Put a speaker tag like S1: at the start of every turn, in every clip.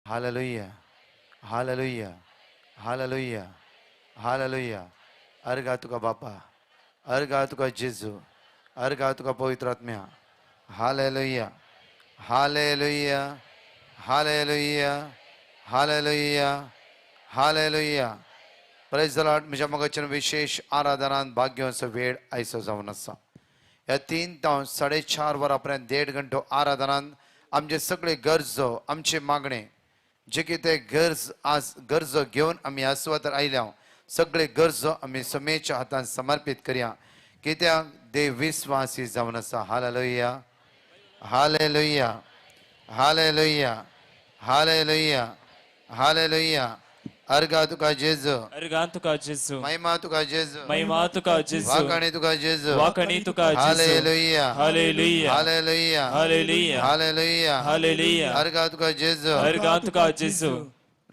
S1: Hallelujah, hallelujah, hallelujah, hallelujah. अर्गा तुका बापा, अर्गा तुका जेजू, अर्गा तुका पवित्र आत्म्या. Hallelujah, hallelujah, hallelujah, hallelujah, hallelujah. Praise the Lord. म्हज्या मोगाच्या विशेष आराधनान भाग्यवंचो वेळ आयचो जावन आसा. ह्या 3 तावन 4.5 वरां पर्यंत 1.5 घंटो आराधनान आमचे सगळे गरजो, आमचे मागणे जे कितें गरज आज गरजो घेवन आमी ह्या सुवातेर आयल्या, सगळे गरजो आमी समेच्या हातान समर्पीत करया. कित्याक देव विस्वासी जावन आसा. Hallelujah, hallelujah, hallelujah, hallelujah, hallelujah. अर्गा तुका जेजू,
S2: अर्गा तुका जेजू,
S1: महिमा तुका जेजू,
S2: महिमा तुका जेजू,
S1: वाखाणी तुका जेजू,
S2: वाखाणी तुका जेजू.
S1: Hallelujah,
S2: hallelujah,
S1: hallelujah,
S2: hallelujah,
S1: hallelujah,
S2: hallelujah.
S1: अर्गा तुका जेजू,
S2: अर्गा तुका जेजू.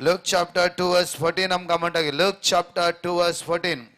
S1: लूक चॅप्टर 2 वर्स 14 आमकां म्हणटा की लूक चॅप्टर 2 वर्स 14,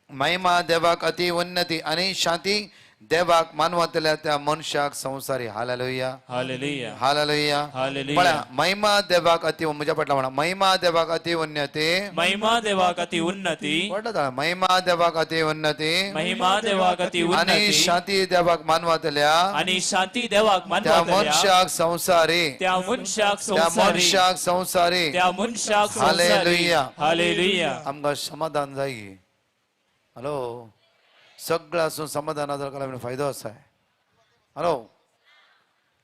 S1: महिमा देवाक अति उन्नती आनी शांती देवाक मानवतल्या त्या मनशाक संवसारी. Hallelujah,
S2: hallelujah,
S1: hallelujah.
S2: Hallelujah.
S1: पळया, महिमा देवाक अति, म्हज्या फाटल्या म्हणा, महिमा देवाक अति उन्नती,
S2: महिमा देवाक अति उन्नती,
S1: म्हणटा, महिमा देवाक अति उन्नती,
S2: महिमा देवाक अति
S1: आनी
S2: उन्नती,
S1: शांती देवाक मानवतल्या
S2: आनी शांती देवाक
S1: त्या
S2: मानवतल्या
S1: मनशाक संवसारी,
S2: त्या मनशाक
S1: त्या
S2: संवसारी,
S1: मनशाक संवसारी,
S2: त्या मनशाक संवसारी.
S1: हालेलुया.
S2: हालेलुया.
S1: आमकां समाधान जाय. हॅलो, सगळं आसून समाधान जाल्यार फायदो आसा. हॅलो,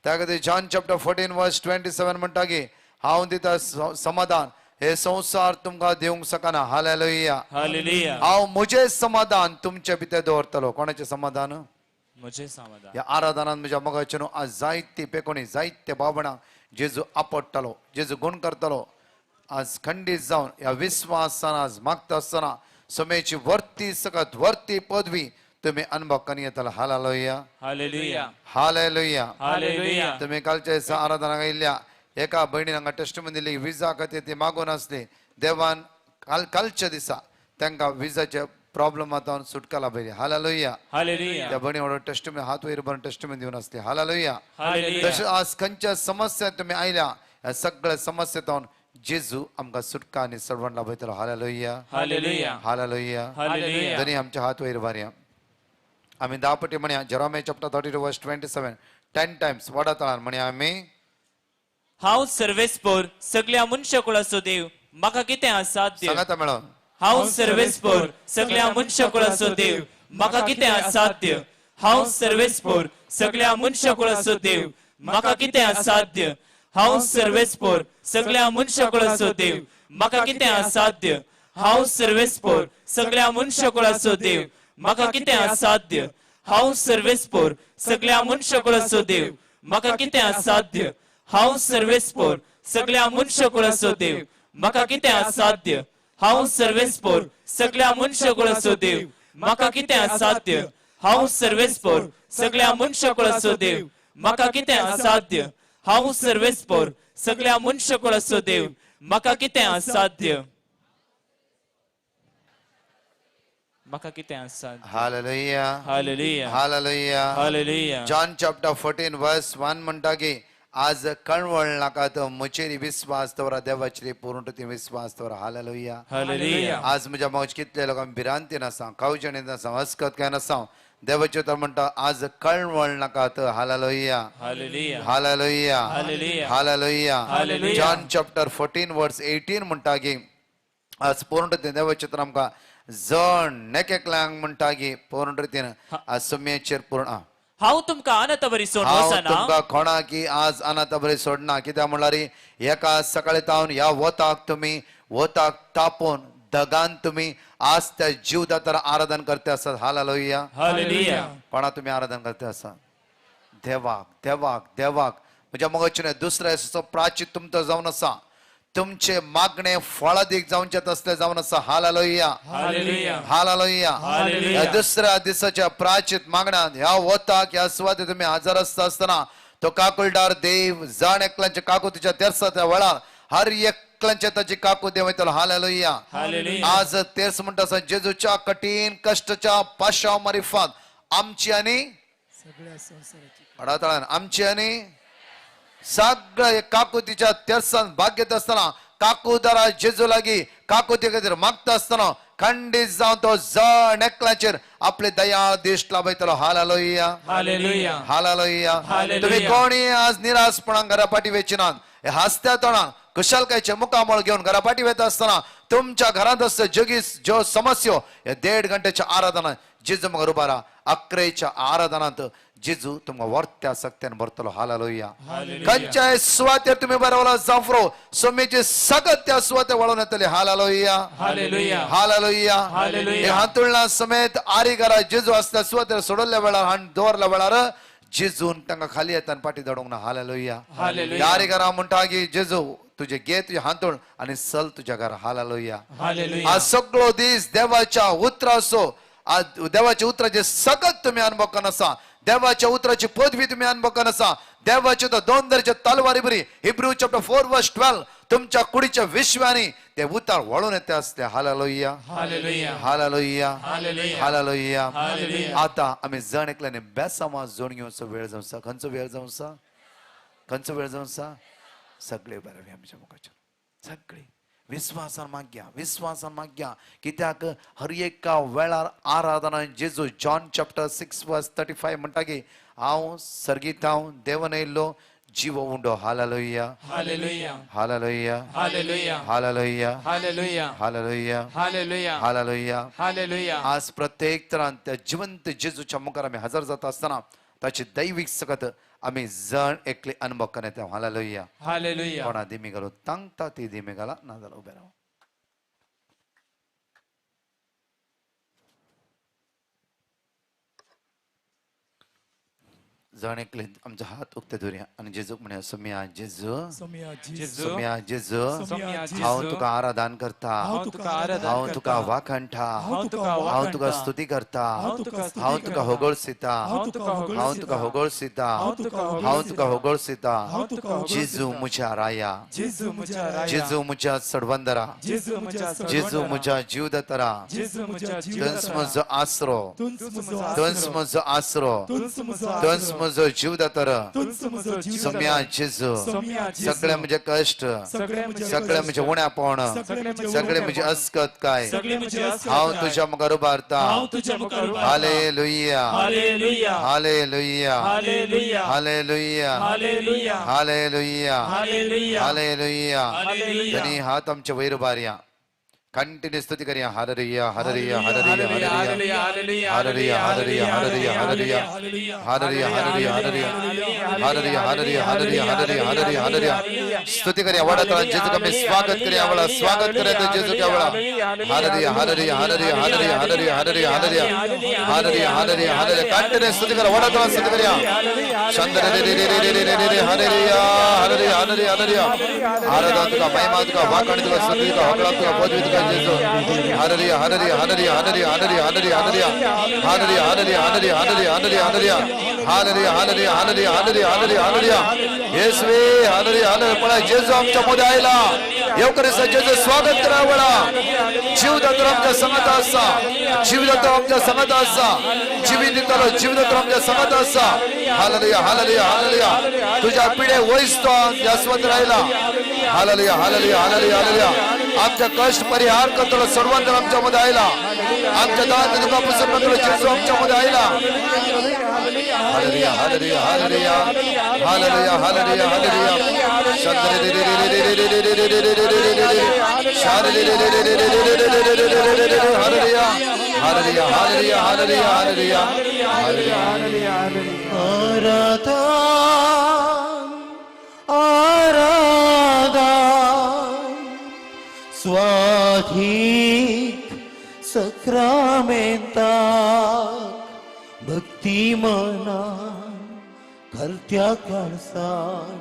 S1: त्या खातीर जॉन चॅप्टर 14 वर्स 27 म्हणटा की हांव दिता समाधान, हे संवसार तुमकां दिवंक शकना. Hallelujah,
S2: hallelujah.
S1: हांव म्हजें समाधान तुमचे भितर दवरतलो. कोणाचें समाधान?
S2: म्हजें समाधान.
S1: ह्या आराधनान म्हज्या मोगाचें न्हू आज जायती पेकोणी, जायते बाबणां जेजू आपडटलो, जेजू गुण करतलो. आज खंडीत जावन ह्या विस्वासान आज मागता आसतना समेची वर्ती सकत वर्ती पदवी तुम्ही अनुभव करून येतला. Hallelujah,
S2: hallelujah,
S1: hallelujah,
S2: hallelujah.
S1: तुम्ही कालच्या दिसा आराधनाक आयिल्ल्या एका भयणीन हांगा टेस्टमेंट दिली, विजा खातीर ती मागून आसली. देवान काल कालच्या दिसा तांकां विजाचे प्रॉब्लम आतां सुटका लाभयली. हालेलुया.
S2: हालेलुया.
S1: त्या भयणी वांगडा टेस्टमेंट हात वयर भरून टेस्टमेंट दिवन आसली. हालेलुया.
S2: हालेलुया.
S1: तशेंच आज खंयच्या समस्या तुम्ही आयल्या, ह्या सगळ्या समस्येंतून जेजू आमकां सुटका आनी सडवण लाभयतलो. Hallelujah,
S2: hallelujah,
S1: hallelujah.
S2: हालेलुया.
S1: धनी आमच्या हात वयर भारया. आमी 10 पटी म्हणया. जेरोमे चॅप्टर 32 वर्स 27 10 टायम्स वडा तळान म्हणया आमी.
S2: हांव सर्वेस्पोर सगळ्या मनशाकुळाचो देव, म्हाका कितें असाध्य?
S1: सांगाता मेळोन.
S2: हांव सर्वेस्पोर सगळ्या मनशाकुळाचो देव, म्हाका कितें असाध्य? हांव सर्वेस्पोर सगळ्या मनशाकुळाचो देव, म्हाका कितें असाध्य? हांव सर्वेस्पोर सगळ्या मनशाकुळाचो देव, म्हाका कितें असाध्य? हांव सर्वेस्पोर सगळ्या मनशाकुळाचो देव, म्हाका कितें असाध्य? हांव सर्वेस्पोर सगळ्या मनशाकुळाचो देव, म्हाका कितें असाध्य? हांव सर्वेस्पोर सगळ्या मनशाकुळाचो देव, म्हाका कितें असाध्य? हांव सर्वेस्पोर सगळ्या मनशाकुळाचो देव, म्हाका कितें असाध्य? हांव सर्वेस्पोर सगळ्या मनशाकुळाचो देव, म्हाका कितें असाध्य? हांव सर्वेस्पोर सगळ्या मनशाकुळाचो देव, म्हाका कितें असाध्य? म्हाका कितें असाध्य?
S1: Hallelujah,
S2: hallelujah,
S1: hallelujah,
S2: hallelujah.
S1: John chapter 14 verse 1 म्हणटा की आज कळवळ नाका, तो म्हजेर विस्वास दवरा, देवाचेर पूर्ण विस्वास दवरा. Hallelujah,
S2: hallelujah.
S1: आज म्हज्या मौज कितले लोकांक भिरांती नासा, कावजणी नासा, हसकत काय नासा. देवाचें तर म्हणटा आज कळवळ नाका. Hallelujah,
S2: hallelujah,
S1: hallelujah,
S2: hallelujah,
S1: hallelujah.
S2: Hallelujah.
S1: John chapter 14 verse 18 म्हणटा की आज पूर्ण रितीन देवाचें तर आमकां जण एकएकल्यांक म्हणटा की पूर्ण रितीन आज सुम्येचेर पूर्ण
S2: हांव तुमकां अनाथाबरी सोडून
S1: हांव
S2: वचना,
S1: तुमकां कोणाकी आज अनाथाबरी सोडना. कित्याक म्हणल्यार एका सकाळी तावन ह्या वताक तुमी वताक तापोवन दगान तुमी आज त्या जीवदातार आराधन करते आसात. हालेलुया.
S2: हालेलुया.
S1: कोणा तुमी आराधन करते आसात? देवाक, देवाक, देवाक. म्हज्या मोगाचें न्हय, दुसऱ्या दिसाचो प्राचीत तुमचो जावन आसा. तुमचे मागणे फळादीक जावचे तसले जावन आसा. Hallelujah,
S2: hallelujah,
S1: hallelujah.
S2: हालेलुया.
S1: ह्या दुसऱ्या दिसाच्या प्राचीत मागण्यात ह्या वताक ह्या सुवातेर तुमी हजर आसता आसतना तो काकुळदार देव जाण एकल्यांच्या काकुतीच्या तेरसा त्या वेळार हर एकल्यांच्या ताची काकू देव वयतलो. हालेलुया.
S2: हालेलुया.
S1: आज तेच म्हणटा आसा जेजूच्या कठीण कश्टाच्या पाशाव मारिफात आमची आनी
S3: सगळ्या संवसाराची
S1: अडातळान आमची आनी सगळ्या काकुतीच्या तेरसान भाग घेत आसतना काकुदारा जेजू लागीं काकुती खातीर मागता आसतना खंडीत जावन तो जण एकल्याचेर आपले दयाळ दिश्ट लाभयतलो. Hallelujah,
S2: hallelujah,
S1: hallelujah.
S2: हालेलुया.
S1: तुम्ही कोणी आज निराशपणान घरा पाठी वेचिनात. हासत्या तोंडान कुशलकायचे मुखामळ घेवन घरा पाठी वेता आसतना तुमच्या घरांत आसता जगी ज्यो समस्यो ह्या 1.5 घंट्याच्या आराधना जेजू मुखार उबारा. 11 आराधनांत जेजू तुमकां वर्त्या सक्त्यान भरतलो. हालेलुया. खंयच्याय सुवातेर तुमी बरोवला जावं सोमेची सगळं त्या सुवातेर वळोवन येतली. Hallelujah,
S2: hallelujah,
S1: hallelujah.
S2: हालेलुया.
S1: हातुळणा समेत आरी घरा जेजू आसल्या सुवातेर सोडल्या वेळार हाण दवरल्या वेळार जेजून तांकां खाली येता पाटी धाडूंक ना. हालेलुया.
S2: हालेलुया.
S1: आरी घरा म्हणटा की जेजू तुजे घे तुजे हातूण आनी चल तुज्या घरा. हालेलुया.
S2: हालेलुया.
S1: आज सगळो दीस देवाच्या उतराचो, आज देवाच्या उतराचे सगळं तुमी अनुभव करना आसा. देवाच्या उतराची पदवी तुमी अनुभव करना आसा. देवाचे तो 2 दरच्या तलवारी बरी हिब्रू चॅप्टर 4 वर्स 12 तुमच्या कुडीच्या विश्वानी ते उतार वळून येते असले. Hallelujah,
S2: hallelujah,
S1: hallelujah,
S2: hallelujah,
S1: hallelujah.
S2: Hallelujah.
S1: आता आमी जण एकल्याने बेसामा जोड घेवचो वेळ जावचा. खंयचो वेळ जावचा? खंयचो वेळ जावचा? सगळे बरे आमच्या मुखाचेर सगळे विस्वासान माग्या, विस्वासान माग्या. कित्याक हर एका वेळार आराधना जेजू जॉन चॅप्टर 6 वर्स 35 म्हणटा की हांव सर्गीत हांव देवन येयल्लो जीव उंडो. Hallelujah,
S2: hallelujah,
S1: hallelujah,
S2: hallelujah,
S1: hallelujah,
S2: hallelujah,
S1: hallelujah,
S2: hallelujah,
S1: hallelujah,
S2: hallelujah.
S1: आज प्रत्येक तरान त्या जिवंत जेजूच्या मुखार आमी हजर जाता आसतना ताची दैवीक सकत आमी जण एकले अनुभव करण्यात. Hallelujah,
S2: hallelujah.
S1: कोणा दिमी घालो तांगता ती दिमी घाला ना जाल्यार उबे राव. जण एकले आमचो हात उक्ते धरुया आनी जेजूक म्हणया, सोम्या जेजू, सोम्या जेजू, हांव तुका आराधन करता, हांव तुका वाखणटा, हांव तुका स्तुती करता, हांव तुका होगळसिता, हांव तुका होगळसिता, हांव तुका होगळसिता. जेजू म्हज्या राया, जेजू म्हज्या सडवंदरा, जेजू म्हज्या जीवदातरा, तुंच म्हजो आसरो, तुंच म्हजो आसरो, तुंच म्हजो जीवदातर. सोम्या जेजू, सगळे म्हजे कश्ट, सगळे म्हजे उण्यापण, सगळे म्हजे अस्कत काय हांव तुज्या मुखार उबारता. Hallelujah, hallelujah, hallelujah, hallelujah, hallelujah. आनी हात आमचे वयर उबारया, कंटिन्यू स्तुती करया. Hallelujah, hallelujah, hallelujah, hallelujah, hallelujah, hallelujah, hallelujah, hallelujah, hallelujah, hallelujah, hallelujah, hallelujah, hallelujah, hallelujah, hallelujah, hallelujah. स्तुती करया. वडतरा जेजूक आमी स्वागत करया. वेळा स्वागत करया जेजूक वेळा. Hallelujah, hallelujah, hallelujah, hallelujah, hallelujah, hallelujah, hallelujah, hallelujah, hallelujah, hallelujah. Continue स्तुती करा. वडतरा स्तुती करया. चंद्र रे रे रे रे रे रे. Hallelujah, hallelujah, hallelujah, hallelujah. आराधना तुका, महिमा तुका, वाखाण तुका, स्तुती तुका, होगळा तुका, पदवी तुका जेजू. Hallelujah, hallelujah, hallelujah, hallelujah, hallelujah, hallelujah, hallelujah, hallelujah, hallelujah, hallelujah, hallelujah, hallelujah, hallelujah, hallelujah, hallelujah, hallelujah, hallelujah, hallelujah. येसुवे हालेलुया, हालेलुया. पळय जेजू आमच्या मध्ये आयला. येवकरीसा जेजू स्वागत करा वेळा. जीवदातर आमच्या संगत आसा, जीवदातर आमच्या संगत आसा, जिवीत दितलो जीवदातर आमच्या संगत आसा. Hallelujah, hallelujah, hallelujah. तुझ्या पिढे वयस तो अस्वत राहिला. Hallelujah, hallelujah, hallelujah, hallelujah. आमच्या कष्ट परिहार करतलो सर्वांतर आमच्या मध्ये आयला. आमच्या दात दुखा पुसून करतलो जेजू आमच्या मध्ये आयला. Hallelujah, hallelujah, hallelujah, hallelujah, hallelujah, hallelujah. चंद्र रे रे रे रे रे रे रे रे रे रे रे रे रे रे. Hallelujah, hallelujah, hallelujah, hallelujah, hallelujah, hallelujah.
S3: आराधना, आराधना, स्वाधीक सक्रामेंताक भक्ती मनान खरत्या काळसान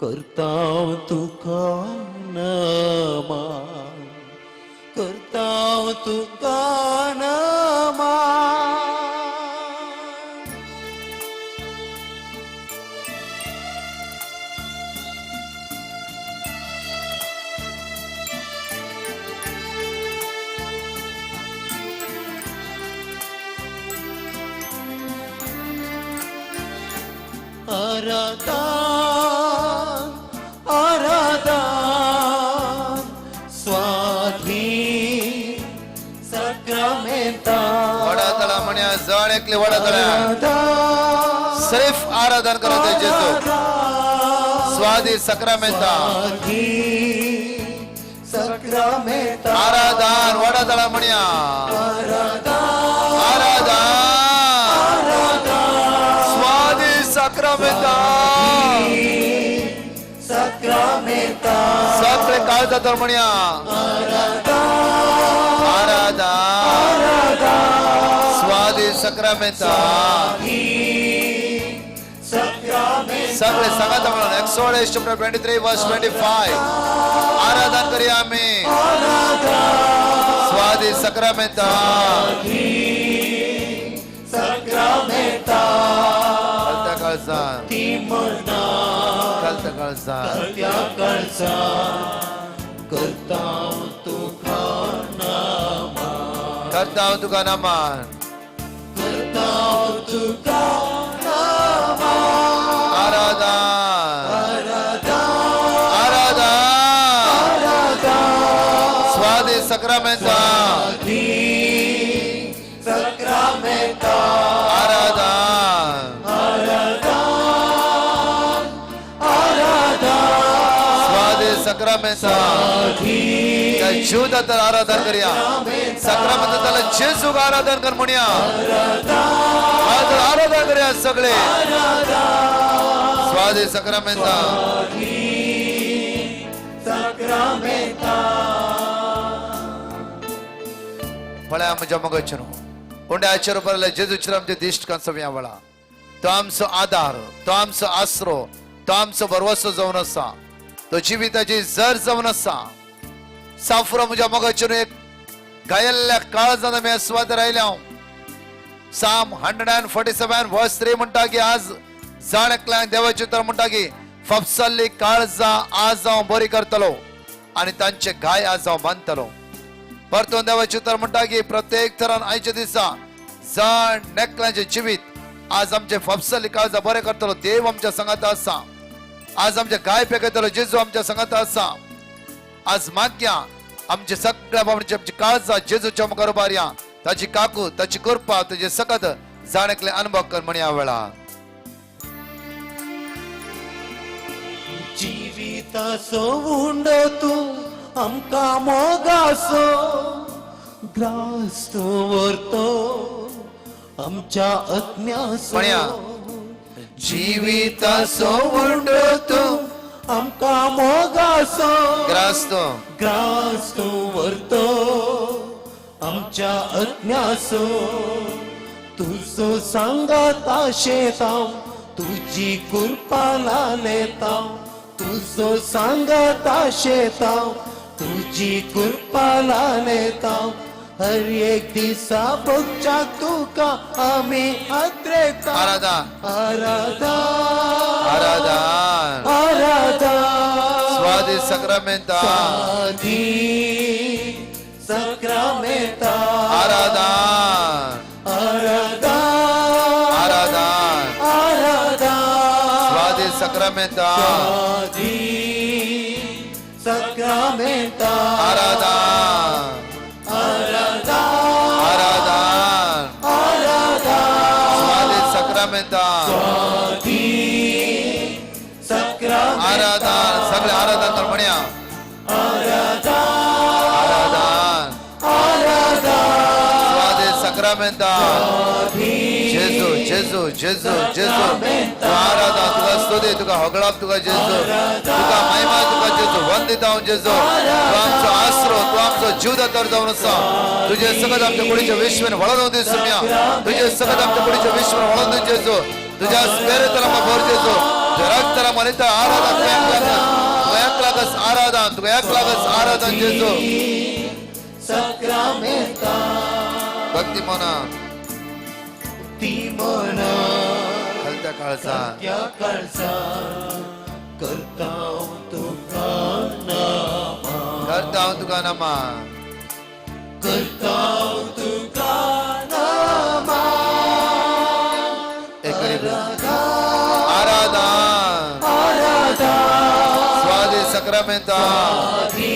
S3: करताव तुका नमान, करताव तुका नमान. आराधना.
S1: एकले वडा सिर्फ आराधन करत आहे जेजू. स्वादी सक्रामेंता आराधन वडा तळा म्हणया आराधन स्वादी सक्रामेंता सगळे काळजा तर म्हणया आराधन स्वादी सक्रामेंता. सगळे सांगात म्हणून Exodus chapter 23 verse 25 आराधन करूया आम्ही स्वादी सक्रामेंता. कलत्या काळजान कलत्या काळजान करता तुका नमन आराधन आराधन स्वादी सक्रामेंता आराधन स्वादी सक्रामेंता. जीव तर आराधन करूया सक्रामेंता जेजूक आराधन कर म्हणया आराधन करूया सगळे स्वादी सक्रामेंता. पळया म्हज्या मोगाचें उंड्याचेर बरयलें जेजूचेर आमचे दिश्ट कांसोवया वेळा तो आमचो आदार, तो आमचो आसरो, तो आमचो भरवसो जावन आसा, तो जिविताची जर जावन आसा. साफुरो म्हज्या मोगाचें एक गायल्ल्या काळजान आमी सुवातेर आयल्या. Psalm 147 verse 3 म्हणटा की आज जाण एकल्यान देवाचें उतर म्हणटा की फापसल्ली काळजां आज हांव बरी करतलो आनी तांचे घाय आज हांव बांदतलो. परतून देवाचें उतर म्हणटा की प्रत्येक थरान आयच्या दिसा जाण एकल्याचें जिवीत आज आमचे फापसल्ली काळजां बरें करतलो. देव आमच्या सांगाता आसा. आज आमचे घाय पेकयतलो जेजू आमच्या सांगाता आसा. आज मागया आमचे सगळ्या बाबतींत आमची काळजां जेजूच्या मुखार उबारया. ताची काकू, ताची कृपा, ताची सकत जाण एकले अनुभव कर म्हणया वेळा.
S3: जिविताचो उंडो तूं आमकां मोगाचो ग्रास तूं व्हरतो आमच्या आत्म्याचो. जिविताचो उंडो तूं आमकां मोगाचो
S1: ग्रास तूं
S3: ग्रास तूं व्हरतो आमच्या आत्म्याचो. तुजो सांगाता शेतांव तुजी कृपा लालेतांव तुजो सांगाता शेतांव तुजी कृपा लालेतांव. हर एक दिसा भोगच्याक तुका आमी आद्रेता.
S1: आराधन
S3: आराधन
S1: आराधन
S3: आराधन
S1: स्वादी सक्रामेंता
S3: स्वादी सक्रामेंता
S1: आराधन
S3: आराधन
S1: आराधन
S3: आराधन
S1: स्वादी सक्रामेंता
S3: स्वादी सक्रामेंता
S1: आराधन
S3: आराधन
S1: आराधन
S3: आराधन
S1: स्वादी सक्रामेंता
S3: स्वादी सक्रामेंता
S1: आराधन. सगळे आराधन तर म्हणया
S3: आराधन
S1: आराधन
S3: आराधन
S1: स्वादी सक्रामेंता. जेजू जेजू जेजू जेजू तुका आराधन, तुका स्तुती, तुका होगळाप, तुका जेजू, तुका महिमा, तुका जेजू वंदिता हांव जेजू. तूं आमचो आसरो, तूं आमचो जीवदातर जावन आसा. तुजे सगळं आमच्या कुडीच्या विश्वेन वळोवन दी सुम्या. तुजे सगळं आमच्या कुडीच्या विश्वेन वळोवन दी जेजू. तुझ्या स्पेरेतला आमकां भर जेजू. तुज्या रक्ताला मनिता आराधन तुका एक लागस, तुका एक लागस आराधन, तुका एक लागस आराधन जेजू.
S3: सक्रामेंता
S1: भक्ती मना
S3: ती मना
S1: खलत्या काळजान
S3: त्या काळजान करता तुका नमन
S1: करता हांव तुका नमन
S3: करता तुका नमन.
S1: एक आराधन
S3: आराधन
S1: स्वादी सक्रामेंता
S3: स्वादी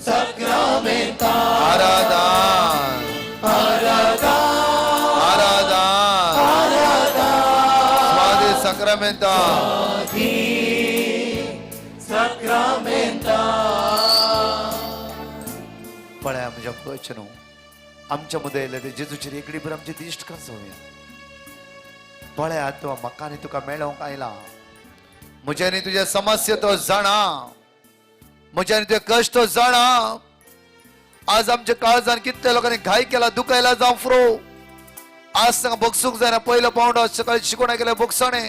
S3: सक्रामेंता
S1: आराधन
S3: आराधन
S1: साक्रामेंता.
S3: साक्रामेंता.
S1: पळया म्हज्या वचन आमच्या मदें येयले ते जेजूचेर एकडी भर आमची दिश्ट जावया. पळया तो म्हाका आनी तुका मेळोवंक आयला. म्हज्या आनी तुज्या समस्या तो जाणा, म्हज्या आनी तुजे कश्ट तो जाणा. आज आमच्या काळजान कितल्या लोकांनी घाय केला, दुखायला जावं फ्रो. आज सांगा बगसूंक जायना. पयलो पावंडो सकाळी शिकोवणा केल्या बोगसाणे.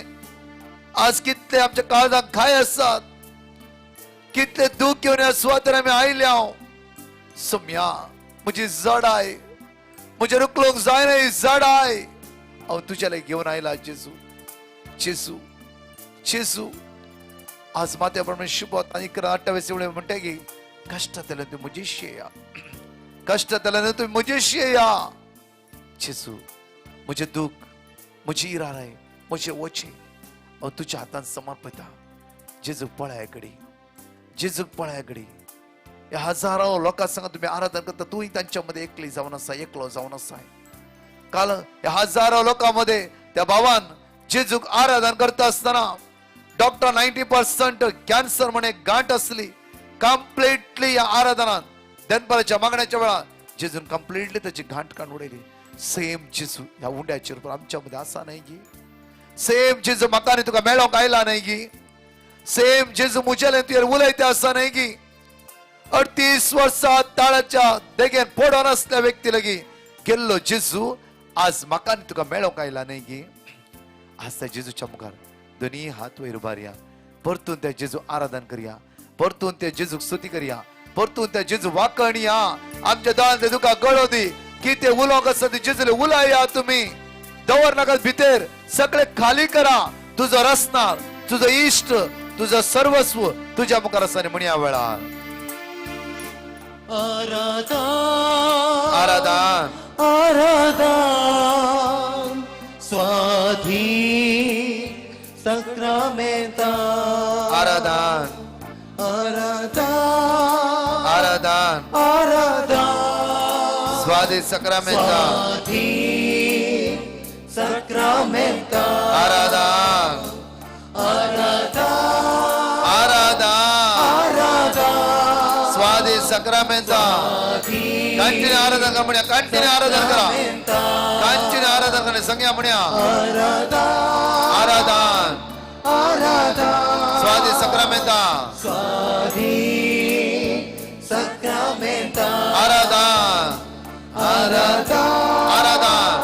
S1: आज कितले आमच्या काळजाक घाय आसात, कितले दूख घेवन ह्या सुवातेर आमी आयल्या. सम्या म्हजी जडाय, म्हज्या रुकलोक जायना ही जडाय हांव तुज्या लागीं घेवन आयला. जेजू, जेजू, जेजू. आज मात्या प्रमाणे शुभत आनी 11:28 म्हणटा की कश्टांतल्यान तूं म्हजेशी येया, कश्टांतल्यान तूं म्हजेशी येया. जेजू, म्हजें दूख, म्हजी इराराय, म्हजें वचें हांव तुज्या हातान समर्पता. जेजूक पळय कडी, जेजूक पळय कडी. ह्या हजारो लोकां संग तुमी आराधन करता, तूंय तांच्या मध्ये एकली जावन आसा, एकलो जावन आसा. काल ह्या हजारो लोकां मध्ये त्या भावान जेजूक आराधन करता आसतना डॉक्टर 90% कॅन्सर म्हणे गांठ आसली. कंप्लिटली ह्या आराधनान दनपाराच्या मागण्याच्या वेळार जेजून कंप्लिटली ताची गांठ काडून उडयली. सेम जेजू ह्या उंड्याचेर पण आमच्या मध्ये आसा न्हय गी? सेम जेजू म्हाका आनी तुका मेळोंक आयला न्हय गी? सेम जेजू म्हजेल्यान तुजेर उलयता आसा न्हय गी? 38 वर्सां ताळाच्या देगेन पडोन आसल्या व्यक्ती लागीं गेल्लो जेजू आज म्हाका आनी तुका मेळोंक आयला न्हय गी? आज त्या जेजूच्या मुखार दोनी हात वयर उबारया, परतून त्या जेजू आराधन करया, परतून त्या जेजूक स्तुती करया, परतून त्या जेजू वाकणया. आमच्या दोळ्यांत तुका गळो दी, कितें उलोवंक आसा ते जेजूले उलया. तुमी दवर नाका भितर, सगळे खाली करा. तुजो रसनार, तुजो इश्ट, तुजो सर्वस्व तुज्या मुखार आसा म्हणया वेळार.
S3: आराधन,
S1: आराधन,
S3: आराधन, स्वाधीन साक्रामेंता.
S1: आराधन,
S3: आराधन,
S1: आराधन,
S3: आराधन,
S1: स्वाधीन साक्रामेंता.
S3: स्वाधीन साक्रामेंता.
S1: आराधन,
S3: आराधन,
S1: आराधन,
S3: आराधन,
S1: स्वाधीन साक्रामेंता. कंटिन्यू आराधन कर म्हणया, कंटिन्यू आराधन करा, कंटिन्यू आराधन करा. संज्ञा म्हणया.
S3: आराधन,
S1: आराधन,
S3: आराधन,
S1: स्वाधीन साक्रामेंता.
S3: स्वाधीन साक्रामेंता.
S1: आराधन,
S3: आराधन,
S1: आराधन,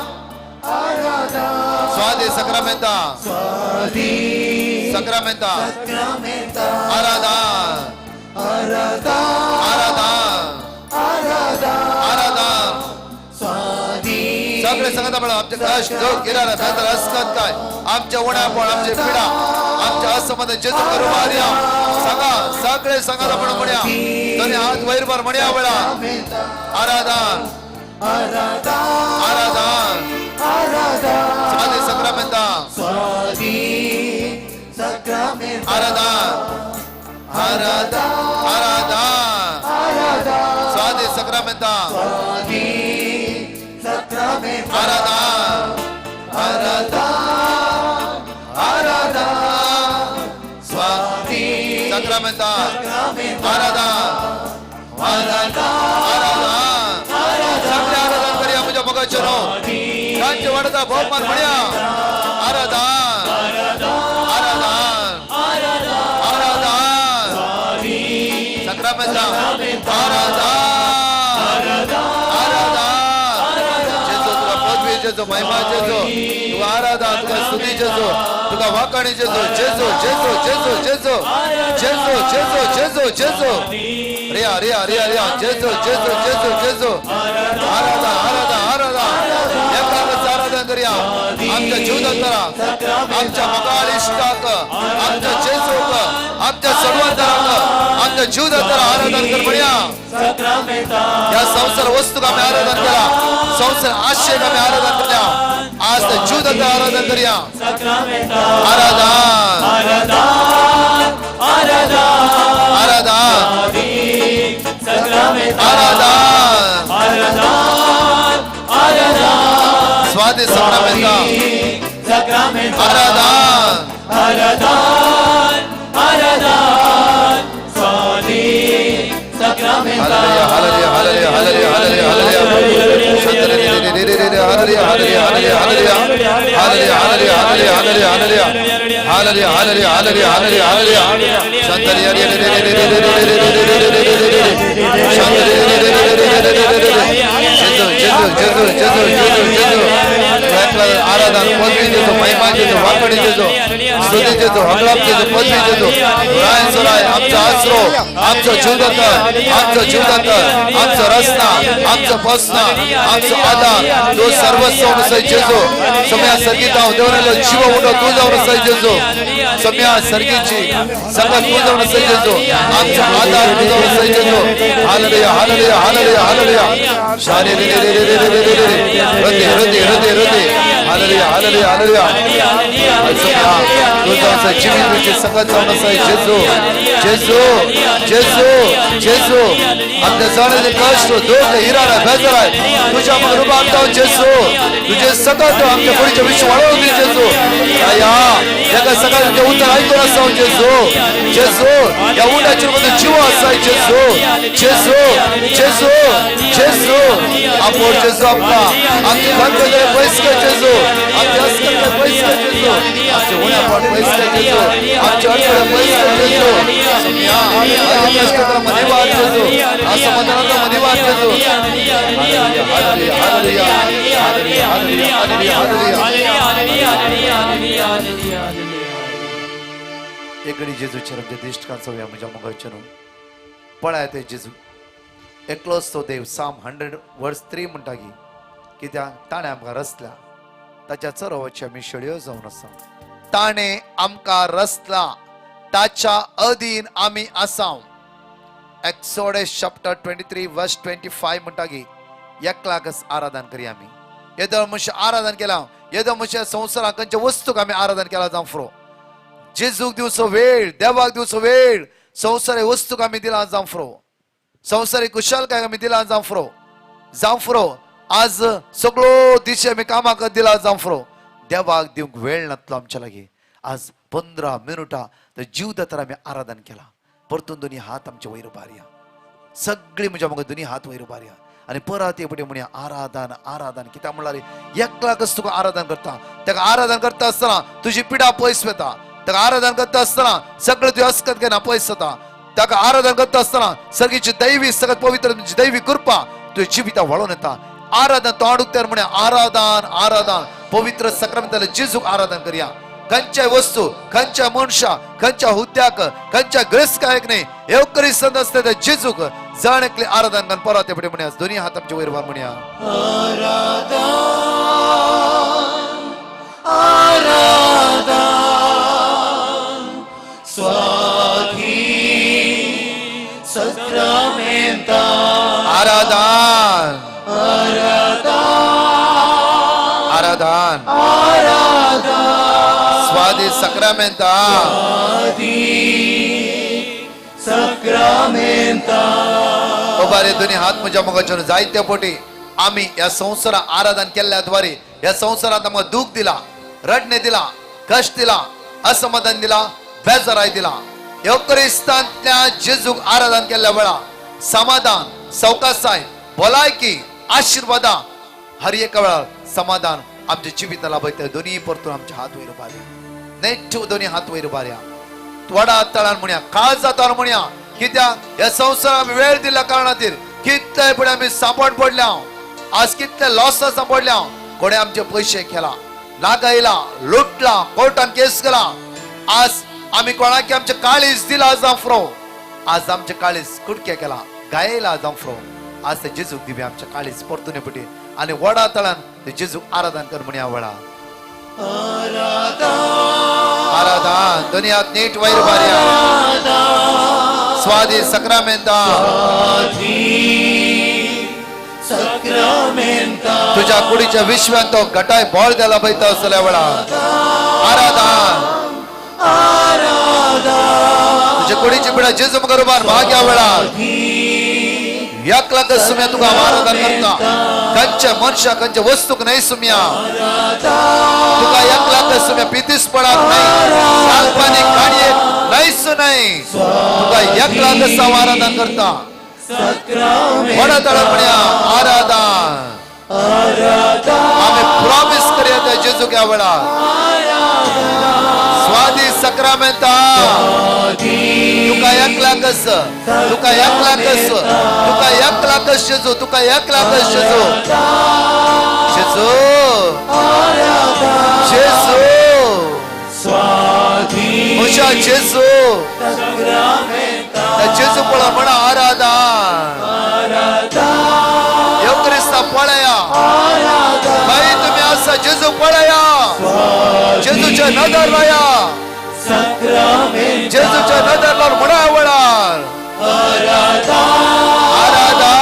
S3: आराधन,
S1: स्वाधीन साक्रामेंता.
S3: स्वाधीन
S1: साक्रामेंता.
S3: साक्रामेंता.
S1: आराधन,
S3: आराधन,
S1: आराधन,
S3: आराधन,
S1: आराधन.
S3: स्वाधीन
S1: सगळे सांगता म्हणा आमचे कष्ट दुःख गिरारा बेजार असकत काय आमच्या उणापण आमचे पिडा आमच्या असमत जेजू करू मारिया. सांगा सगळे सांगता म्हणून म्हणया. दोन्ही हात वैरभर म्हणया वेळा. आराधन,
S3: आराधन,
S1: आराधन,
S3: आराधन,
S1: स्वाधीन साक्रामेंता.
S3: स्वाधीन साक्रामेंता.
S1: आराधन,
S3: आराधन,
S1: आराधन,
S3: आराधन,
S1: स्वाधीन साक्रामेंता.
S3: स्वाधीन साक्रामेंता.
S1: आराधन,
S3: आराधन,
S1: आराधन,
S3: स्वाधीन
S1: साक्रामेंता.
S3: साक्रामेंता.
S1: आराधन,
S3: आराधन,
S1: आराधन. सगळे आराधन करूया म्हज्या मोगाचेर. तांचे वाडता भोवमान म्हणया. आराधन, आराधन, आराधन, साक्रामेंता. आराधन, आराधन. जेजू तुका पदवी जेजू, महिमा जेजू, तुका आराधन, तुका स्तुती जेजू, तुका वाकाणी जेजू. जेजू, जेजू, जेजू, जेजू, जेजू, जेजू, जेजू, जेजू. रिया, रिया, रिया, रिया. जेजू, जेजू, जेजू, जेजू. आराधन, आराधन, आराधन. एकाच आराधन करूया आमच्या जीवदातराक, आमच्या मगाळ इश्टाक, आमच्या जेजूक, आमच्या सर्वांतराक, आमच्या जीवदातरा आराधन कर म्हणया. या संसार वस्तूक आम्ही आराधन केला, संसार आशेक आम्ही आराधन केल्या. आज त्या जीवदातर आराधन करूया. आराधन, आराधन, आराधन, स्वाधीन साक्रामेंता. आराधन,
S2: आराधन आराधन स्वादी साक्रामेंता.
S1: Hallelujah, hallelujah, hallelujah, hallelujah, hallelujah. Hallelujah, hallelujah, hallelujah, hallelujah. Hallelujah, hallelujah, hallelujah, hallelujah. Hallelujah, hallelujah, hallelujah, hallelujah, hallelujah. जेजू, जेजू, जेजू, जेजू, जेजू, जेजू. आराधन, पदवी जेजू, महिमा जेजू, वाकडी जेजू, स्तुती जेजू, हगलाप जेजू, पदवी जेजू. राय सोराय, आमचो आसरो, आमचो जीवदाता, आमचो जीवदाता, आमचो रस्ता, आमचो पसना, आमचो आधार, तूं सर्वस्व आसाय जेजू. सम्या सर्गीत हांव देवनालो जीव उठो तूं जावन आसाय जेजू. सम्या सर्गीची सगळं तूं जावन आसाय जेजू. आमचो आधार तूं जावन आसाय जेजू. Hallelujah, hallelujah, hallelujah, hallelujah. शाने रे रे रे रे रे रे रे रे. हृदय, हृदय, हृदय, हृदय. Hallelujah, hallelujah, hallelujah. सम्या तूं जावन आसाय जिवीत तुझी संगत जावन आसाय जेजू. जेजू, जेजू, जेजू. आमच्या जाणेले कष्ट, दुःख, हिरारा, बेजाराय तुझ्या मग रुबाब जेजू. तुझे सतत आमच्या पुढच्या विश्व वाढवून दे जेजू. आया एका सकाळी तुझे उत्तर ऐकून असाव जेजू. जेजू, या उंडाच्या मध्ये जीव असाय जेजू. जेजू, जेजू, जेजू. आपण जेजू आमका आमचे धनगजरे पैस कर जेजू. आमचे अस्करले पैस कर जेजू. आमचे उण्यापाट पैस कर जेजू. आमचे अडचणे पैस कर जेजू. सम्या आमचे कष्टाला मनिवार जेजू. असमाधानाला मनिवार जेजू. Hallelujah, hallelujah, hallelujah, hallelujah, hallelujah, hallelujah. एकडी जेजूचेर आमच्या दिश्टकान चोवया म्हज्या मोगाचेर पळय ते जेजू एकलोच तो देव. साम 100 वर्स 3 म्हणटा की कित्याक ताणें आमकां रचला, ताच्या चरोवाची आमी शेळयो जावन आसा. ताणें आमकां रचला, ताच्या अधीन आमी आसाव. Exodus chapter 23 verse 25 म्हणटा की एकलाकच आराधन करया आमी. येदो मनशां आराधन केला, येदो मनशां संवसाराक खंयच्या वस्तूक आमी आराधन केला जावं फ्रो. जेजूक दिवचो वेळ, देवाक दिवचो वेळ, संवसारी वस्तूक आमी दिला जावं फ्रो. संवसारी कुशालकाय आमी दिला जावं फ्रो, जावं फ्रो. आज सगळो दिशे आमी कामाक दिला जावं फ्रो. देवाक दिवंक वेळ नातलो आमच्या लागीं. आज 15 मिनुटां तर जीव तर आमी आराधन केला. परतून दोनी हात आमचे वयर उबारया. सगळी म्हज्या म्हाका दोनी हात वयर उबारया आनी परत एक म्हणया, आराधन, आराधन. कित्याक म्हणल्यार एकलाकच तुका आराधन करता. ताका आराधन करता आसतना तुजी पिडा पयस वता. ताका आराधन करता आसतना सगळें तुजें अस्कत घेना पयस जाता. ताका आराधन करता आसतना सर्गीची दैवी सगळ्यात पवित्र तुजी दैवी कृपा तुज्या जिविता वळोवन येता. आराधन, तोंड उक्त्यार म्हणे, आराधन, आराधन. पवित्र सक्रामेंताले जेजूक आराधन करया. खंयच्या वस्तू, खंयच्या मनशा, खंयच्या हुद्द्याक, खंयच्या ग्रेसकायक न्ही, येवकरी आसता त्या जेजूक जण एकले आराधन कर. परत फुडें म्हणया, दोन्ही हात आमचे वयर म्हणया.
S3: आराधन आराधन स्वाधी सक्रामेंता.
S1: आराधन.
S3: आराधन.
S1: आराधन.
S3: आराधन.
S1: स्वादी सक्रामेंता.
S3: स्वाधी सक्रामेंता.
S1: उबारे दोन्ही हात म्हज्या मोगाच्यान. जायते पोटी आम्ही या संवसारात आराधन केल्ल्या द्वारे या संवसारात आमकां दुःख दिला, रडणे दिला, कष्ट दिला, असमाधान दिला, बेजाराय दिला. येवक्रिस्तांतल्या जेजूक आराधन केल्ल्या वेळा समाधान, सवकासाय, भलायकी, आशीर्वादा, हर एका वेळार समाधान आमच्या जिविताला लाभयता. दोन्ही परतून आमच्या हात वयर उबारया. नेट दोन्ही हात वयर उबारया. वडा तळान म्हणया, काळजातान म्हणया. कित्याक ह्या संवसारात आमी वेळ दिल्ल्या कारणातीर कितले फुडें आमी सांपड पडल्या. आज कितले लॉसां सांपडल्या. कोणे आमचे पयशे केला, लागायला, लुटला, कोर्टान केस केला. आज आमी कोणाक आमचे काळीज दिला जावं. आज आमचे काळीज कुडके केला, गायला जावं. आज ते जेजूक दिवया आमच्या काळीज परतून पटी आनी वडा तळान ते जेजूक आराधन कर म्हणया वेळा. आराधन. दोन्ही हात नीट वयर उबारया. स्वादी सक्रामेंता.
S3: सक्रामेंता.
S1: तुझ्या कुडीच्या विश्वात तो घटाय बळ द्यायला बैता असल्या वेळा. आराधन. तुझ्या कुडीची पिढा जेजू मुखार उबार माग्या वेळा. एकलाकच सुम्या तुका हांव आराधन करता. खंयच्या मनशा खंयच्या वस्तूक न्हय सुम्या, तुका एकलाकच सुम्या पितीसपणाक न्हय, काल्पनीक काणयेक न्हयच न्हय, तुका एकलाकच हांव आराधन करता. व्हडा तळपण्या आराधन. आमी प्रॉमिस करया त्या जेजूक ह्या वेळार. स्वादी सक्रामेंता, तुका एकलाकच, तुका एकलाकच, तुका एकलाकच जेजू, तुका एकलाकच जेजू. जेजू, जेजू, म्हज्या जेजू, त्या जेजू पळा म्हणा आराधन. येव क्रिस्ता पळया, बाई तुमी आसा जेजू पळया, जेजूच्या नदर लाया, जेजूच्या नदर लावन म्हणा वळार आराधन.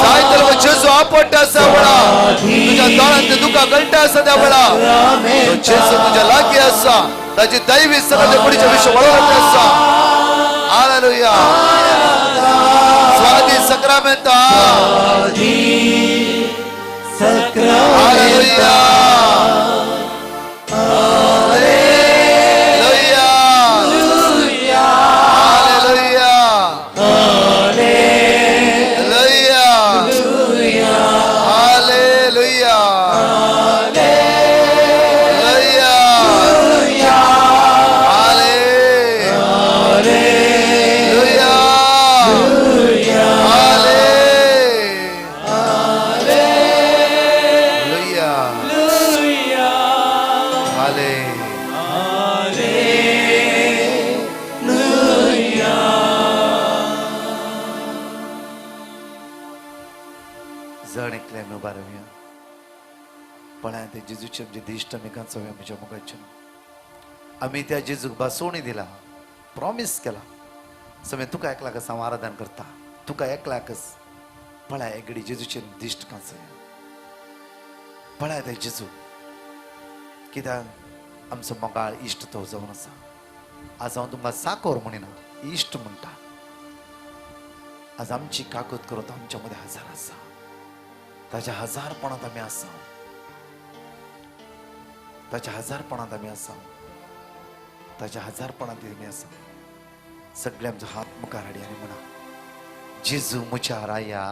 S1: जाय तर जेजू आपट्टा आसा वळा, तुज्या दोळ्यांत दुकां गळटा आसा त्या वेळा तो जेजू तुज्या लागीं आसा. ताची दैवी सगळ्या कुडीच्या विश्व वळवट आसा. हालेलुया. स्वादी सक्रामेंता. Hallelujah. Hallelujah. Hallelujah. Hallelujah. Hallelujah. Hallelujah. Hallelujah. हाले. जण एकले आमी उबा रावया. पळय ते जेजूचे आमचे दिश्ट आमी कांचोवया आमच्या मुखाचेर. आमी त्या जेजूक भासोवणी दिला, प्रॉमीस केला, समे तुका एकलाकच हांव आराधन करता, तुका एकलाकच. पळय एगडी जेजूचे दिश्ट कांचोवया. पळय ते जेजू, कित्याक आमचो मोगाळ इश्ट तो जावन आसा. आज हांव तुमकां साकोर म्हणिना, इश्ट म्हणटा. आज आमची काकूत करून तो आमच्या मदें हजार आसा. ताच्या हजारपणांत आमी आसा, ताच्या हजारपणांत आमी आसा, ताच्या हजारपणांत आमी आसा. सगळे आमचो हात मुखार हाडी आनी म्हणा, जेजू म्हज्या राया,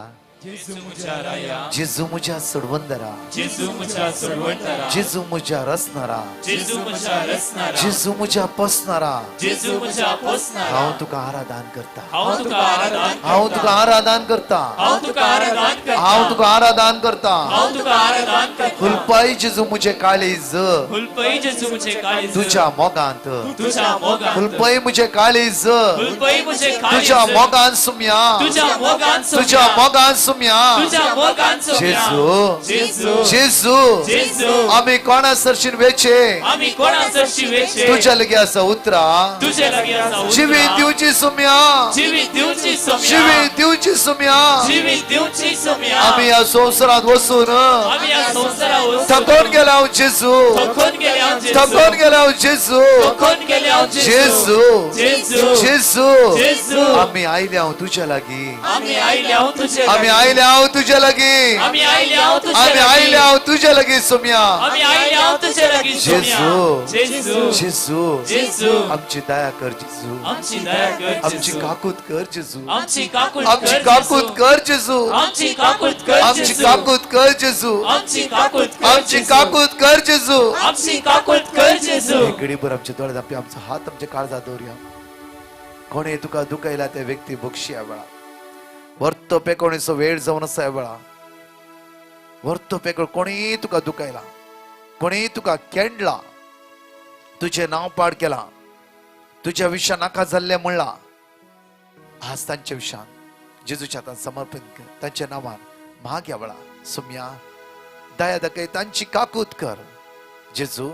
S2: जेजू म्हज्या राया,
S1: जेजू म्हज्या सोडवंदरा,
S2: जेजू म्हज्या सोडवणदारा,
S1: जेजू म्हज्या रचणारा,
S2: जेजू म्हज्या रचणारा,
S1: जेजू म्हज्या पोसणारा,
S2: जेजू म्हज्या पोसणारा,
S1: हांव तुका आराधन करता,
S2: हांव तुका आराधन,
S1: हांव तुका आराधन करता,
S2: हांव तुका आराधन करता,
S1: हांव तुका आराधन करता.
S2: हांव तुका आराधन करता.
S1: हुलपाय जेजू म्हजें काळीज,
S2: हुलपय जेजू म्हजें काळीज,
S1: तुझ्या मोगांत,
S2: तुझ्या मोगांत,
S1: हुलपय म्हजें काळीज,
S2: हुलपय म्हजें काळीज,
S1: तुझ्या मोगान सुम्या,
S2: तुझ्या मोगान,
S1: तुझ्या मोगान सुम्या.
S2: तुझ्या मोगान.
S1: जेजू,
S2: जेजू,
S1: जेजू,
S2: जेजू,
S1: आमी कोणा सरशीन वेचे,
S2: आमी कोणा सरशी वेचे,
S1: तुझ्या लागीं आसा उतरां,
S2: तुझे लागीं आसा उतरां,
S1: जिवीत दिवची सुम्या,
S2: जिवीत दिवची सोम्या,
S1: जिवीत दिवची सुम्या,
S2: जिवीत दिवची सोम्या.
S1: आमी ह्या संवसारांत वचून
S2: आमी ह्या संवसारांत वचून
S1: थकोन गेला जेजू,
S2: थकून गेले हांव जेजू,
S1: थकोन गेला जेजू,
S2: थकून गेले हांव
S1: जेजू,
S2: जेजू,
S1: जेजू,
S2: जेजू,
S1: आमी आयले हांव तुझ्या लागीं,
S2: आमी आयले हांव तुझे
S1: आमी आयले हांव तुझ्या लागीं,
S2: आमी आयले हांव तुझे
S1: आमी आयले हांव तुझ्या लागीं सुम्या.
S2: आमी आयले हांव तुझे लागीं सोम्या.
S1: जेजू,
S2: जेजू,
S1: जेजू,
S2: जेजू,
S1: आमची दया कर जेजू,
S2: आमची दया कर
S1: आमची
S2: जेजू,
S1: काकूत कर जेजू,
S2: आमची काकूत
S1: आमची
S2: कर
S1: काकूत
S2: जेजू,
S1: कर जेजू,
S2: आमची काकूत कर
S1: आमची
S2: जेजू,
S1: काकूत कर जेजू,
S2: आमची काकूत कर
S1: आमची
S2: जेजू,
S1: काकूत कर जेजू,
S2: आमची काकूत कर जेजू.
S1: घडीभर आमच्या दोळे धांपी, आमचो हात आमच्या काळजात दवरया. कोणे तुका दुखयला त्या व्यक्ती बक्षी ह्या वेळा. वर्तो पेकोणीचो वेळ जावन आसा ह्या वेळा. वर्तो पेकोण कोणीय तुका दुखयला, कोणीय तुका केंडला, तुजें नांव पाड केलां, तुज्या विशयान नाका जाल्लें म्हणलां, आज तांच्या विशयान जेजूच्या हातान समर्पण कर. तांच्या नांवान माग ह्या वेळा. सुम्या दया दाखय, तांची काकूत कर जेजू.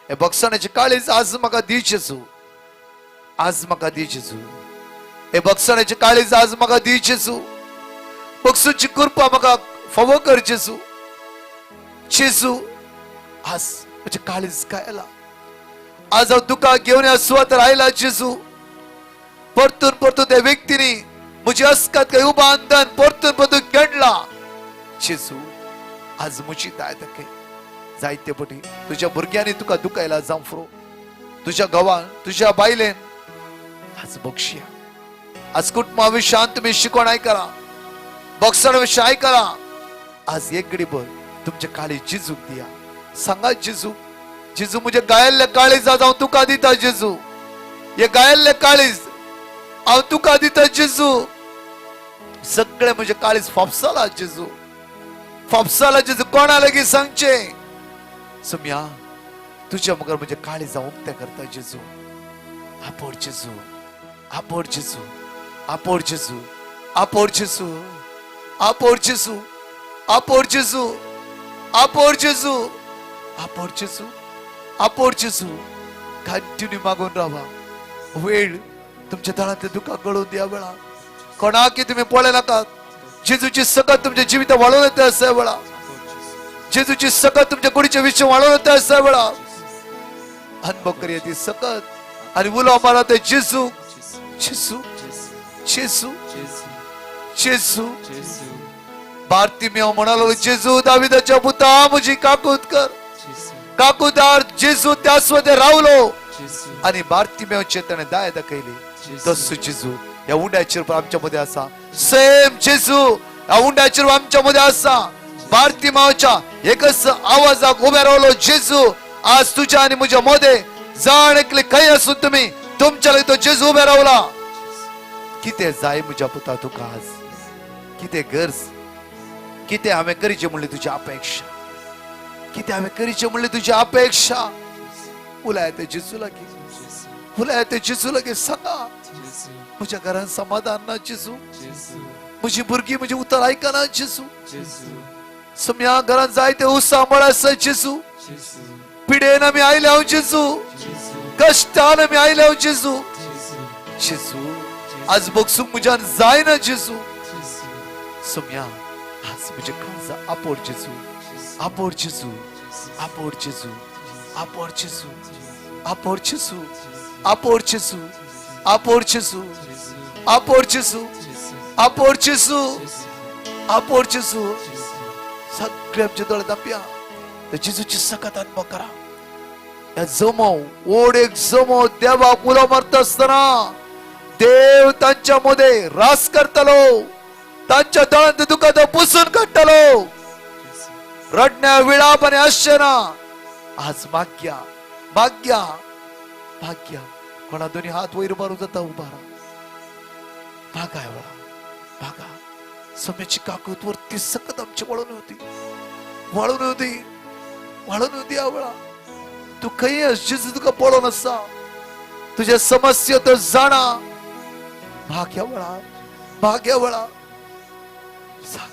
S1: हे बक्षाण्याची काळीज आज म्हाका दी जेजू, आज म्हाका दी जेजू. हे बक्षाण्याची काळीज आज म्हाका दी जेजू. बक्षूची कृपा म्हाका फावो कर जेजू. जेजू आज म्हजें काळीज कायला, आज हांव दुकां घेवन ह्या सुवातेर आयला जेजू. परतून परतून त्या व्यक्तीनी म्हज्या म्हजी अस्कत काय उबांदन परतून परतून केडला जेजू. आज म्हजी दाय दाखय जायते पटी तुझ्या भुरग्यांनी तुका दुखायला जावं, तुझ्या घोवान, तुझ्या बायलेन. आज बक्षिया. आज कुटुंबा विशयान तुम्ही शिकवण ऐकला, बक्षण विषय ऐकला. आज एक गडीभर तुमच्या काळी जिजूक दिया. सांगा जिजू, जिजू, म्हजे गायल्ले काळीज आज हांव तुका दिता जेजू. हे गायल्ले काळीज हांव तुका दिता जेजू. सगळे म्हजे काळीज फोपसाला जेजू, फोपसाला जेजू. कोणा लागीं सांगचे सुम्या, तुझ्या मुखार म्हजे काळीज हांव उक्तें करता जेजू. आपोड जेजू, आपोड जेजू, आपोड जेजू, आपोड जेजू, आपोड जेजू, आपोड जेजू, आपोड जेजू, आपोड जेजू, आपोड जेजू. कंटिन्यू मागून रावा. वेळ तुमच्या तळांतले दुःख गळून द्या वेळा. कोणाकी तुम्ही पळय नाकात. जेजूची सकत तुमच्या जिवित वाळून येते असा वेळा. जेजूची सकत तुमच्या कुडीचे विषय वाळून येते असा वेळा. अनुभव करूया ती सकत आणि उलो मारा ते जेजू, जेजू, जेजू, जेजू. बार्तिमेव म्हणालो, जेजू, दाविदाच्या पुता, म्हजी काकूत कर. काकुदार जेजू त्या स्वते रावलो आणि बार्तिमेवचे त्याने दाय दाखयली. तसो जेजू या उंड्याचेर आमच्या मध्ये असा. सेम जेजू या उंड्याचेर आमच्या मध्ये असा. बार्तिमावच्या एकच आवाजाक उभे रावलो जेजू. आज तुझ्या आणि म्हज्या मध्ये जाण एकले खंय असून तुम्ही, तुमच्या लागीं तो जेजू उभे रावला. कितें जाय म्हज्या पुता तुका आज? कितें गरज? कितें हांवें करीचे म्हणली तुजी अपेक्षा? कितें हांवें करीचे म्हणली तुजी अपेक्षा? उलय ते जेजू लागीं, उलय ते जेजू लागीं. सांगा, म्हज्या घरान समाधान ना जेजू. म्हजी भुरगीं म्हजी उतर आयकना जेजू. सम्या, घरान जायते उसामळ आसा जेजू. पिडेन आमी आयले हांव जेजू, कश्टान आमी आयले हांव जेजू. जेजू, आज बगसूंक म्हज्यान जायना जेजू. सम्या, आज म्हजे काळजा आपोड जेजू, आपोड जेजू, आपोड जेजू, आपोड जेजू, आपोड जेजू, आपोड जेजू, आपोड जेजू, आपोड जेजू, आपोड जेजू, आपोड जेजू. सगळे आमचे दोळे दापया. त्या जेजूची सकत अनुभव करा. या जमो ओढ एक जमो देवाक उलो मारता आसतना देव तांच्या मध्ये रास करतलो. तांच्या दोळ्यांत दुखां तो पुसून काडटलो. रडण्या विळाप आनी आसचें ना. आज माग्या, माग्या, माग्या. कोणा दोन्ही हात वयर मारून जाता उबारा. मागा वेळा, मागा. सम्याची काकूत वरती सकत आमची वळून होती, वळून होती, वळून होती. या वेळा तू खंय जेजू तुका पळोवन आसा. तुझ्या समस्या तो जाणा. भाग्या वेळा, भाग्या वेळा. सांग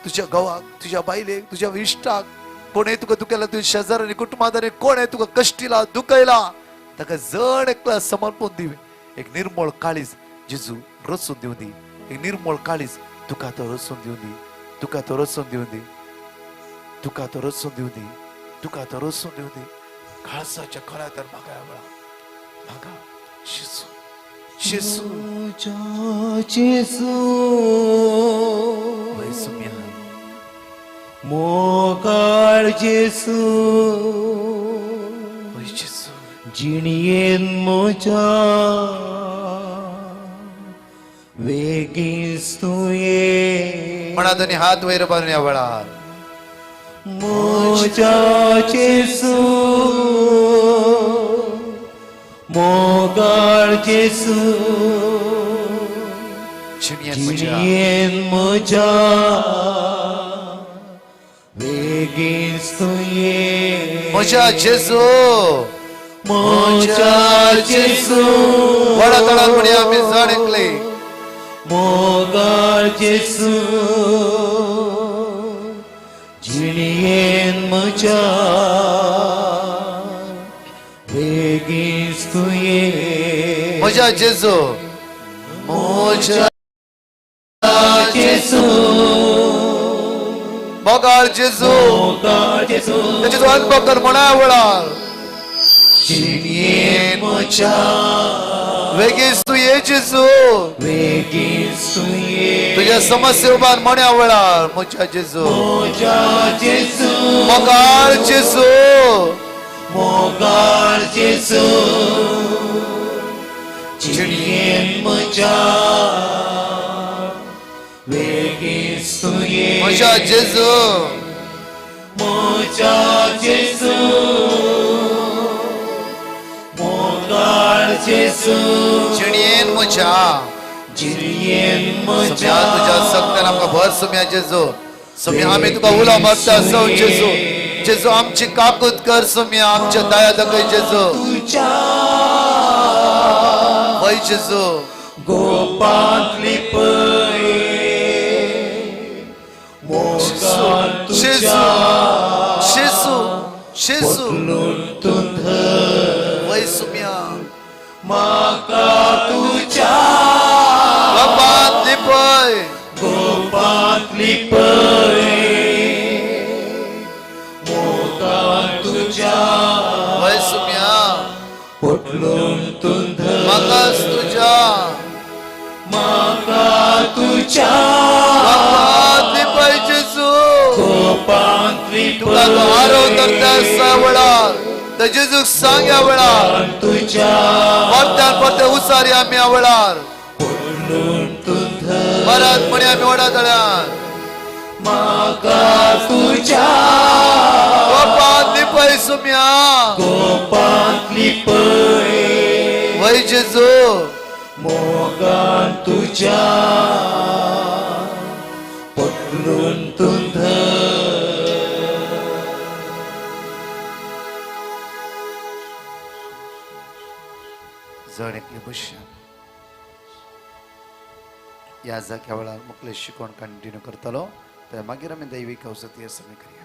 S1: तुझ्या घोवाक, तुझ्या बायलेक, तुझ्या इश्टाक, कोणय तुका दुखयला, तुझ्या शेजाऱ्यांनी, कुटुंबांनी कोण तुका कश्टीला दुखयला, ताका जण एकला समर्पण दिवे. एक निर्मळ काळीज जेजू रचून दिवं दी. एक निर्मळ काळीज तुका तो रचून दिवं दी. तुका तो रचून दिवं दी. तुका तो रचून दिवं दी. तुका तो रचून दिवं दी. काळजाच्या खोलांत मागा वेळा, मागा. जेजू, जेजू.
S3: जेजू.
S1: वय सुम्या.
S3: मोगाळ जेजू.
S1: वय जेजू.
S3: जिणयेन म्हज्या वेगींच तूं ये.
S1: म्हणा, दोन्ही हात वयर बांदून या वेळार.
S3: म्हज्या जेजू, मोगाळ जेजू.
S1: जिणयेन म्हज्या.
S3: जिणयेन म्हज्या वेगींच तूं ये.
S1: म्हज्या जेजू.
S3: म्हज्या जेजू.
S1: व्हडा तळान म्हणया आमी जाण एकले.
S3: मोगाळ जेजू, जिणयेन म्हज्या वेगींच तूं ये.
S1: म्हज्या जेजू, म्हज्या
S3: जेजू.
S1: मोगाळ जेजू.
S3: मोगाळ जेजू.
S1: तेची तूं अनुभव कर म्हणा वेळार.
S3: जिणयेन म्हज्या
S1: वेगीच तूं ये जेजू.
S3: वेगींच वेगीच तूं ये.
S1: तुझ्या समस्ये उबार म्हण्या वेळार म्हज्या जेजू,
S3: म्हज्या जेजू,
S1: मोगाळ जेजू,
S3: मोगाळ जेजू, जिणयेन म्हज्या वेगीच तूं ये.
S1: म्हज्या जेजू,
S3: म्हज्या जेजू, मोगाळ जेजू,
S1: जिणयेन म्हज्या,
S3: जिणयेन
S1: सुम्या
S3: म्हज्या,
S1: तुझ्या सक्त्यान आमकां भर सुम्या जेजू. सुम्या आमी तुका उलो मारता सौ जेजू. जेजू आमची काकूत कर सुम्या, आमच्या दया दाखय जेजू.
S3: तुझ्या
S1: वय जेजू,
S3: गोपांतली पळय मोगान तुझ्या,
S1: जेजू, जेजू,
S3: पटलून तूं धर
S1: वय सुम्या,
S3: म्हाका तुझ्या
S1: गोपांतली पळय,
S3: गोपांतली पळय मोगान तुझ्या,
S1: वय सुम्या,
S3: पटलून तूं धर
S1: म्हाकाच तुझ्या,
S3: म्हाका तुझ्या
S1: गोपांतली पळय जेजू.
S3: गोपांतली
S1: तुका तो आरव धरता आसा वेळार तर जेजूक सांग ह्या वेळार,
S3: तुझ्या
S1: परत्यान परते उसारी आमी ह्या वेळार,
S3: पटलून तूं धर
S1: परत म्हणी आमी वडा तळ्यान
S3: म्हाका तुझ्या
S1: गोपांतली पळय सुम्या,
S3: गोपांतली पळय
S1: वय जेजू,
S3: मोगान तुझ्या पटलून तूं धर.
S1: जण एकली बसया. ह्या जाग्या वेळार मुखले शिकवण कंटिन्यू करतलो, तर मागीर आमी दैवीक औषधी असं करया.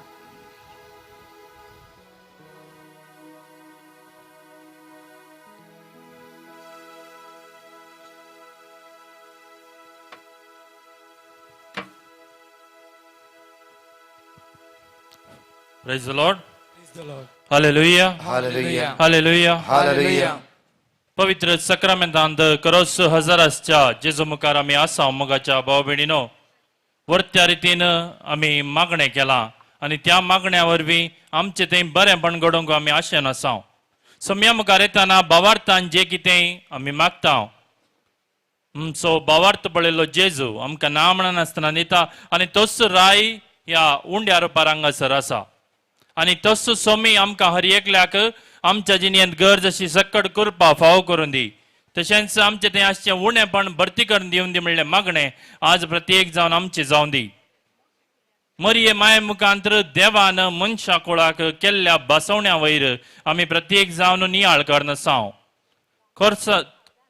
S2: Praise the Lord. Hallelujah.
S1: Hallelujah.
S2: Hallelujah.
S1: Hallelujah.
S2: पवित्र सक्रामेंतांत करोस हजारासच्या जेजू मुखार आमी आसा. मोगाच्या भाव भयणीनो, वरत्या रितीन आमी मागणें केलां आनी त्या मागण्या वरवीं आमचें थंय बरेंपण घडोवंक आमी आशेन आसा. सम्या मुखार येतना भावार्थान जें कितें आमी मागता, सो भावार्थ पळयल्लो जेजू आमकां ना म्हणनासतना दिता आनी तोच राय ह्या उंड्या रुपार हांगासर आसा. आनी तोच सोमी आमकां हर एकल्याक आमच्या जिणेंत गरज अशी सक्कड करपा फावो करून दी, तशेंच आमचें थंय आसचें उणेपण भरती करून दिवन दी म्हणलें मागणें आज प्रत्येक जावन आमचें जावन दी. मरिये माये मुखांतर देवान मनशा कुळाक केल्ल्या बसवण्या वयर आमी प्रत्येक जावन नियाळ करून साव. खर्च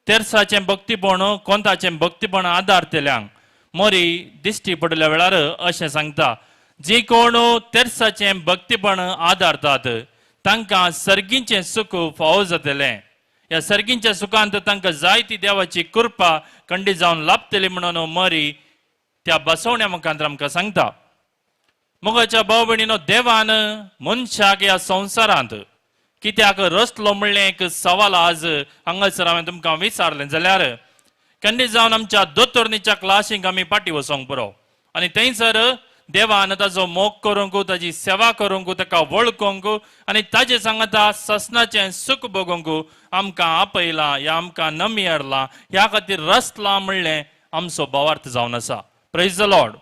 S2: तेरसाचें भक्तीपण कोंताचें भक्तीपण आदारतल्यांक मोरी दिश्टी पडल्या वेळार अशें सांगता, जी कोण तेरसाचें भक्तीपण आदारतात तांकां सर्गीचें सुख फावो जातलें. ह्या सर्गीच्या सुखांत तांकां जायती देवाची कृपा खंडीत जावन लाभतली म्हणून मरी त्या बसवण्या मुखांत आमकां सांगता. मोगाच्या भाव भयणीनो, देवान मनशाक ह्या संवसारांत कित्याक रसलो म्हणलें एक सवाल आज हांगासर हांवें तुमकां विचारलें जाल्यार खंडीत जावन आमच्या दोतोरणीच्या क्लासींक आमी फाटीं वचोंक पुरो आनी थंयसर देवान ताजो मोग करूंक, ताजी सेवा करूंक, ताका वळखूंक आनी ताजे सांगता ससनाचें सुख भोगूंक आमकां आपयलां ह्या आमकां नमी हाडलां. ह्या खातीर रसलां म्हणलें आमचो भावार्थ जावन आसा. Praise the Lord.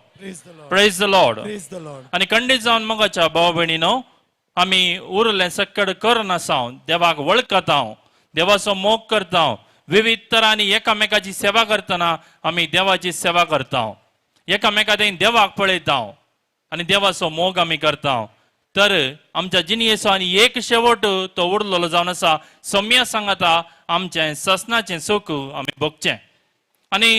S2: Praise the Lord. आनी खंडीत जावन मोगाच्या भाव भयणीनो, आमी उरलें सक्कड करनासा, देवाक वळखता, देवाचो मोग करता, विविध तरांनी एकामेकाची सेवा करतना आमी देवाची सेवा करता, एकामेका थंय देवाक पळयता आनी देवाचो मोग आमी करता. तर आमच्या जिणयेचो आनी एक शेवट तो उरलेलो जावन आसा. सम्या सांगता आमचें ससनाचें सुख आमी भोगचें आनी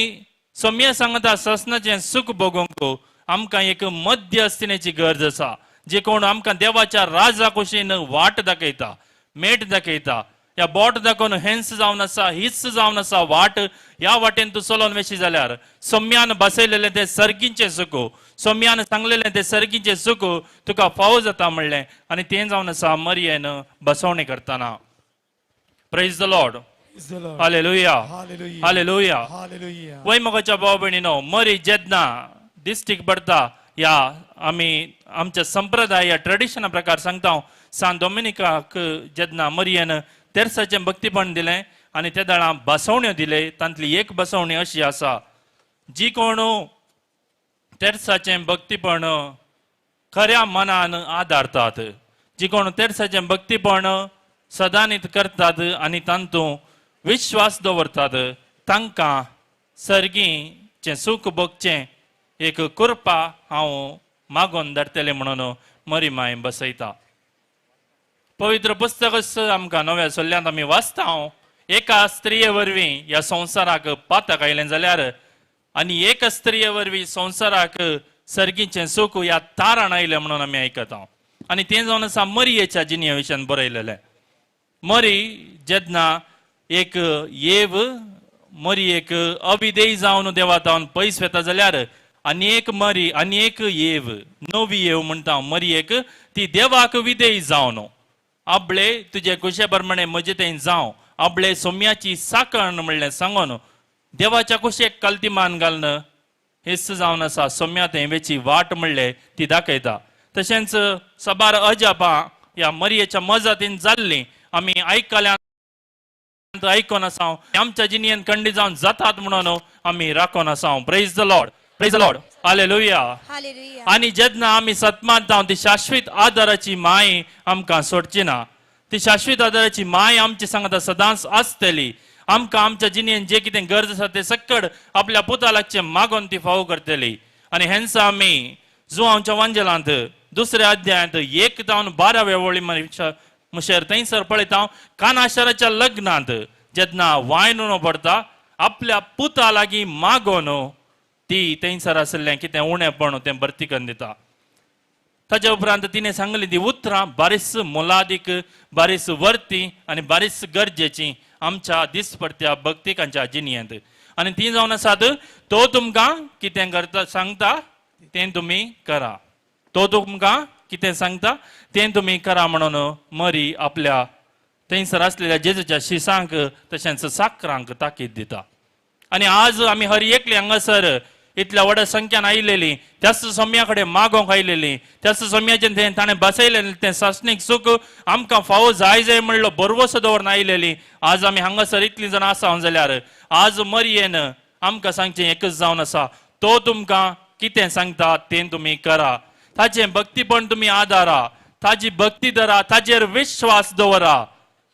S2: सम्या सांगता ससनाचें सुख भोगूंक आमकां एक मध्यस्थिनेची गरज आसा, जे कोण आमकां देवाच्या राजा कुशीन वाट दाखयता, मेट दाखयता. ह्या बोट दाखोवन हेंच जावन आसा, हीच जावन आसा वाट, ह्या वाटेन तूं चलोवन वेशी जाल्यार सम्यान बसयलेलें तें सर्गीचें सुख, सम्यान सांगलेलें तें सर्गीचें सुख तुका फावो जाता म्हणलें आनी तें जावन आसा मरियेन बसवणी करतना. Praise the Lord. Hallelujah, hallelujah. वय मोगाच्या भाव भयणीनो, मरी जेन्ना दिश्टीक पडता ह्या आमी आमच्या संप्रदाय या ट्रेडिशना प्रकार सांगता, सान डोमिनिकाक जेन्ना मरियन तेर्साचें भक्तीपण दिलें आनी ते दळां बसवण्यो दिले, तांतली एक बसवणी अशी आसा, जी कोण तेर्साचें भक्तीपण खऱ्या मनान आदारतात, जी कोण तेर्साचें भक्तीपण सदानीत करतात आनी तांतूं विश्वास दवरतात, तांकां सर्गीचें सूख भोगचें एक कृपा हांव मागोन धाडटलें म्हणून मरी माय बसयता. पवित्र पुस्तकच आमकां नव्या सल्ल्यांत आमी वाचता, एका स्त्रिये वरवीं ह्या संवसाराक पातक आयलें जाल्यार आनी एका स्त्रिये वरवीं संवसाराक सर्गीचें सूख ह्या तारण आयलें म्हणून आमी आयकता. आनी तें जावन आसा मरियेच्या जिणये विशयान बरयलेलें. मरी जेन्ना एक येव मरी एक अविदेय जावन देवा जावन पयस वता जाल्यार आनी एक मरी आनी एक येव नवी येव म्हणटा मरी एक ती देवाक विदेय जावन आपले तुजे कुशे प्रमाणे म्हजे थंय जावं आपले सोम्याची साकण म्हणलें सांगून देवाच्या कुशेक कलती मान घालून हेच जावन आसा सोम्या थंय वेची वाट म्हणले ती दाखयता. तशेंच सबार अजापां ह्या मरयेच्या मजातीन जाल्लीं आमी आयकल्या आयकोन आसा, आमच्या जिणेन खंडी जावन जातात म्हणून आमी राखोन आसा. Praise the Lord, praise the Lord, hallelujah. आनी जेन्ना आमी सतमात जावन ती शाश्वत आदाराची माय आमकां सोडची ना, ती शाश्वत आदाराची माय आमची सांगता सदांच आसतली. आमकां आमच्या जिणेन जे कितें गरज आसा ते सक्कड आपल्या पुता लागचें मागोन ती फावो करतली. आनी हेंच आमी जुवांच्या वांजेलांत दुसऱ्या अध्यायांत 1 जावन 12व्या वळी मुशेर थंयसर पळयता, कानाशराच्या लग्नांत जेन्ना वायन उणो पडटा आपल्या पुता लागीं मागोन ती थंयसर आशिल्लें कितें उणेपण तें भरती करून दिता. ताच्या उपरांत तिणें सांगली ती उतरां बारीस मोलादीक, बारीस वर्ती आनी बारीस गरजेची आमच्या दिसपडत्या भक्तिकांच्या जिणेंत. आनी ती जावन आसात, तो तुमकां कितें करता सांगता तें तुमी करा, तो तुमकां कितें सांगता तें तुमी करा म्हणून मरी आपल्या थंयसर आसलेल्या जेजूच्या शिसांक तशेंच साकरांक ताकीद दिता. आनी आज आमी हर एकली हांगासर इतल्या व्हडा संख्यान आयलेली त्याच सोम्या कडेन मागोंक आयलेली, त्याच सोम्याचें तें ताणें बसयलें तें सासणीक सूख आमकां फावो जाय जाय म्हणलो बरवसो दवरून आयलेली. आज आमी हांगासर इतलीं जाणां आसा जाल्यार आज मरयेन आमकां सांगचें एकच जावन आसा, तो तुमकां कितें सांगता तें तुमी करा, ताचें भक्तीपण तुमी आदारा, ताजी भक्ती धरा, ताजेर विश्वास दवरा,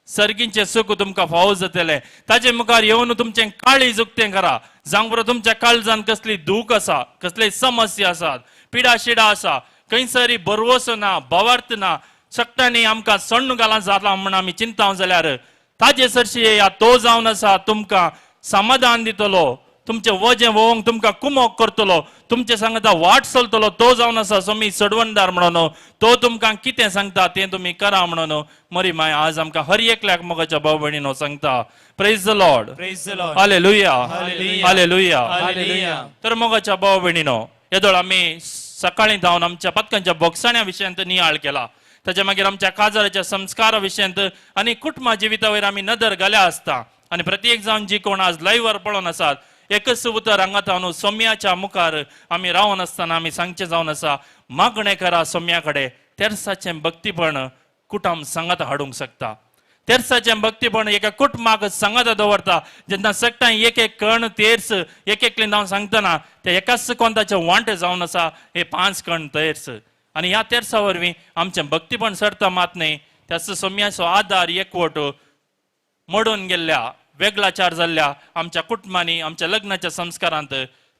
S2: सर्गींचें सूख तुमकां फावो जातलें. ताजे मुखार येवन तुमचें काळीज उक्तें करा, जावं बरो तुमच्या काळजान कसली दूख आसा, कसली समस्या आसात, पिडा शिडा आसा, खंयसरी बरवसो ना, भावार्थ ना, सगळ्यांनी आमकां सण्ण घालां जालां म्हण आमी चिंता जाल्यार ताजे सरशी येया, तो जावन आसा तुमकां समाधान दितलो, तुमचें वजें व्होवंक तुमकां कुमोक करतलो, तुमचें सांगता वाट चलतलो, तो जावन आसा सोमी सडवणदार म्हणून तो तुमकां कितें सांगता तें तुमी करा म्हणून मरी माय आज आमकां हर एकल्याक मोगाच्या भाव भयणीनो सांगता. Praise the Lord,
S4: praise the Lord,
S2: hallelujah, hallelujah. तर मोगाच्या भाव भयणीनो, येदोळ आमी सकाळीं धांवन आमच्या पतकांच्या बोगसाण्या विशयांत नियाळ केला, ताच्या मागीर आमच्या काजाराच्या संस्कारा विशयांत आनी कुटुंबा जिविता वयर आमी नदर घाल्या आसता. आनी प्रत्येक जावन जी कोण आज लायव्हर पळोवन आसात एकच उतर हांगा जावन सोम्याच्या मुखार आमी रावन आसतना आमी सांगचें जावन आसा, मागणें करा सोम्या कडेन, तेर्साचें भक्तीपण कुटुंब सांगात हाडूंक शकता, तेर्साचें भक्तीपण एका कुटुंबाक सांगात दवरता. जेन्ना सगळ्यां एक एक कण तेर्स एक एकलें जावन सांगतना ते एकाच कोंताचें वांटे जावन आसा हे 5 कण तेर्स. आनी ह्या तेर्सा वरवीं आमचें भक्तीपण सरता मात न्ही, त्याच सोम्याचो आदार एकवट मोडून गेल्ल्या वेगळाचार जाल्ल्या आमच्या कुटुंबांनी आमच्या लग्नाच्या संस्कारांत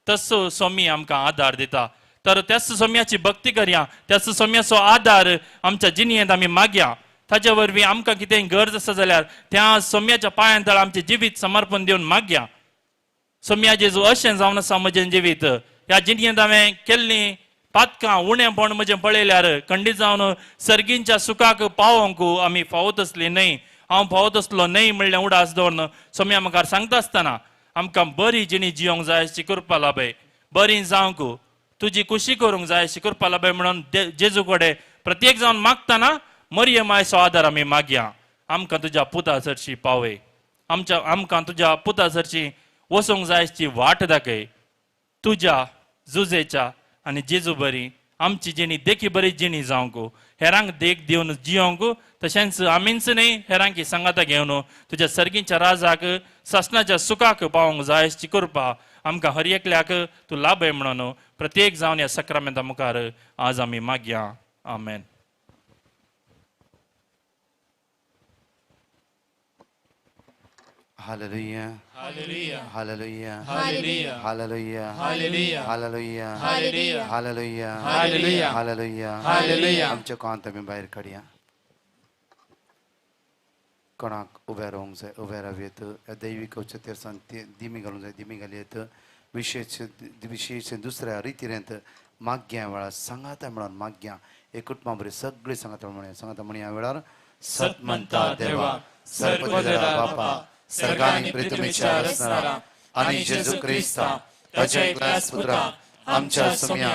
S2: तसो सोमी आमकां आदार दिता. तर त्याच सोम्याची भक्ती करया, त्याच सोम्याचो आदार आमच्या जिणेंत आमी मागया, ताचे वरवीं आमकां कितें गरज आसा जाल्यार त्या सोम्याच्या पांयां तळ आमचें जिवीत समर्पण दिवन मागया. सोम्या जेजू अशें जावन आसा म्हजें जिवीत, ह्या जिणेंत हांवें केल्लीं पातकां उणेंपण म्हजें पळयल्यार खंडीत जावन सर्गींच्या सुखाक पावोवंक आमी फावो तसली न्हय, हांव फावो तसलो न्हय म्हणलें उडास दवरून सोम्या मुखार सांगता आसतना आमकां बरी जिणी जियोंक जाय अशी कृपा लाभय, बरी जावंक तुजी खुशी करूंक जाय अशी कृपा लाभय म्हणून जेजू कडेन प्रत्येक जावन मागतना मरियम मायचो आदार आमी मागया, आमकां तुज्या पुता सरशी पावय. आमच्या आमकां तुज्या पुता सरची वचूंक जायची वाट दाखय. तुज्या जुजेच्या आनी जेजू बरी आमची जिणी देखी बरी जिणी जावंक, हेरांक देख दिवन जियोंक, तशेंच आमीच न्हय हेरांकी सांगाता घेवन तुज्या सर्गीच्या राजाक सासणाच्या सुखाक पावोंक जाय अशी कृपा आमकां हर एकल्याक तूं लाभय म्हणून प्रत्येक जावन ह्या सक्रामेंता मुखार आज आमी मागया. आमेन.
S1: Hallelujah.
S2: Hallelujah.
S1: Hallelujah.
S2: Hallelujah.
S1: Hallelujah.
S2: Hallelujah.
S1: Hallelujah.
S2: Hallelujah.
S1: Hallelujah.
S2: Hallelujah.
S1: Hallelujah.
S2: Hallelujah.
S1: आमच्या कोणाक आमी भायर काडया. कोणाक उबे रावंक जाय उबे रावयत. ह्या दैवीक तेरसान दिमी घालूंक जाय दिमी घालयत. विशेश विशेश दुसऱ्या रितीरेंत माग्या वेळार सांगाता म्हणून माग्या एक कुटुंबा बरी सगळीं सांगाता म्हणया. सांगाता म्हणया वेळार
S2: सत म्हणता देवा सर्वदरा बापा सर्गानी पृथ्वीच्या रचणारा
S1: आणि जेजू क्रिस्ता ताच्या एकल्याच पुत्रा आमच्या सुम्या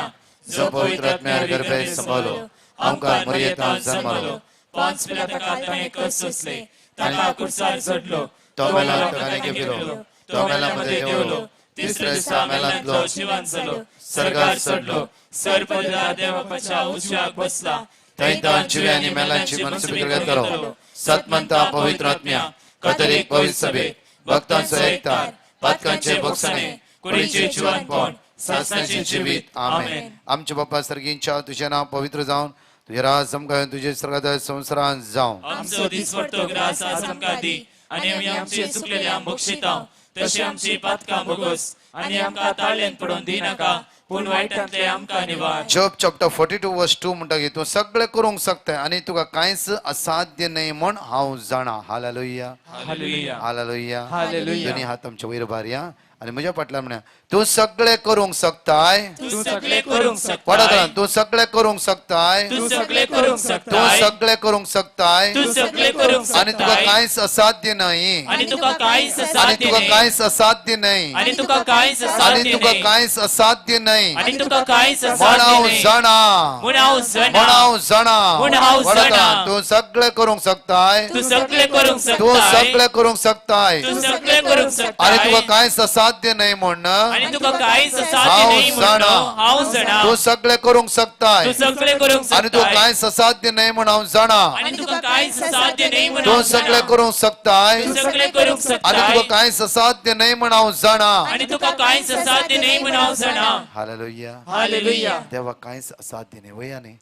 S1: जो पवित्र आत्म्यार गर्भे संभालो आमकां मरियेंत जन्मलो
S2: 5 पिलाताका ताणें कस सोंसले, ताका कुर्सार चडलो,
S1: तो मेला ताणें घेतलो, तो मेला मध्ये देवलो, तिसऱ्या दिसा मेलांतलो
S2: जिवन जालो,
S1: सर्गार चडलो,
S2: सर्वदरा देवाच्या उजव्याक बसला,
S1: थंय जिव्या आनी मेलांची मनसुबी करतलो. सतमंता पवित्र आत्म्या कथोलीक पवित्र सभे भक्तांचो एकतार पातकांचे भोगसणे कुडीचे जिवनपण सासणाचे जिवीत. आमेन. आमच्या बाप्पा सर्गींच्या तुझे नाव पवित्र जावन तुझे राज आमकां तुझे स्वर्गात संवसारांत जावं.
S2: आमचो दिसपट्टो ग्रास आज आमकां दी आनी आमी आमचे चुकलेले बक्षिता तशी आमची पातकां भोगोस आनी आमकां ताळ्यान पडोवन दिनाका पूण वायटांतले आमकां निवार.
S1: जॉब चॅप्टर 42 वर्स 2 म्हणटा की तूं सगळें करूंक शकता आनी तुका कांयच असाध्य न्हय म्हण हांव जाणा. हालेलुया.
S2: हालेलुया.
S1: हालेलुया.
S2: हालेलुया.
S1: दोनी हात आमचे वयर भारया आनी म्हज्या फाटल्यान म्हणया तूं सगळें करूंक शकताय.
S2: तूं सगळें करूंक शकताय.
S1: पडत तूं सगळें करूंक शकताय.
S2: तूं सगळें करूंक
S1: तूं
S2: शकताय.
S1: सगळें करूंक शकताय
S2: तूं सगळें करूंक
S1: आनी तुका
S2: शकताय
S1: कांयच असाध्य न्हय.
S2: आनी तुका कांयच
S1: आनी
S2: असाध्य
S1: तुका
S2: न्हय.
S1: कांयच असाध्य न्हय.
S2: आनी तुका कांयच
S1: आनी
S2: असाध्य
S1: तुका
S2: न्हय.
S1: कांयच असाध्य न्हय.
S2: आनी तुका कांयच
S1: म्हण
S2: असाध्य
S1: हांव
S2: न्हय.
S1: जाणा.
S2: म्हूण हांव जाणा.
S1: म्हण हांव जाणा.
S2: म्हूण हांव जाणा.
S1: तूं सगळें करूंक शकताय.
S2: तूं सगळें करूंक
S1: तूं
S2: शकताय.
S1: सगळें करूंक शकताय
S2: तूं सगळें करूंक
S1: आनी तुका
S2: शकताय
S1: कांयच असाध्य न्हय म्हण
S2: आनी तुका कांयच असाध्य
S1: हांव
S2: न्हय म्हूण
S1: जाणा.
S2: हांव जाणा.
S1: तूं सगळें करूंक शकताय
S2: तूं सगळें करूंक
S1: आनी तुका
S2: शकताय
S1: कांयच असाध्य न्हय म्हूण हांव जाणा.
S2: आनी तुका कांयच असाध्य न्हय म्हूण
S1: तूं
S2: हांव
S1: सगळें
S2: जाणा.
S1: करूंक शकताय
S2: तूं सगळें करूंक
S1: आनी
S2: शकताय
S1: तुका कांयच असाध्य न्हय म्हूण हांव जाणा.
S2: आनी तुका कांयच असाध्य न्हय म्हूण हांव जाणा.
S1: हालेलुया.
S2: हालेलुया.
S1: देवा कांयच असाध्य न्हय वया न्ही.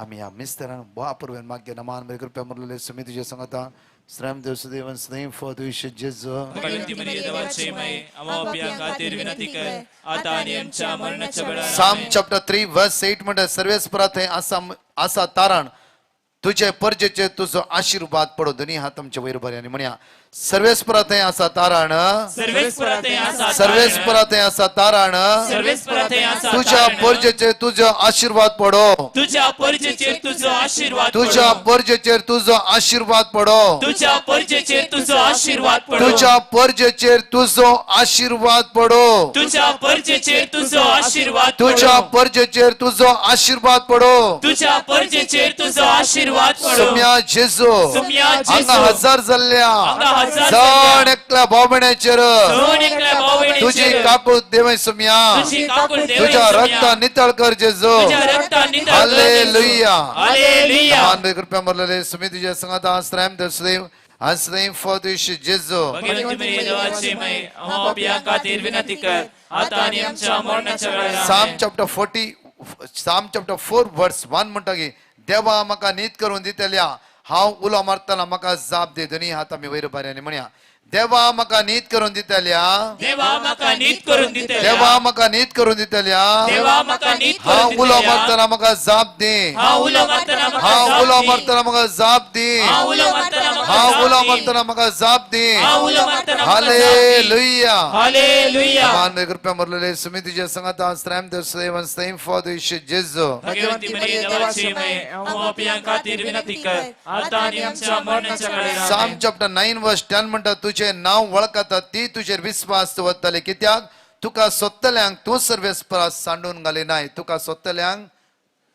S1: आमी ह्या मिस्तरान वापरवेन माग्य नमान बरी कृपया मुरलेले सुमी तुजे सांगता श्रम देव सुदेवन स्नेह फॉ तुझे जेजू.
S2: भगवंती मरिये देवाचे माये आम्हा पाप्यां खातीर विनंती कर आता आनी आमच्या मरणाच्या वेळार.
S1: साम चॅप्टर 3 वर्स 8 म्हणटा सर्वेस्परा थंय आसा आसा तारण तुझे परजेचे तुजो आशीर्वाद पडो. दोनी हात आमचे वयर बरे आनी म्हणया सर्वेस्परा थंय आसा तारण.
S2: सर्वेस्परा थंय आसा
S1: सर्वेस्परा थंय आसा तारण.
S2: सर्वेस्परा थंय आसा
S1: तुझ्या परजेचेर तुजो आशीर्वाद पडो.
S2: तुझ्या परजेचेर तुजो आशीर्वाद
S1: तुझ्या परजेचेर तुजो आशीर्वाद पडो.
S2: तुझ्या परजेचेर तुजो आशीर्वाद पडो.
S1: तुझ्या परजेचेर तुजो आशीर्वाद पडो.
S2: तुझ्या परजेचेर तुजो आशीर्वाद
S1: तुझ्या परजेचेर तुजो आशीर्वाद पडो.
S2: तुझ्या परजेचेर तुजो आशीर्वाद पडो.
S1: सुम्या जेजू
S2: सुम्या जेजू
S1: हांगा हजार जाल्ल्या
S2: हांगा हजार
S1: जण एकल्या भावभयणाचेर तुझी काकूळ देवय सुम्या तुझ्या रक्ता नितळ कर जेजू. हालेलुया.
S2: हालेलुया.
S1: मान कृपया मरलेले सुमी तुझ्या संगात आश्रय देव आश्रय फॉ तुझे जेजू.
S2: भगवंती मरिये देवाचे माये आम्हा पाप्यां खातीर विनंती कर आता आनी आमच्या मरणाच्या वेळार.
S1: साम चॅप्टर 40 साम चॅप्टर 4 वर्स 1 म्हणटा की देवा म्हाका नीत करून दितल्या हांव उलो मारतना म्हाका जाप दे. दोनी हात आमी वयर भायर आनी म्हणया देवा म्हाका नीत करून दितल्या.
S2: देवा म्हाका नीत करून दितल्या.
S1: देवा म्हाका नीत करून दितल्या.
S2: देवा म्हाका नीत करून
S1: हांव उलो मारतना म्हाका जाप दे.
S2: हांव उलो मारतना म्हाका
S1: हांव उलो मारतना म्हाका जाप दे.
S2: हांव उलो मारतना
S1: हांव उलो मारतना म्हाका जाप दे.
S2: हांव उलो मारतना.
S1: हालेलुया.
S2: हालेलुया.
S1: मान कृपया मरलेले सुमी तुझ्या संगात आश्रय देव सुदेवन स्नेह फॉ तुझे जेजू.
S2: भगवंती मरिये देवाचे माये आम्हा पाप्यां खातीर विनंती कर आता आनी आमच्या मरणाच्या वेळार.
S1: साम चॅप्टर 9 वर्स 10 म्हणटा तुझे नाव वळखता ती तुजेर विस्वास दवरतले कित्याक तुका सोदतल्यांक तूं सर्वेस्परा सांडून घाली नाय. तुका सोदतल्यांक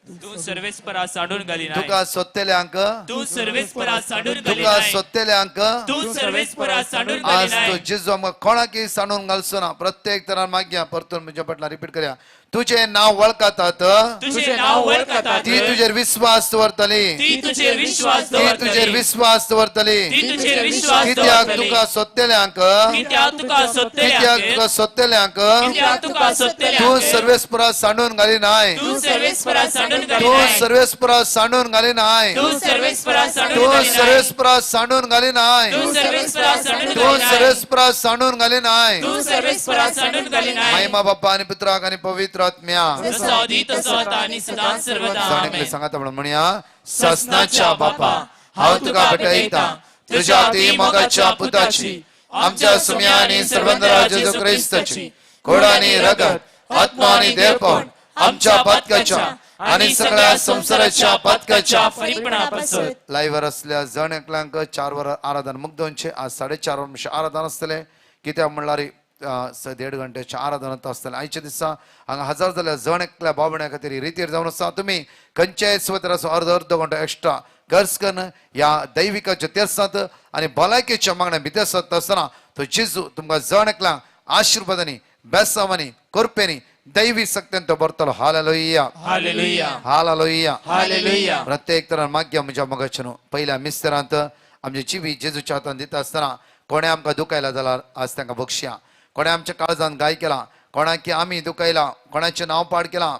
S2: तूं सर्वेस्परा सांडून घाली नाय.
S1: तुका सोदतल्यांक,
S2: तूं सर्वेस्परा सांडून घाली
S1: तुका
S2: नाय.
S1: सोदतल्यांक
S2: तूं सर्वेस्परा सांडून घाली
S1: आज
S2: नाय.
S1: तो जेजू आमकां कोणाकय सांडून घालचो ना. प्रत्येक तरान मागया, परतून म्हज्या फाटल्यान रिपीट करया. तुजें नांव वळखतात,
S2: तुजें नांव वळखतात,
S1: ती तुजेर विस्वास दवरतली,
S2: ती तुजेर विश्वास
S1: ती तुजेर
S2: दवरतली,
S1: विस्वास दवरतली.
S2: ती तुजेर विश्वास
S1: कित्याक
S2: दवरतली.
S1: तुका सोदतल्यांक,
S2: कित्याक तुका
S1: कित्याक
S2: सोदतल्यांक,
S1: तुका सोदतल्यांक
S2: कित्याक तुका
S1: तूं
S2: सोदतल्यांक
S1: सर्वेस्परा सांडून घाली नाय.
S2: तूं सर्वेस्परा सांडून घाली
S1: तूं
S2: नाय.
S1: सर्वेस्परा सांडून घाली नाय.
S2: तूं सर्वेस्परा सांडून
S1: तूं
S2: घाली नाय.
S1: सर्वेस्परा सांडून घाली नाय.
S2: तूं सर्वेस्परा सांडून
S1: तूं
S2: घाली नाय.
S1: सर्वेस्परा सांडून घाली नाय.
S2: तूं सर्वेस्परा सांडून घाली नाय.
S1: महिमा बाप्पा आणि पुत्राक आणि पवित्र आत्म्या.
S2: जसो आदी तसो आता आणि सदा सर्वदा.
S1: जाणेकले
S2: आमेन.
S1: सांगाता म्हणून म्हणया, ससनाच्या बापा, हांव तुका भेटयता तुझ्या अति मोगाच्या पुताची, आमच्या सुम्या आणि सर्वंदरा जेजू क्रिस्ताची कोड आणि रगत, आत्मा आणि देवपण आमच्या पातकाच्या आणि सगळ्या संसाराच्या पातकाच्या
S2: फरीपणापासून.
S1: लाईव्हर असल्या जण एकल्यांक 4 वर आराधन मुग्दोनचे आज 4:30 वर आराधन आसतलें. कित्याक म्हणल्यार 1.5 घंट्याच्या आराधनांत आसतलें. आयच्या दिसा हांगा हजार जाल्यार जण एकल्या बाबण्या खातीर रितीर जावन आसा. तुमी खंयच्याय सुवातेर आसूं अर्द अर्द घंटो एक्स्ट्रा खर्च करून ह्या दैविकाच्या तेर्सांत आनी भलायकेच्या मागण्या भितर सरता आसतना तो जेजू तुमकां जण एकल्यांक आशिर्वादांनी, बेसांवांनी, कृपेनी, दैवी शक्तीन तो भरतलो. Hallelujah,
S2: hallelujah,
S1: hallelujah,
S2: hallelujah.
S1: प्रत्येक तरान मागया म्हज्या मोगाचें न्हू. पयल्या मिस्तरांत आमचे जिवीत जेजूच्या हातान दिता आसतना कोणें आमकां दुखयला जाल्यार आज तांकां बक्षया. कोणें आमच्या काळजान गाय केला, कोणाक आमी दुखयला, कोणाचें नांव पाड केलां,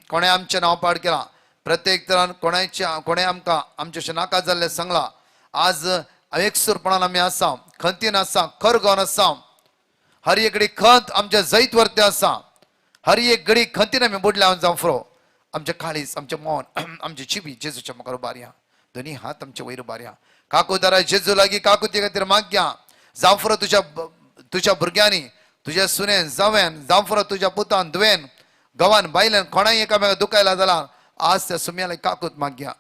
S1: कोणें आमचें नांव पाड केलां. प्रत्येक तरान कोणाचें कोणें आमकां आमचें नाका जाल्लें सांगलां. आज एकसूरपणान आमी आसा, खंतीन आसा, खरगोन आसा. हर एक घडी खंत आमच्या जैत वरते आसा. हर एक घडी खंतीन आमी बुडल्या जावं फ्रो. आमचें काळीज, आमचें मन, आमची जिवीत जेजूच्या मुखार उबारया. दोनी हात आमचे वयर उबारया. काकू दारा जेजू लागीं काकू ते खातीर मागया. जावं फ्रो तुज्या तुज्या भुरग्यांनी, तुज्या सुनेन, जाव्यान, जावं फ्रो तुज्या पुतान, धुवेन, घोवान, बायलेन कोणाय एकामेका दुखायला जाल्यार आज त्या सुम्याला काकूत मागया.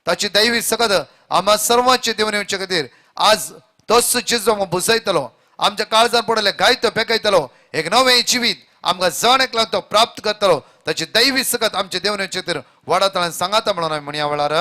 S1: ताची दैवी सकत आम्हा सर्वांचे देवन येवचे खातीर आज तोच जेजू आमकां भुसयतलो. आमच्या काळजान पडले गायतो पेकयतलो. एक नवें जिवीत आमकां जण एकल्याक तो प्राप्त करतलो. ताची दैवी सकत आमचे देवन येवचे खातीर व्हडा तळान सांगाता म्हणून आमी म्हणया वेळार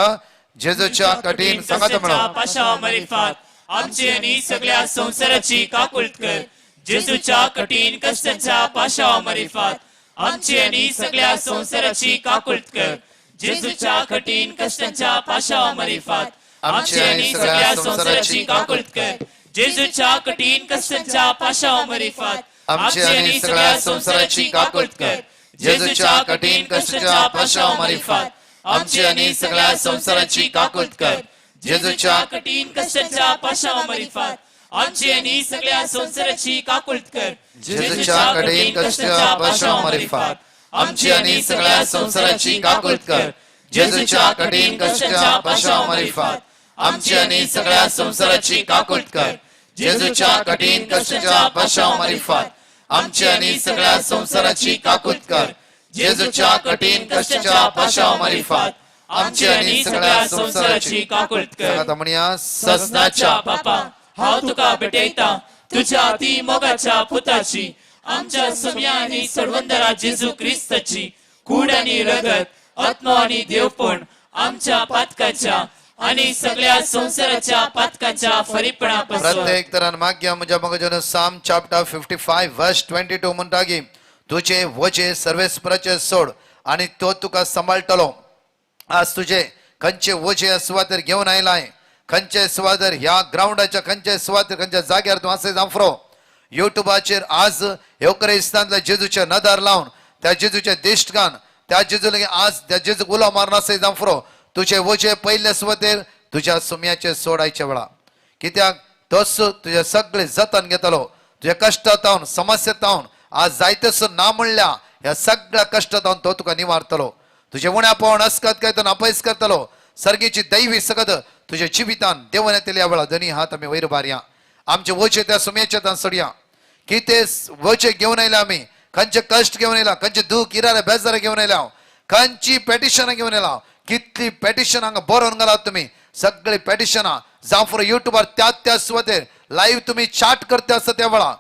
S1: जेजूच्या कठीण सांगाता म्हणून.
S2: पाशाव मरिफात आमची आनी सगळ्या संवसाराची काकुळट कर. जेजूच्या कठीण कष्टांच्या पाशाव मरिफात आमची आनी सगळ्या संवसाराची काकुळट कर. जेजूच्या कठीण कष्टांच्या पाशाव मरिफात आमची आनी सगळ्या संवसाराची काकुळट कर. जेजूच्या कठीण कष्टांच्या पाशाव मरिफात आमची आनी सगळ्या संवसाराची काकुळट कर. जेजूच्या कठीण कष्टांच्या पाशाव मरिफात आमची आनी सगळ्या संवसाराची काकुळट कर. जेजूच्या कठीण कष्टांच्या पाशाव मरिफात आमची आनी सगळ्या संवसाराची काकुळट कर.
S1: जेजूच्या कठीण कष्टांच्या पाशाव मरिफात आमची आनी सगळ्या संवसाराची काकुळट कर. जेजूच्या कठीण कष्टांच्या पाशाव मरिफात आमची आनी सगळ्या संवसाराची काकुळट कर. जेजूच्या कठीण कष्टांच्या पाशाव मरिफात आमची आनी सगळ्या संवसाराची काकुळट कर. जेजूच्या कठीण कष्टांच्या पाशाव मरिफात आमची आनी सगळ्या संवसाराची
S2: काकुळट कर.
S1: सांगाता म्हणया,
S2: ससनाच्या बापा, हांव तुका भेटयता तुझ्या अति मोगाच्या पुताची, आमच्या सुम्या आनी सर्वंदरा जेजू क्रिस्ताची कूड आनी रगत, आत्मा आनी देवपण आमच्या पातकाच्या आनी सगळ्या संवसाराच्या पातकाच्या फरीपणापासून.
S1: प्रत्येक तरान मागया म्हज्या मोगाचें. साम चॅप्टर 55 वर्स 22 म्हणटा की तुजे वजे सर्वेस्पराचे सोड आनी तो तुका सांबाळटलो. आज तुजे खंयचे वजे सुवातेर घेवन आयलाय, खंयचे सुवातेर ह्या ग्रावंडाच्या खंयचे सुवातेर खंयच्या जाग्यार तूं आसय जावं फ्रो. युट्यूबाचेर आज येवक्रिस्तांतल्या जेजूचे नदर लावन त्या जेजूचे दिश्टगान त्या जेजू लागीं आज त्या जेजूक उलो मारून आसय जावं फ्रो. तुजे वजे पयले सुवातेर तुज्या सुम्याचे सोडायच्या वेळा, कित्याक तोच तुजे सगळे जतन घेतलो. तुज्या कश्टांत समस्येंत आज जायतेसो ना म्हणल्या ह्या सगळ्या कश्टांत तो तुका निवारतलो. तुजे उण्या पावन अस्कत काय तो नापयस करतलो. सर्गीची दैवी सकत तुज्या जिवितान देवन येतली. ह्या वेळा दोनी हात आमी वयर बारया. आमचे वचे त्या सुम्याच्या तान सोडया. कितें वचे घेवन आयल्या आमी, खंयचे कश्ट घेवन आयला, खंयचे दूख इरारे बेजार घेवन आयल्या, खंयची पेटिशनां घेवन आयला, कितली पेटिशनां हांगा बरोवन घालात तुमी. सगळी पेटिशनां जावं फुडें युट्यूबार त्या त्या सुवातेर लायव्ह तुमी चाट करता आसता त्या वेळा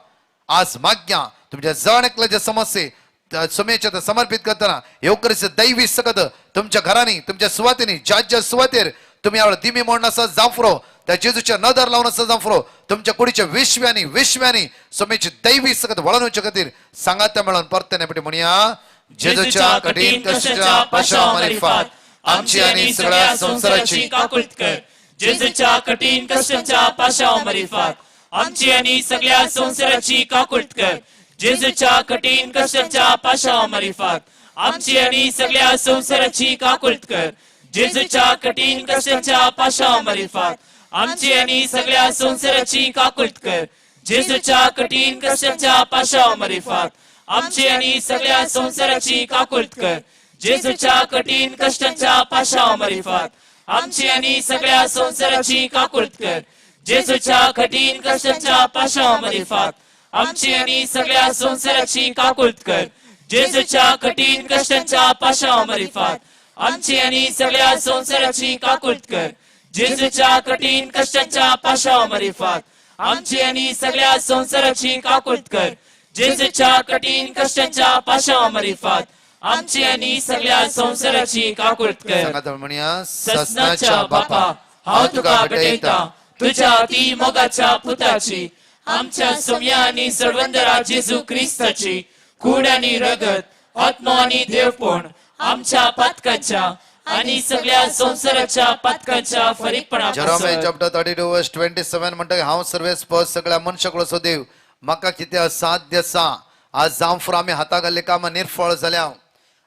S1: आज मागया तुमच्या जण एकल्याचे समस्ये सोम्याच्या समर्पित करतना येवकरीस दैवी सकत तुमच्या घरांनी, तुमच्या सुवातीनी, ज्या ज्या सुवातेर तुम्ही आवड दिमी म्हणून आसा जांफरो, त्या जेजूच्या नदर लावून आसा जांफरो, तुमच्या कुडीच्या विश्व्यानी विश्व्यानी सोम्याची दैवी सकत वळून वचच्या खातीर सांगात मेळोन परते पटी म्हणया, जेजूच्या कठीण कश्टाच्या पाशाव मारिफात आमची आनी सगळ्या संवसाराची
S2: काकुळट कर. जेजूच्या कठीण कश्टाच्या पाशाव मारिफात आमची आनी सगळ्या संवसाराची काकुळट कर. जेजूच्या कठीण कश्टाच्या पाशाव मारिफात आमची आनी सगळ्या संवसाराची काकुळट कर. जेजूच्या कठीण कश्टाच्या पाशाव मारिफात आमची आनी सगळ्या संवसाराची काकुळट कर. जेजूच्या कठीण कश्टाच्या पाशाव मारिफात आमची आनी सगळ्या संवसाराची काकुळट कर. जेजूच्या कठीण कश्टाच्या पाशाव मारिफात आमची आनी सगळ्या संवसाराची काकुळट कर. जेजूच्या कठीण कश्टाच्या पाशाव मारिफात आमची आनी सगळ्या संवसाराची काकुळट कर. जेजूच्या कठीण कश्टाच्या पाशाव मारिफात आमची आनी सगळ्या संवसाराची काकुळट कर. जेजूच्या कठीण कश्टाच्या पाशाव मारिफात आमची आनी सगळ्या संवसाराची काकुळट कर. जेजूच्या कठीण कश्टाच्या पाशाव मारिफात आमची आनी सगळ्या संवसाराची काकुळट कर.
S1: सांगात म्हणया,
S2: ससनाच्या बापा, हांव तुका भेटयता तुझ्या अति मोगाच्या पुताची, आमच्या सोम्या आनी सर्वंदरा जेजू क्रिस्ताची कूड आनी रगत, आत्मो आनी देवपण आमच्या पातकाच्या आनी सगळ्या संवसाराच्या पातकाच्या फरीकपणा
S1: Jeremiah chapter 32 verse 27 म्हणटा, हांव सर्वेस्पर सगळ्या मनशाकडचो देव, म्हाका कितें असाध्य आसा. आज जांफर आमी हाता घाल्ले कामां निर्फळ जाल्या.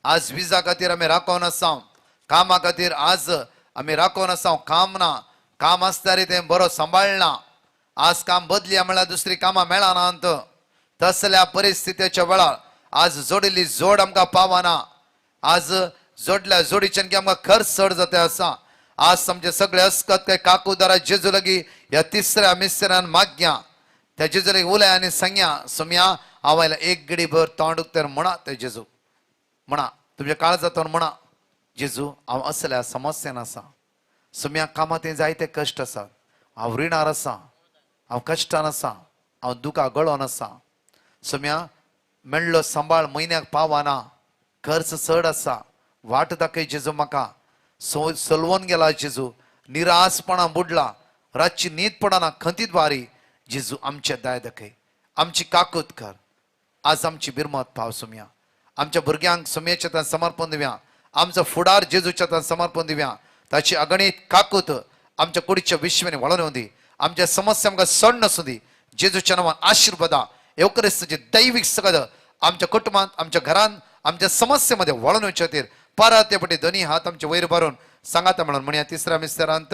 S1: आज विजा खातीर आमी राखोवन आसा, कामा खातीर आज आमी राखोवन आसा. काम ना, काम आसल्यार तें बरो सांबाळना. आज काम बदली म्हळ्यार दुसरी कामां मेळना. अंत तसल्या परिस्थितीच्या वेळार आज जोडिल्ली जोड आमकां पावना. आज जोडल्या जोडीच्यान की आमकां खर्च चड जाता आसा. आज आमचे सगळे अस्कत काय काकुदारा जेजू लागी ह्या तिसऱ्या मिस्त्र्यान माग्या, त्या जेजू लागी उलय आनी सांग्या, सोम्या हांव एक गडी भर तोंड उक्तेर म्हणा, ते जेजू म्हणा, तुमच्या काळजांतून म्हणा, जेजू हांव असल्या समस्यान आसा. सोम्या कामांत जायते कश्ट आसात, हांव रिणार आसा, हांव कश्टान आसा, हांव दुकां गळोन आसा. सोम्या मेळ्ळो सांबाळ म्हयन्याक पावना, खर्च चड आसा, वाट दाखय जेजू म्हाका. सलवोन गेला जेजू, निरासपणा बुडला, रातची न्हीद पडना, खंतीत वारी. जेजू आमचे दाय दाखय, आमची काकूत कर. आज आमची बिरमत पाव सोम्या. आमच्या भुरग्यांक सोम्याच्या तान समर्पण दिवया, आमचो फुडार जेजूच्या तान समर्पण दिवया. ताची अगणीत काकूत आमच्या कुडीच्या विश्वाने वळून येवं दी. आमच्या समस्या आमकां सण नासूं दी. जेजूच्या नांवान आशीर्वादा येवकरिस्ताचे दैवीक सगळं आमच्या कुटुंबात, आमच्या घरांत, आमच्या समस्येमध्ये वळून येवचे खातीर परत ते पटी दोन्ही हात आमचे वयर भरून सांगाता म्हणून म्हणया तिसऱ्या मिस्तेरांत,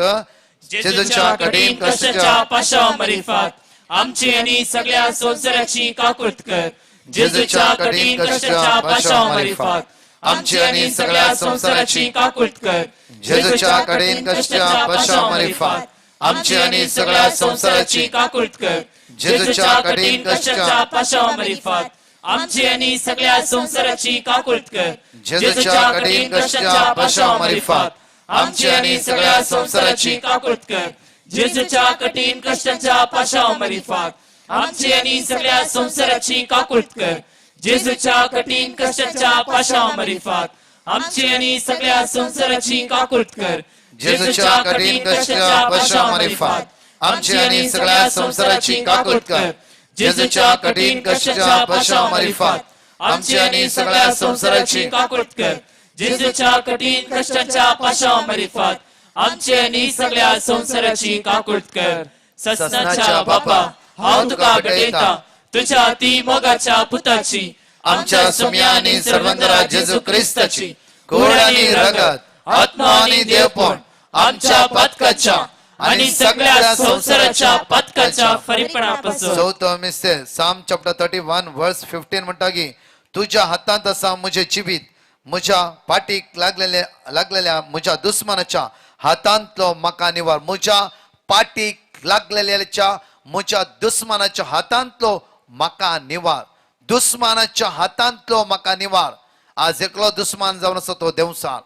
S2: जेजूच्या कठीण कश्टाच्या पाशाव मारिफात आमची आनी सगळ्या संवसाराची काकुळट कर. जेजूच्या कठीण कश्टाच्या पाशाव मारिफात आमची आनी सगळ्या संवसाराची काकुळट कर.
S1: जेजूच्या कठीण कश्टाच्या पाशाव मारिफात आमची आनी सगळ्या संवसाराची
S2: काकुळट कर.
S1: जेजूच्या कठीण कश्टाच्या
S2: पाशाव मारिफात आमची आनी सगळ्या संवसाराची काकुळट कर.
S1: जेजूच्या कठीण कश्टाच्या पाशाव मारिफात आमची आनी सगळ्या संवसाराची
S2: काकुळट कर. जेजूच्या कठीण कश्टाच्या पाशाव मारिफात आमची आनी सगळ्या संवसाराची काकुळट कर. जेजूच्या कठीण कश्टाच्या पाशाव मारिफात आमची आनी सगळ्या संवसाराची काकुळट कर.
S1: जेजूच्या कठीण कश्टाच्या पाशाव मारिफात आमची आनी सगळ्या संवसाराची काकुळट कर. जेजूच्या कठीण कश्टाच्या पाशाव मारिफात आमची आनी सगळ्या संवसाराची
S2: काकुळट कर. जेजूच्या कठीण कश्टाच्या पाशाव मारिफात आमची आनी सगळ्या संवसाराची काकुळट कर. ससनाच्या बापा, हांव तुका भेटयता तुझ्या अति मोगाच्या पुताची,
S1: आमच्या सुम्या आनी सर्वंदरा जेजू क्रिस्ताची कूड आनी रगत, आत्मा आनी देवपण आमच्या पातकाच्या
S2: आनी सगळ्या संवसाराच्या पातकाच्या फरीपणापासून.
S1: चौथो मिस्तेर Psalm chapter 31 verse 15 म्हणटा की तुझ्या हातांत आसा म्हजें जिवीत, म्हज्या पाटीक लागलेल्या म्हज्या दुस्मानाच्या हातांतलो म्हाका निवार. म्हज्या पाटीक लागलेल्याच्या म्हज्या दुस्मानाच्या हातांतलो म्हाका निवार. दुस्मानाच्या हातांतलो म्हाका निवार. आज एकलो दुस्मान जावन आसा तो देवसार.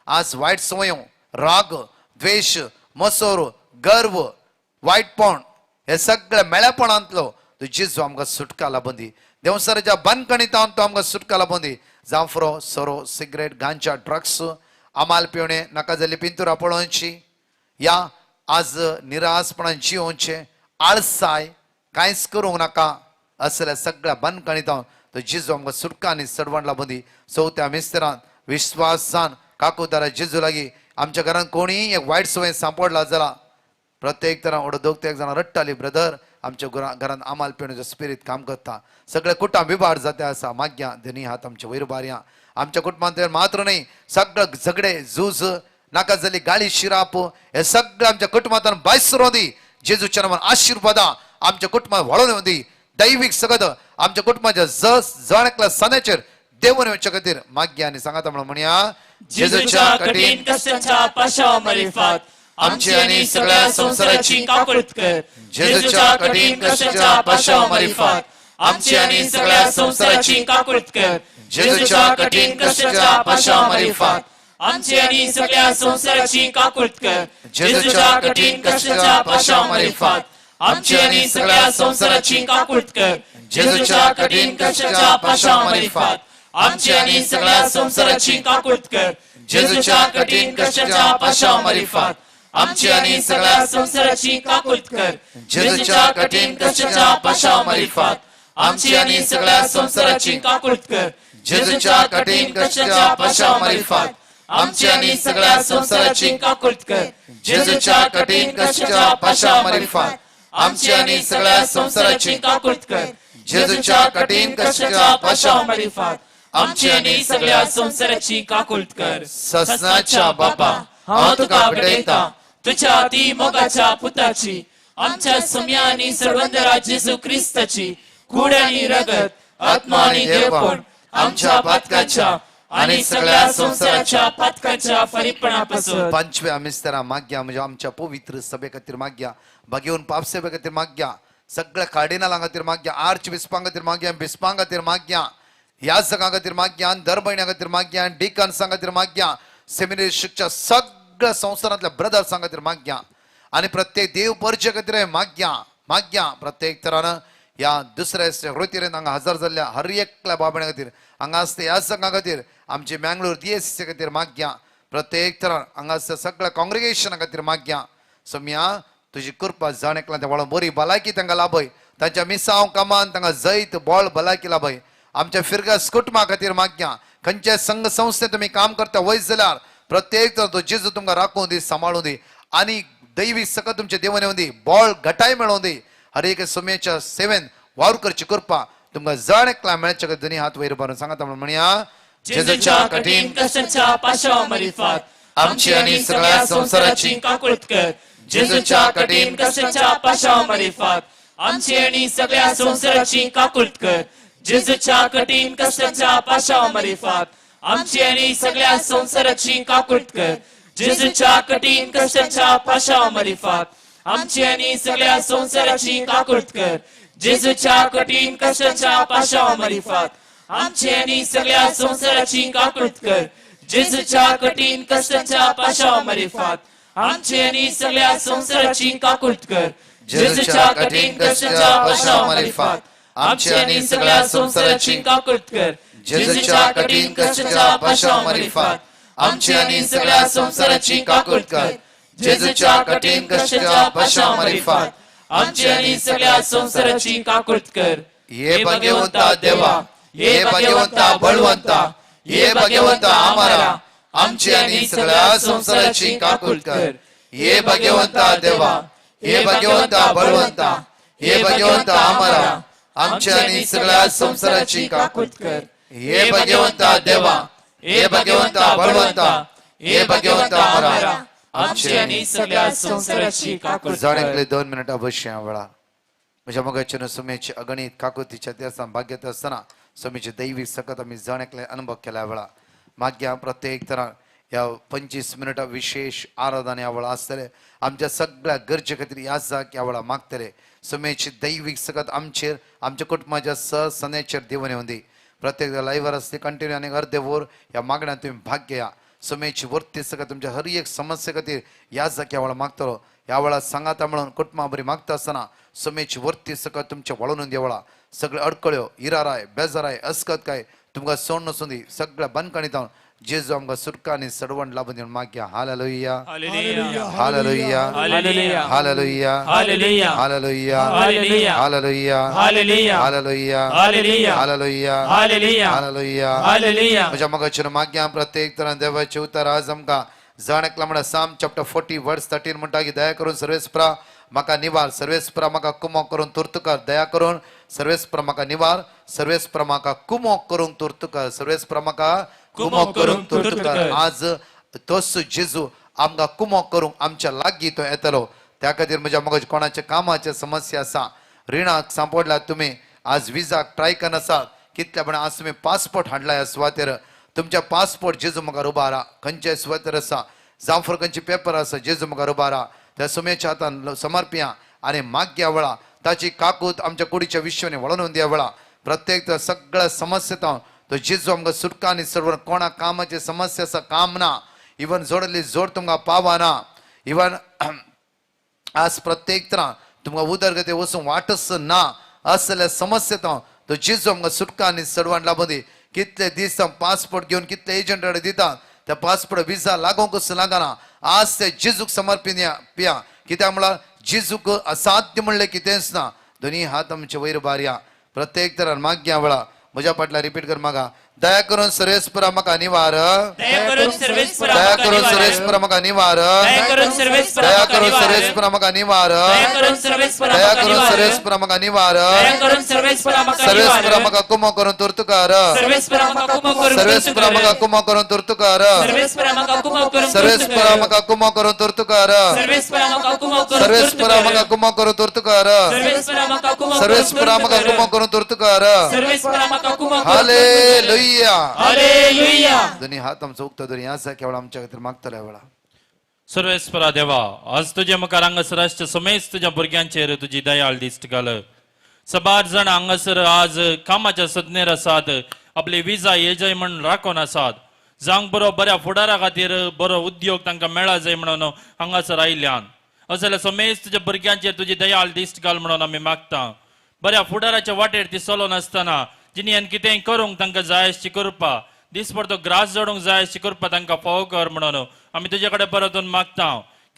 S1: आज वायट संवयो, राग, द्वेश, मसोर, गर्व, वायटपण हे सगळे मेळेपणांतलो तूं जेजू आमकां सुटका लाबून दी. देवसाराच्या बंदखणींत तो आमकां सुटका लाबोवन दी. जांफरो, सोरो, सिगरेट, गांजा, ड्रग्स, आमाल पिवणे, नाका जाल्ली पिंतुरां पळोवची, या आज निरासपणान जियोवचें, आळसाय, कांयच करूंक नाका असल्या सगळ्या बंदखणींत तो जेजू आमकां सुटका आनी सडवण लाबोवन दी. चवथ्या मिस्त्रान विश्वासान काकुदारा जेजू लागीं आमच्या घरान कोणीय एक वायट संवय सांपडला जाल्यार प्रत्येक तरा ओडो दोग एक जाणां रडटाली, ब्रदर आमच्या घरान आमाल पिवण्याचो स्पिरीत काम करता, सगळे कुटां बिबाड जाते आसा, माग्या धनी हात आमच्या वयर बारया. आमच्या कुटुंबांत मात्र न्हय, सगळं झगडे, झूज, नाका जाल्ली गाळी, शिराप हे सगळं आमच्या कुटुंबांत भायसरो दी. जेजूच्या नांवान आशिर्वादा आमच्या कुटुंबात व्हळोवन येवं दी. दैवीक सगळं आमच्या कुटुंबाच्या जण एकल्या सण्याचेर देवून येवच्या खातीर माग्या आनी सांगाता म्हणून म्हणया,
S2: जेजूच्या कठीण कष्टाच्या पाशाव मारिफात आमची आनी सगळ्या संवसाराची काकळूत कर. जेजूच्या कठीण कष्टाच्या पाशाव मारिफात आमची आनी सगळ्या संवसाराची काकळूत कर. जेजूच्या कठीण कष्टाच्या पाशाव मारिफात आमची आनी सगळ्या संवसाराची काकळूत कर. जेजूच्या कठीण कष्टाच्या पाशाव मारिफात आमची आनी सगळ्या संवसाराची काकळूत कर. जेजूच्या कठीण कष्टाच्या पाशाव मारिफात आमची आनी सगळ्या संवसाराची काकळूत कर. जेजूच्या कठीण कष्टाच्या पाशाव मारिफात आमची आनी सगळ्या संवसाराची काकूत कर. जेजूच्या कठीण कष्टाच्या पाशाव मारिफात आमची आनी सगळ्या संवसाराची काकूत कर. जेजूच्या कठीण कष्टाच्या पाशाव मारिफात आमची आनी सगळ्या संवसाराची काकूत कर. जेजूच्या कठीण कष्टाच्या पाशाव मारिफात आमची आनी सगळ्या संवसाराची काकूत कर. जेजूच्या कठीण कष्टाच्या पाशाव मारिफात आमची आनी सगळ्या संवसाराची काकूत कर.
S1: ससनाच्या बापा,
S2: हांव तुका भेटयता तुझ्या अति मोगाच्या पुताची, आमच्या सम्या आनी सर्वंदरा जेजू क्रिस्ताची कूड आनी रगत, आत्मा आनी देवपण आमच्या पातकाच्या आनी सगळ्या संवसाराच्या पातकाच्या फरीपणापासून.
S1: पंचव्या मिस्तरा माग्या म्हणजे आमच्या पवित्र सभे खातीर माग्या, भागेवन पाप सेवे खातीर माग्या, सगळ्या कार्डिनालां खातीर माग्या, आर्च बिस्पां खातीर माग्या, बिस्पां खातीर माग्या, याजकां खातीर माग्या, धर्मयण्यां खातीर माग्या, डिकन्सां खातीर माग्या, सेमिनरी शिकच्या सगळ्या संवसारांतल्या ब्रदर्सां खातीर माग्या आनी प्रत्येक देव परचे खातीर माग्या माग्या. प्रत्येक तरान ह्या दुसऱ्या रोतीरेन हांगा हजर जाल्ल्या हर एकल्या बाबण्या खातीर, हांगा आसता याजकां खातीर, आमचे मँगलोर DSC खातीर माग्या, प्रत्येक तरान हांगा आसता सगळ्या कॉंग्रिगेशना खातीर माग्या. सोम्या तुजी कृपा जाण एकला त्या वळोन बरी भलायकी तांकां लाभय, तांच्या मिसांव कामान तांकां जैत बळ भलायकी लाभय. आमच्या फिरगास कुटुंबा खातीर माग्या, खंयच्या संघ संस्थेत तुमी काम करता वयस जाल्यार प्रत्येक तर तो जेजू तुमकां राखूं दी, सांबाळूं दी आनी दैवी सकत तुमच्या देवान येवं दी, बळ घटाय मेळोवं दी. हर एक सोम्याच्या सेवेन वावर करची कृपा तुमकां जाण एकला मेळच्या खातीर दोनी हात वयर भरून सांगाता म्हणून म्हणया,
S2: जेजूच्या कठीण कष्टाच्या पाशाव मारिफात आमची आनी सगळ्या संवसाराची काकूत कर. जेजूच्या कठीण कष्टाच्या पाशाव मारिफात आमची आनी सगळ्या संवसाराची काकूत कर. जेजूच्या कठीण कष्टाच्या पाशाव मारिफात आमची आनी सगळ्या संवसाराची काकूत कर. जेजूच्या कठीण कष्टाच्या पाशाव मारिफात आमची आनी सगळ्या संवसाराची काकूत कर. जेजूच्या कठीण कष्टाच्या पाशाव मारिफात आमची आनी सगळ्या संवसाराची काकूत कर. जेजूच्या कठीण कष्टाच्या पाशाव मारिफात आमची आनी सगळ्या संवसाराची काकूत कर. जेजूच्या कठीण कष्टाच्या पाशाव मारिफात आमची आनी सगळ्या संवसाराची काकूत कर. जेजूच्या कठीण कष्टाच्या पाशाव मारिफात आमची आनी सगळ्या संवसाराची काकूत कर. जेजूच्या कठीण कष्टाच्या पाशाव मारिफात आमची आनी सगळ्या संवसाराची काकूत कर.
S1: हे भगवंता देवा, हे भगवंता बळवंता, हे भगवंता आमारा, आमची आनी सगळ्या संवसाराची काकूत कर. हे भगवंता देवा, हे भगवंता बळवंता, हे भगवंता आमारा, आमची आनी सगळ्या संवसाराची काकूत कर. हे भगवंता देवा, हे भगवंता बळवंता, हे भगवंता आमारा,
S2: आमची आनी सगळ्या संवसाराची काकूत
S1: जाण
S2: कर.
S1: एकले 2 मिनिटां बसया वेळा म्हज्या मोगाच्या सुमेची अगणित काकुतीच्या देसां भाग्यत आसतना सुमेची दैवी सकत आमी जाण एकले अनुभव केल्या वेळा माग्या प्रत्येक तरान ह्या 25 मिनटां विशेष आराधना ह्या वेळा आसतले. आमच्या सगळ्या गरजे खातीर ह्या जाग ह्या वेळा मागतले. सुमेची दैवीक सकत आमचेर, आमच्या कुटुंबाच्या सण्याचेर देवन येवं दी. प्रत्येक लायव्हर आसले कंटिन्यू आनी अर्दे वर ह्या मागण्यांत तुमी भाग घेया. सुमेची वर्ती सकत तुमच्या हर एक समस्ये खातीर ह्या जाग ह्या वेळा मागतलो. ह्या वेळार सांगाता म्हणून कुटुंबा बरी मागता आसतना समेची वर्ती सकत तुमच्या वळून देवळा सगळे अडकळ्यो इराराय बेजाराय अस्कत काय तुमकां सोड नसून दी सगळ्या बंदखणीत जेजू आमकां सुटका आनी सडवण लाभून दिवन मागया. Hallelujah,
S2: hallelujah,
S1: hallelujah,
S2: hallelujah,
S1: hallelujah,
S2: hallelujah,
S1: hallelujah,
S2: hallelujah,
S1: hallelujah,
S2: hallelujah,
S1: hallelujah,
S2: hallelujah,
S1: hallelujah,
S2: hallelujah,
S1: hallelujah.
S2: Hallelujah.
S1: म्हज्या मोगाचेर मागया प्रत्येक तरान देवाचे उतर आज आमकां जाण एकला म्हणटा Psalm chapter 40 verse 13 म्हणटा की दया करून सर्वेस्परा म्हाका निवार, सर्वेस्परा म्हाका कुमोक करून तुर्त कर. दया करून सर्वेस्परा म्हाका निवार, सर्वेस्परा म्हाका कुमोक करूंक तुर्त कर, सर्वेस्परा म्हाका कुमोक करूंक तुर्त कर. आज तोच जेजू आमकां कुमोक करूंक आमच्या लागीं तो येतलो. त्या खातीर म्हज्या मोगाचे कोणाच्या कामाचे समस्या आसा, रिणाक सांपडल्यात तुमी, आज विजाक ट्राय करनासात कितल्या पण आज तुमी पासपोर्ट हाडला ह्या सुवातेर, तुमच्या पासपोर्ट जेजू मुखार उबारा. खंयच्या सुवातेर आसा, जांफर खंयची पेपर आसा, जेजू मुखार उबारा. त्या सुमेच्या हातान समर्पिया आनी माग्या वेळा ताची काकूत आमच्या कुडीच्या विश्वाने वळून दिया वेळा प्रत्येक सगळ्या समस्येंत तो जेजू आमकां सुटका आनी सर्व. कोणा कामाची समस्या आसा, काम ना, इवन जोडली जोड तुमकां पावना, इवन आज प्रत्येक तरा तुमकां उदरगती वचूंक वाटच ना असल्या समस्येंत तो जेजू आमकां सुटका आनी सडवण लाभूं दी. कितले दीस पासपोर्ट घेवन कितले एजंट कडेन दिता, त्या पासपोर्ट विजा लागोंकच लागना. आज ते जेजूक समर्पण पिया. कित्याक म्हळ्यार जेजूक असाध्य म्हणलें कितेंच ना. दोनी हात आमचे वयर बारया प्रत्येक तरान मागया वेळा म्हज्या फाटल्यान रिपीट कर मागा. दया करून सर्वेस्परा म्हाका निवार,
S2: दया करून सर्वेस्परा
S1: दया
S2: म्हाका
S1: करून
S2: निवार,
S1: सर्वेस्परा म्हाका निवार,
S2: दया करून सर्वेस्परा
S1: दया
S2: म्हाका
S1: करून
S2: निवार,
S1: सर्वेस्परा म्हाका निवार,
S2: दया करून सर्वेस्परा
S1: दया
S2: म्हाका
S1: करून
S2: निवार,
S1: सर्वेस्परा म्हाका निवार,
S2: दया करून सर्वेस्परा म्हाका
S1: सर्वेस्परा
S2: निवार,
S1: म्हाका कुमो करून तुर्त कर,
S2: सर्वेस्परा म्हाका कुमो करून
S1: सर्वेस्परा
S2: तुर्त
S1: म्हाका
S2: कर,
S1: कुमो करून तुर्त कर,
S2: सर्वेस्परा म्हाका कुमो करून तुर्त
S1: सर्वेस्परा
S2: कर,
S1: म्हाका कुमो करून तुर्त कर,
S2: सर्वेस्परा म्हाका कुमो करून तुर्त
S1: सर्वेस्परा
S2: कर,
S1: म्हाका कुमो करून तुर्त कर,
S2: सर्वेस्परा म्हाका कुमो करून
S1: सर्वेस्परा
S2: तुर्त
S1: म्हाका
S2: कर,
S1: कुमो करून तुर्त कर.
S2: सर्वेस्परा म्हाका कुमो करून तुर्त कर.
S1: Hallelujah,
S2: hallelujah.
S1: दोन्ही हात आमचो उक्तो दोन्ही आसा केवळ आमच्या खातीर मागतल्या वेळा.
S4: सर्वेस्परा देवा, आज तुज्या मुखार हांगासर आसच्या समेज तुज्या भुरग्यांचेर तुजी दयाळ दिश्ट घाल. सबार जाण हांगासर आज कामाच्या सदनेर आसात, आपली विजा येजय म्हण राखून आसात, जावंक बरो बऱ्या फुडारा खातीर बरो उद्योग तांकां मेळा जाय म्हणून हांगासर आयिल्ल्यान. अशें समेज तुज्या भुरग्यांचेर तुजी दयाळ दिश्ट घाल म्हणून आमी मागता. बऱ्या फुडाराच्या वाटेर ती चलोन आसतना जिणेन कितेंय करूंक तांकां जाय अशी करपा, दिसपडतो ग्रास जोडूंक जाय अशी करपा तांकां फावो कर म्हणून आमी तुजे कडेन परतून मागता.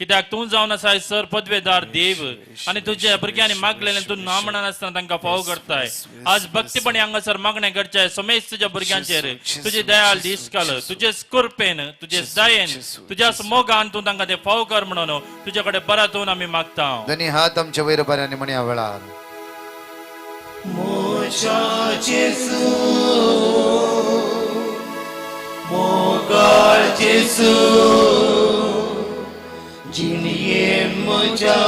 S4: कित्याक तूं जावन आसाय सर पदवेदार देव आनी तुज्या भुरग्यांनी मागलेलें तूं ना म्हणनासतना तांकां फावो करताय. आज भक्तीपणी हांगासर मागणें करचें समेज तुज्या भुरग्यांचेर तुजी दयाळ दीस घाल. तुजे कृपेन, तुजे दयेन, तुज्या मोगान तूं तांकां तें फावो कर म्हणून तुजे कडेन परतून आमी मागता.
S1: दोन्ही हात आमचे वयर बऱ्यानी म्हणया वेळार.
S3: म्हज्या जेजू, मोगाळ जेजू, जिणयेन म्हज्या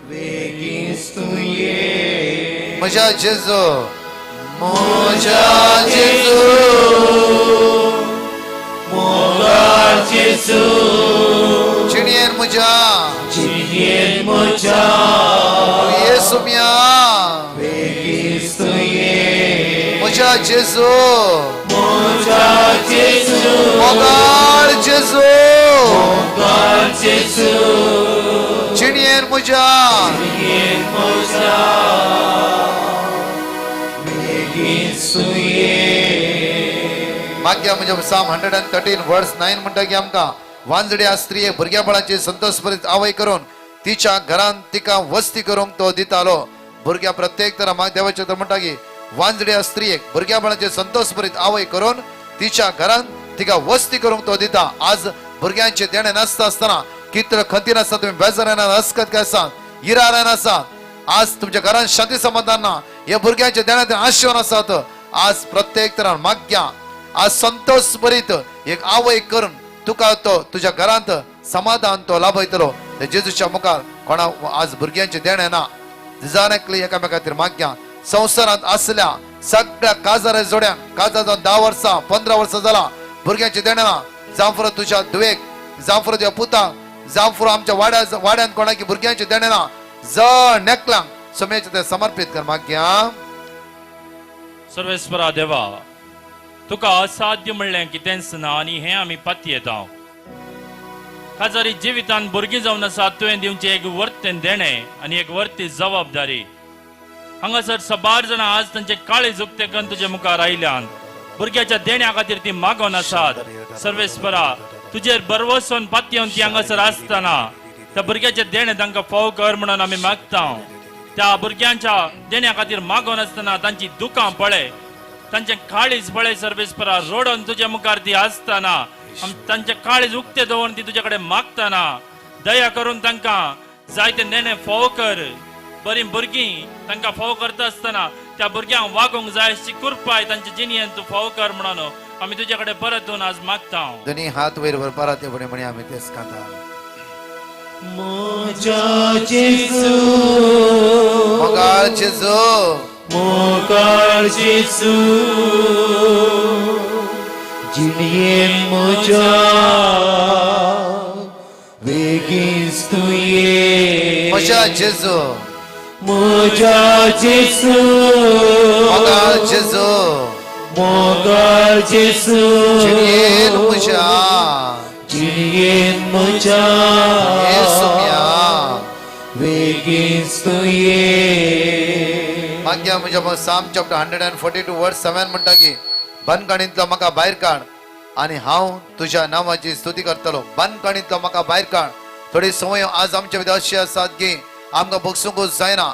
S3: वेगींच तूं ये.
S1: म्हज्या जेजू, म्हज्या जेजू,
S3: मोगाळ जेजू,
S1: जिणयेन म्हज्या
S3: जिणयेन म्हज्या
S1: येसू म्या
S3: वेगींच तूं ये.
S1: म्हज्या जेजू,
S3: म्हज्या जेजू,
S1: मोगाळ जेजू,
S3: मोगाळ जेजू,
S1: जिणयेन म्हज्या
S3: जिणयेन म्हज्या वेगींच तूं ये.
S1: मागया म्हज्या Psalm 113 verse 9 म्हणटा की आमकां वांजड्या स्त्रिये भुरग्याबाळाची संतोष आवय करून तिच्या घरान तिका वस्ती करूंक तो दितालो. भुरग्या प्रत्येक तरा माग देवाचे तर म्हणटा की वांजड्या स्त्रियेक भुरग्याबाळाची संतोष भरीत आवय करून तिच्या घरान तिका वस्ती करूंक तो दिता. आज भुरग्यांचे देणे नासता आसतना कितलो खंती नासता, तुमी बेजारान अस्कत काय आसा, इरारान आसा, आज तुमच्या घरान शांती समाधान ना, हे भुरग्यांच्या देण्यात आशिर्वाद आसात. आज प्रत्येक तरान मागया आज संतोष भरीत एक आवय करून तुका तो तुज्या घरांत समाधान तो लाभयतलो. जेजूच्या मुखार कोणा आज भुरग्यांचे देणे ना, जाणकली एकामेका खातीर मागया. संवसारांत असल्या सगळ्या काजार जोड्यांक काजार जावन 10 वर्सां 15 वर्सां जाला भुरग्यांचे देणे ना. जांफुरो तुज्या धुवेक, जांफुरो तुज्या पुताक, जांफुरो आमच्या वाड्यान कोणाकी भुरग्यांचे देणे ना, जण नेकलांक समयाचे ते समर्पीत कर मागया.
S4: सर्वेस्परा देवा, तुका असाध्य म्हणलें कितेंच ना आनी हें आमी पातयेता. खाजारी जिवितान भुरगीं जावन आसा तुवें दिवचें एक वर्तें देणें आनी एक वर्ती जबाबदारी. हांगासर सबार जाणां आज तांचे काळीज उक्तें करून तुजे मुखार आयल्यान भुरग्याच्या देण्या खातीर ती मागोन आसात. सर्वेस्परा तुजेर भरवसून पातयेवन ती हांगासर आसतना त्या भुरग्याचें देणें तांकां फाव कर म्हणून आमी मागता. त्या भुरग्यांच्या देण्या खातीर मागोन आसतना तांची दुकां पळय, तांचें काळीज पळय सर्वेस्परा. रोडोन तुजे मुखार ती आसतना तांचें काळीज उक्तें दवरून ती तुजे कडेन मागतना दया करून तांकां जायते देणें फाव कर. बरीं भुरगीं तांकां फाव करता आसतना त्या भुरग्यांक वागूंक जाय अशी कृपाय तांच्या जिणेंत तूं फाव कर म्हणून आमी तुजे कडेन परतून आज मागता.
S1: दोनी हात वयर व्हरपा ते फुडें म्हणी आमी तेच कांता.
S3: म्हज्या जेजू,
S1: मोगाळ जेजू,
S3: मोगाळ जेजू, जिणयेन म्हज्या वेगींच तूं ये.
S1: म्हज्या जेजू,
S3: म्हज्या जेजू,
S1: मोगाळ जेजू,
S3: मोगाळ जेजू,
S1: जिणयेन म्हज्या,
S3: जिणयेन म्हज्या वेगींच तूं ये.
S1: मागीर म्हज्या Psalm chapter 142 verse 7 म्हणटा की बंदखणींतलो म्हाका भायर काड आनी हांव तुज्या नांवाची स्तुती करतलो. बंदखणींतलो म्हाका भायर काड. थोडी संवय आज आमच्या भितर अशी आसात की आमकां बगसूंकूच जायना.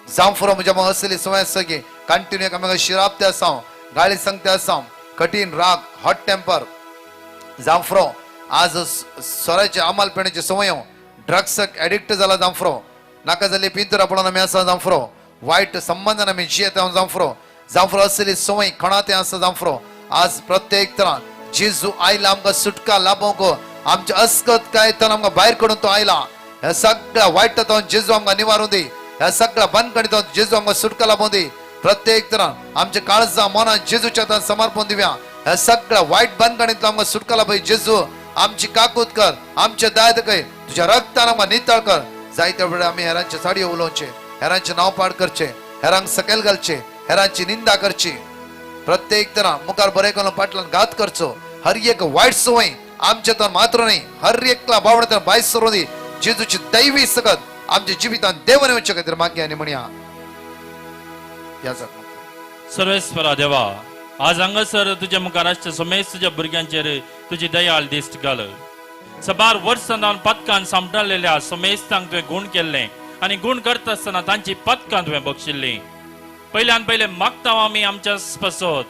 S1: जावं फुरो म्हज्या असली संवय आसा की कंटिन्यू एकामेकां शिरापते आसा, गाळी सांगते आसा, कठीण राग, हॉट टेम्पर. जावं फुरो आज सोऱ्याचे अमल पिण्याची संवय, ड्रग्साक एडिक्ट जाला जावं फुरो, नाका जाल्ली पिंतुरा पळोवन आमी आसा जावं फुरो, वायट संबंदान आमी जियेता जावं फुरो, जावं फुरो असली संवय खणाते आसा जावं फुरो. आज प्रत्येक तरान जेजू आयला आमकां सुटका लाभोवंक, आमच्या अस्कत काय तर आमकां भायर काडून तो आयला. ह्या सगळ्या वायट तत्वान जेजू आमकां निवारून दी, ह्या सगळ्या बंदखणींत जेजू आमकां सुटका लाभोवं दी. प्रत्येक तरान आमच्या काळजा मनान जेजूच्या हातान समर्पण दिवया. ह्या सगळ्या वायट बंदखणींतलो आमकां सुटका लाभय जेजू. आमची काकूत कर, आमचे दाय दखय, तुज्या रक्तान आमकां नितळ कर. जायत्या वेळार आमी हेरांचे साडयो उलोवचे, हेरांचें नांव पाड करचें, हेरांक सकयल घालचें, हेरांची निंदा करची. प्रत्येक तरान मुखार बरें करून पाटल्यान घात करचो. हर एक वायट संवय आमच्या तर मात्र न्ही, हर एकला बावडे भायर सरून दी. जेजूची दैवी सकत आमच्या जिवितान देवान येवचे खातीर मागया आनी म्हणया.
S4: सर्वेस्परा देवा, आज हांगासर तुज्या मुखार आसच्या समेस्त तुज्या भुरग्यांचेर तुजी दयाळ दिश्ट घाल. सबार वर्सां जावन पदकान सांपडलेल्या समेस्तांक तुवें गूण केल्लें आनी गूण करता आसतना तांची पदकां तुवें बक्षिल्लीं. पयल्यान पयलें मागता आमी आमच्या पासत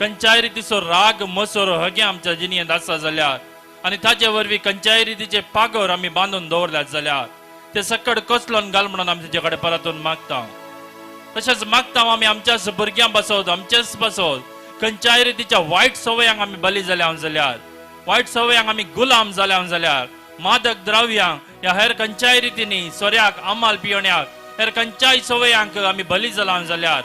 S4: खंयच्याय रितीचो राग मसोर हगे आमच्या जिणेंत आसा जाल्यार आनी ताचे वरवीं खंयच्याय रितीचे पागोर आमी बांदून दवरल्यात जाल्यार ते सकट कसलोन घाल म्हणून आमी तुजे कडेन परतून मागता. तशेंच मागता आमी आमच्याच भुरग्यां पासत, आमचेच पासत खंयच्याय रितीच्या वायट संवयांक आमी बली जाल्या जाल्यार, वायट संवयांक आमी गुलाम जाल्या जाल्यार, मादक द्रव्यांक ह्या हेर खंयच्याय रितींनी सोऱ्याक, अमाल पिवण्याक, हेर खंयच्याय संवयांक आमी बली जाल्या जाल्यार,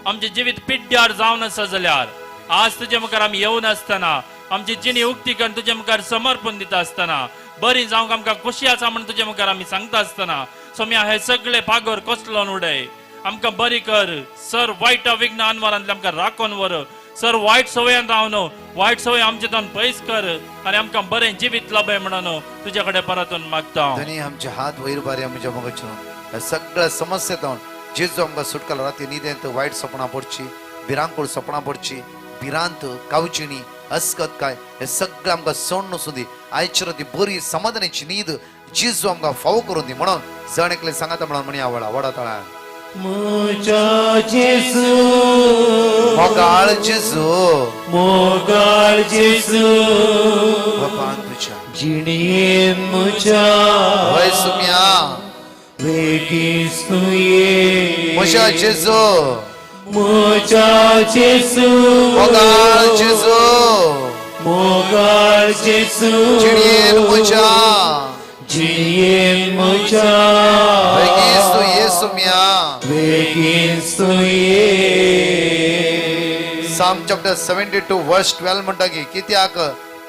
S4: आमचें जिवीत पिड्ड्यार जावन आसा जाल्यार आज तुजे मुखार आमी येवन आसतना आमची जिणी उक्ती करून तुजे मुखार समर्पण दिता आसतना, बरी जावंक आमकां खोशी आसा म्हण तुजे मुखार आमी सांगता आसतना सोम्या हे सगळे पागोर कसलोन उडय, आमकां बरी कर. सर वायट विघ्न अनवारांतले आमकां राखून व्हर. सर वायट संवयान रावन वायट संवय आमचे तान पयस कर आनी आमकां बरें जिवीत लाभय म्हणून तुजे कडेन परतून मागता.
S1: धनी आमचे हात वयर बारी आमच्या मोगाचेर ह्या सगळ्या समस्येंत जेजू आमकां सुटका. राती न्हिदेंत वायट सपनां पडची, भिरांकूळ सपनां पडची, भिरांत, कावचिणी, अस्कत काय हे सगळें आमकां सोडून वचूं दी. आयच्या ती बरी समाधानाची न्हीद जेजू आमकां फावो करून दी म्हणून जण एकले सांगाता म्हणून म्हणया वडा वडा तळ्यान.
S3: म्हज्या जेजू,
S1: मोगाळ जेजू,
S3: मोगाळ जेजू,
S1: बापान तुज्या
S3: जिणयेन म्हज्या
S1: वय सुम्या
S3: वेगींच तूं ये.
S1: म्हज्या जेजू,
S3: म्हज्या जेजू,
S1: मोगाळ जेजू,
S3: मोगाळ जेजू,
S1: जिणयेन म्हज्या
S3: जिणयेन म्हज्या
S1: वेगींच तूं ये सुम्या
S3: वेगींच तूं ये.
S1: Psalm chapter 72 verse 12 म्हणटा की कित्याक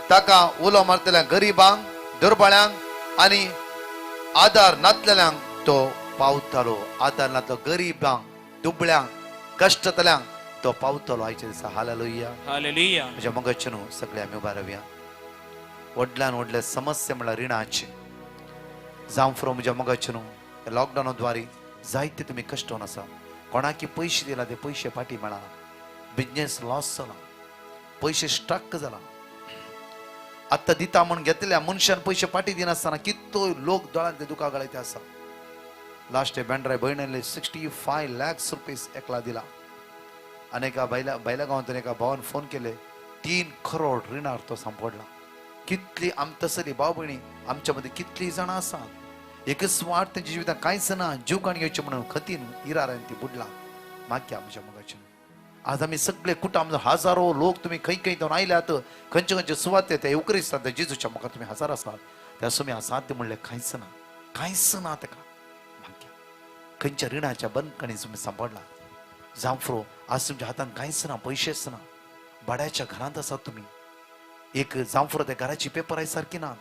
S1: ताका उलो मारतल्या गरिबांक, दुर्बळ्यांक आनी आदार नातलेल्यांक तो पावतालो. आदार नातलो गरिबांक, दुबळ्यांक, कश्टतल्यांक तो पावतलो. आयच्या दिसा हालेलुया.
S2: हालेलुया.
S1: म्हज्या मोगाचे न्हू सगळे आमी उबे रावया. व्हडल्यान व्हडले समस्या म्हणल्यार रिणाची. जावं फ्रो म्हज्या मोगाचे न्हू, लॉकडावना द्वारे जायते तुमी कश्टोन आसा. कोणाकी पयशे दिला ते पयशे फाटी मेळना, बिजनेस लॉस जाला, पयशे स्ट्रक जाला. आत्तां दिता म्हूण घेतल्या मनशान पयशे फाटी दिनासतना कितलो लोक दोळ्यांत ते दुकां गळयते आसा. लास्ट बेंड्राय भयणीले 65 lakhs rupees एकला दिला. आनी एका बायला बायला गांवांतून एका भावान फोन केले, 3 करोड रिणार तो सांपडला. कितली आम तसली भाव भयणी आमच्या मदीं कितली जाणां आसात, एकच वाट तेंच्या जिवितांत कांयच ना, जीव काण घेवचें म्हणून खतीन इरारान ती बुडला. मागया आमच्या मोगाचें. आज आमी सगळे कुटुंब हजारो लोक तुमी खंय खंय जावन आयल्यात, खंयचे खंयचे सुवाते ते येवकरिस्तात, त्या जेजूच्या मुखार तुमी हजार आसात. त्या सुमी असाध्य म्हणलें कांयच ना, कांयच ना ताका. मागया खंयच्या रिणाच्या बंदखणी तुमी सांपडला. जांफ्रो आज तुमच्या हातान कांयच ना, पयशेच ना, भाड्याच्या घरांत आसात तुमी. एक जांफ्रो त्या घराची पेपरां सारकी ना,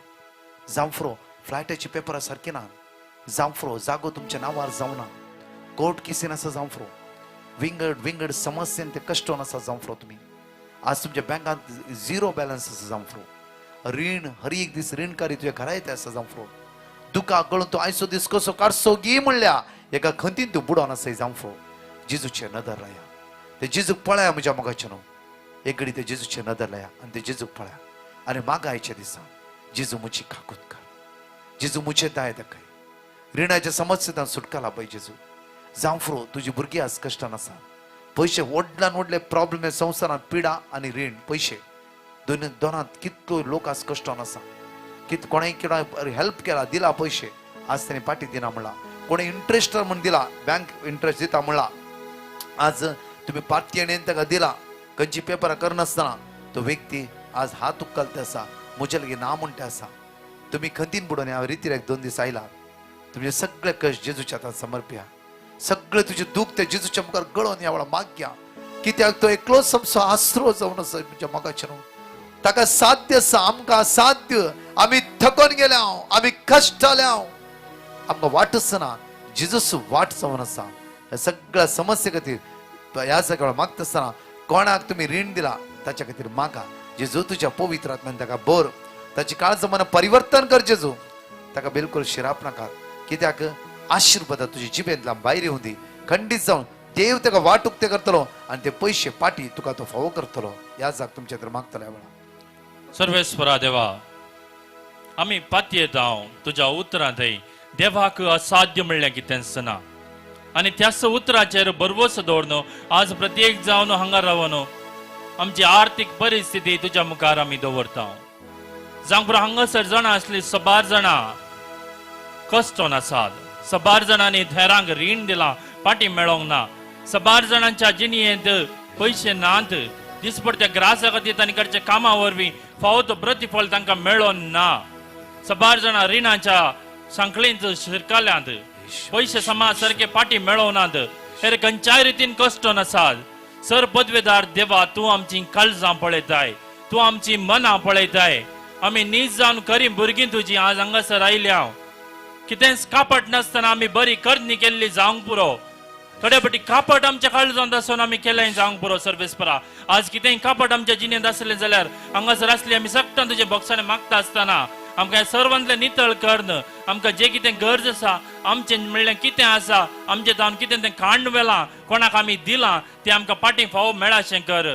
S1: जांफ्रो फ्लॅटाची पेपरां सारकी ना, जांफ्रो जागो तुमच्या नांवार जावना, कोर्ट केसीन आसा जांफ्रो, विंगड विंगड समस्येन ते कश्टोन आसा जांफ्रो तुमी. आज तुमच्या बँकांत झिरो बॅलन्स आसा जांफ्रो. रीण हर एक दीस रीणकारी तुज्या घरा येता आसा जांफ्रो. दुकां गळून तूं आयचो दीस कसो काडसो गी म्हणल्या एका खंतीन तूं बुडोन आसा जांफ्रो. जेजूचे नदर लाया, ते जेजूक पळया म्हज्या मोगाचें न्हू, एक घडी ते जेजूचे नदर लाया आनी ते जेजूक पळया आनी मागायच्या दिसा जेजू म्हजी काकूत कर, जेजू म्हजे दाय दाखय, रिणाच्या समस्येंतल्यान सुटका लाभय जेजू. जांफ्रो तुजी भुरगीं आज कश्टान आसा, पयशे व्हडल्यान व्हडले प्रॉब्लेम संवसारांत पिडा आनी रीण पयशे दोन दोनांत कितलो लोक आज कश्टान आसा. कित कोणें कोणाक हेल्प केला, दिला पयशे, आज तेणी पाटी दिना म्हणला, कोणें इंट्रस्ट म्हूण दिला, बँक इंट्रस्ट दिता म्हणला, आज तुमी पातयेणेन ताका दिला, खंयची पेपरां करनासतना तो व्यक्ती आज हात उखलते आसा, म्हजे लागीं ना म्हणटा आसा. तुमी खंतीन बुडोवन ह्या रितीर 2 दीस आयला, तुमचे सगळे कश्ट जेजूच्या हातान समर्पया, सगळे तुजे दूख ते जेजूच्या मुखार गळोवन ह्या वेळार मागया. कित्याक तो एकलोच आमचो आसरो जावन आसा म्हज्या मोगाचें न्हू. ताका साध्य आसा, आमकां असाध्य. आमी थकोन गेल्या, आमी कश्टाल्या, आमकां वाटच ना, जेजूच वाट जावन आसा. ह्या सगळ्या समस्ये खातीर ह्या सगळ्या मागता आसतना कोणाक तुमी रीण दिला ताच्या खातीर मागा. जेजू तुज्या पवित्र आत्म्यान ताका बर, ताची काळजां मनां परिवर्तन कर जेजू, ताका बिलकुल शिराप नाका. कित्याक आशिर्वाद तुजी जिबेंतल्यान भायर येवं दी, खंडीत जावन देव ताका वाट उक्ते करतलो आनी ते पयशे पाटी तुका तो फावो करतलो. ह्या जाग तुमच्या तर मागतलो ह्या वेळार.
S4: सर्वेस्वरा देवा, आमी पातयेता तुज्या उतरांत देवाक असाध्य म्हणलें कितेंच ना, आनी त्याच उतराचेर भरवसो दवरून आज प्रत्येक जावन हांगा रावन आमची आर्थीक परिस्थिती तुज्या मुखार आमी दवरता. जावंक पुरो हांगासर जाणां आसली सबार जाणां कश्टोन आसात, सबार जाणांनी हेरांक रीण दिलां पाटी मेळोंक ना, सबार जाणांच्या जिणयेंत पयशे नात, दिसपडत्या ग्रासा खातीर तांणी करच्या कामां वरवीं फावो तो प्रतिफळ तांकां मेळोन ना, सबार जाणां रिणाच्या सांखळींत शिरकाल्यांत, पयशे समाज सारके पाटी मेळोवनात, हेर खंयच्याय रितीन कश्टोन आसात. सर पदवेदार देवा, तूं आमची काळजां पळयताय, तूं आमची मनां पळयताय. आमी नीज जावन खरी भुरगीं तुजी आज हांगासर आयल्या, कितेंच कापट नासतना आमी बरी करणी केल्ली जावंक पुरो. थोडे फावटी कापट आमच्या काळजांत आसून आमी केलें जावंक पुरो. सर्वेस्परा, आज कितेंय कापट आमच्या जिणेंत आसलें जाल्यार हांगासर आसली आमी सगटां तुजे बोक्सांनी मागता आसतना आमकां सर्वांतलें नितळ कर्ण, आमकां जे कितें गरज आसा, आमचें म्हणल्यार कितें आसा, आमचें जावन कितें तें कांड व्हेलां, कोणाक आमी दिलां तें आमकां पाटी फावो मेळाशें कर.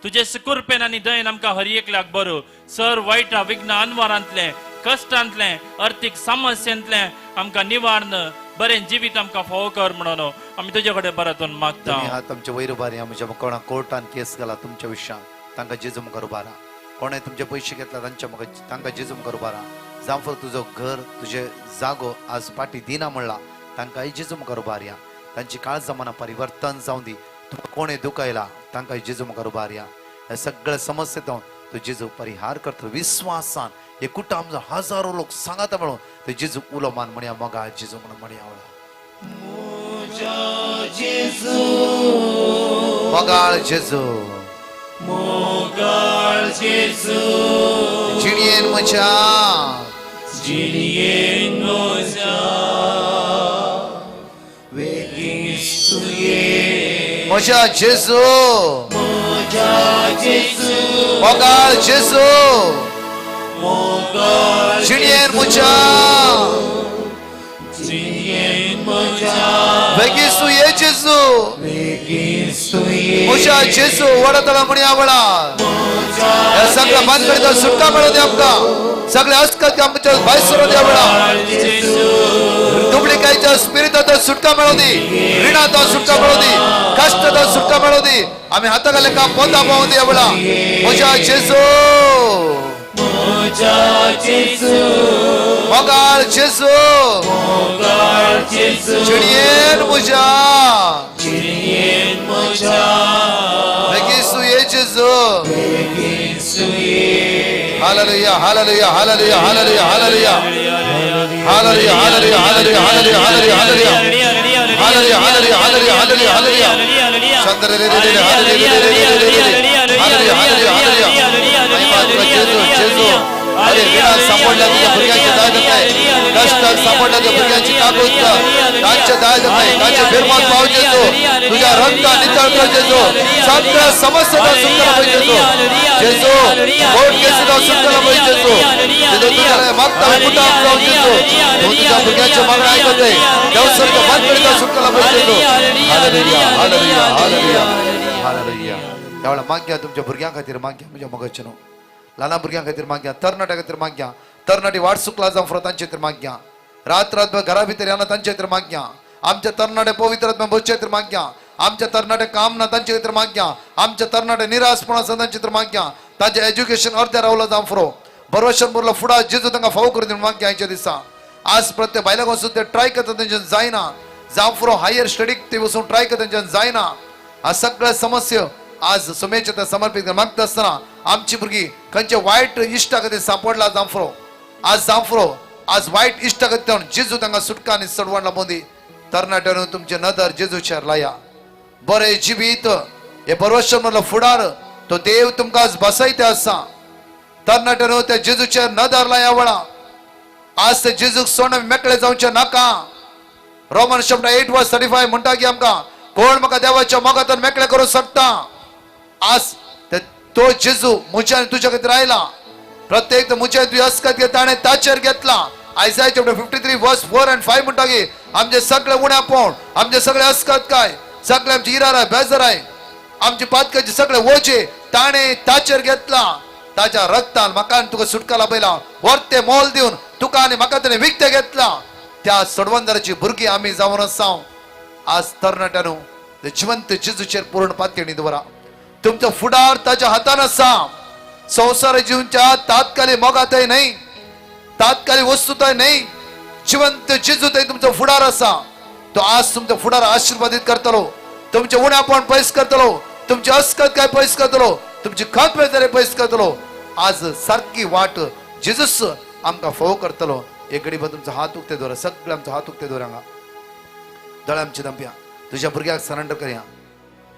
S4: तुजे कृपेन आनी दयेन आमकां हर एकल्याक बरो सर वायटा विघ्न अनवारांतलें, कश्टांतलें, अर्थीक समस्येंतलें आमकां निवारण बरें जिवीत आमकां फावो कर म्हणून आमी तुजे कडेन बरातून मागता.
S1: हात आमचे वयर उबारी. म्हज्या कोणा कोर्टान केस घाला तुमच्या विशयान तांकां जेजू मुखार उबारा. कोणें तुमचे पयशे घेतला तांच्या मुखार तांकां जेजू मुखार उबारा. जांफर तुजो घर तुजे जागो आज पाटी दिना म्हणला तांकांय जेजू मुखार उबारया. तांची काळजां मनां परिवर्तन जावं दी. तुमकां कोणें दुखयला तांकां जेजू मुखार उबारया. ह्या सगळ्या समस्येंत तो जेजू परिहार करता विस्वासान. हे कुटुंब हजारो लोक सांगाता म्हणून ते जेजू उलो मान म्हणया मोगा जेजू म्हणून म्हणया मोगाळ जेजू,
S3: मोगाळ जेजू,
S1: जिणयेन म्हज्या,
S3: जिणयेन म्हज्या, वेगींच तुवें
S1: म्हज्या जेजू,
S3: म्हज्या जेजू,
S1: मोगाळ जेजू, जिणयेन म्हज्या बेगीन तूं ये जेजू म्हज्या जेजू वडतला म्हण आवडा ह्या सगळ्या बांदकडीचा सुटका मेळोवन दी आमकां सगळे अस्कत आमच्या भायर सरून दी आवडा डुप्लिकायच्या स्पिरिटाचो सुटका मेळोवन दी रिणाचो सुटका मेळोवन दी कष्टाचो सुटका मेळोवन दी आमी हाता घाले काम पोता पावून दी आवडा म्हज्या जेजू मोगाळ जेजू जिणयेन म्हज्या बेगीन तूं ये जेजू. Hallelujah, hallelujah, hallelujah, hallelujah, hallelujah. Hallelujah, hallelujah, hallelujah, hallelujah, hallelujah, hallelujah. Hallelujah, hallelujah, hallelujah, hallelujah, hallelujah. Chandra रे रे रे रे, hallelujah, रे रे रे रे रे रे. Hallelujah, hallelujah, hallelujah. महिमा तुला जेजू, जेजू. अरे रिणात सापडल्या तुझ्या भुरग्यांची दाय जात नाही, कष्टात सापडल्या तुझ्या भुरग्यांची काकूत कर, तांचे दाय जात नाही, तांचे फिरमात पाव जेजू, तुझ्या रंगा नितळ कर जेजू, सगळ्या समस्या सुटकाला पाहिजे जेजू, जेजू कोर्ट केसीचा सुटकाला पाहिजे जेजू, जेजू तुझ्या मागता कुठं जाऊन जेजू, तू तुझ्या भुरग्यांच्या मागण्या ऐकत आहे, देवस्वर्ग बांधकडीचा सुटकाला पाहिजे जेजू. Hallelujah, hallelujah, hallelujah, hallelujah. त्यावेळेला मागया तुमच्या भुरग्यां खातीर मागया म्हज्या मोगाचें न्हू ल्हान भुरग्यां खातीर मागया, तरणाट्या खातीर मागया, तरणाटी वाट सुकला जावं फुडें तांचे खातीर मागया, रात रात घरा भितर येना तांचे खातीर मागया, आमच्या तरणाटे पवित्र आत्म्यान बसचे खातीर मागया, आमच्या तरणाटे काम ना तांचे खातीर मागया, आमच्या तरणाटे निराशपण आसा तांचे खातीर मागया, तांचें एज्युकेशन अर्द्या रावला जावं फुरो बरोबर बरलो फुडा जेजू तांकां फावो करून दिवन मागया. हांच्या दिसा आज प्रत्येक बायलांक वचून ते ट्राय करता तेंच्यान जायना, जावं फुरो हायर स्टडीक ते वचून ट्राय करता तेंच्यान जायना. हा सगळ्या समस्या आज सुमेच्या समर्पित मागता आसतना आमची भुरगीं खंयच्या वायट इश्टा खातीर सांपडला जावं फुरो, आज जावं फुरो आज वायट इश्टा खातीर जेजू तांकां सुटका आनी चडवण लाबोवन दी. तरणाट्यानो तुमचे नदर जेजूचेर लाया, बरें जिवीत हे बरोबर म्हणलो फुडार तो देव तुमकां आज बसयता आसा. तरणाट्यानो त्या जेजूचेर नदर लाया वळा, आज ते जेजूक सोडून मेकळे जावचें नाका. रोमन chapter 8:35 म्हणटा की आमकां कोण म्हाका देवाच्या मोगांतल्यान मेकळे करूंक शकता. आज तो जेजू म्हज्या आनी तुज्या खातीर आयला, प्रत्येक म्हज्या तुजी अस्कत घेता ताणें ताचेर घेतला. आयजाय चॅप्टर 53:4 and 5 म्हणटा की आमचे सगळे उण्यापण, आमचे सगळे अस्कत काय, सगळे आमचे इराराय बेजराय, आमचे पातकाचे सगळे ओझे ताणें ताचेर घेतला. ताच्या रक्तान म्हाका आनी तुका सुटका लाभयला, वर्ते मोल दिवन तुका आनी म्हाका ताणें विकतें घेतला. त्या सोडवंदाराची भुरगीं आमी जावन आसा. आज तरणाट्यानो ते जिवंत जेजूचेर पूर्ण पातयेणी दवरा, तुमचो फुडार ताच्या हातान आसा. संवसार जिवच्या तात्कालिक मोगातय न्हय, तात्कालिक वस्तूतय न्हय, जिवंत जेजू थंय तुमचो फुडार आसा. तो आज तुमचो फुडार आशीर्वादीत करतलो, तुमचे उण्यापण पयस करतलो, तुमचे अस्कत काय पयस करतलो, तुमची खत बेजारी पयस करतलो. आज सारकी वाट जेजूस आमकां फोव करतलो. एक घडी तुमचो हात उक्ते दवर, सगळे आमचो हात उक्ते दवर, हांगा दोळे आमचे धांपया, तुझ्या भुरग्याक सरेंडर करया.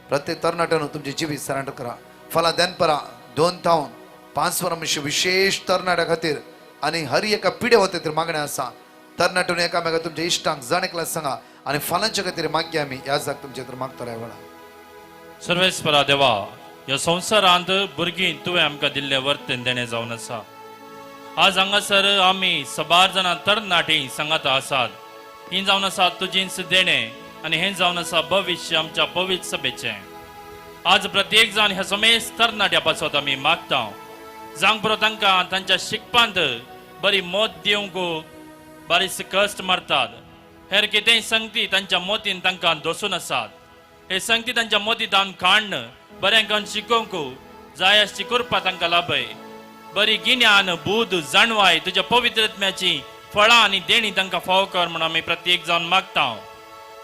S1: प्रत्येक तरणाट्यानो तुमचे जिवीत सरेंडर करा. फाल्यां दनपरां 2 थावन 5 वरां म्हणचे विशेष तरणाट्या खातीर आनी हर एका पिढे वते मागणें आसा. तरणाट्यानो एकामेका तुमच्या इश्टांक जण एकल्याक सांगा आनी फाल्यांच्या खातीर मागया आमी ह्या जाग तुमचे खातीर मागतले वेळा.
S4: सर्वेस्परा देवा, ह्या संवसारांत भुरगीं तुवें आमकां दिल्लें वर्तन देणें जावन आसा. आज हांगासर आमी सबार जाणां तरणाटीं सांगाता आसात. ही जावन आसा तुजींच देणें आनी हें जावन आसा भविश्य आमच्या पवित्र सभेचें. आज प्रत्येक जाण ह्या समेस्त तरणाट्या पासत आमी मागता, जावंक पुरो तांकां तांच्या शिकपांत बरी मत दिवंक बारीस कश्ट मारतात. हेर कितेंय संगती तांच्या मोतीन तांकां दसून आसात. हे संगती तांच्या मोतींत काण्ण बरें करून शिकोवंक जाय आसची करपा तांकां लाभय. बरी गिन्यान बूद जाणवाय तुज्या पवित्र आत्म्याची फळां आनी देणी तांकां फावो कर म्हूण आमी प्रत्येक जावन मागता.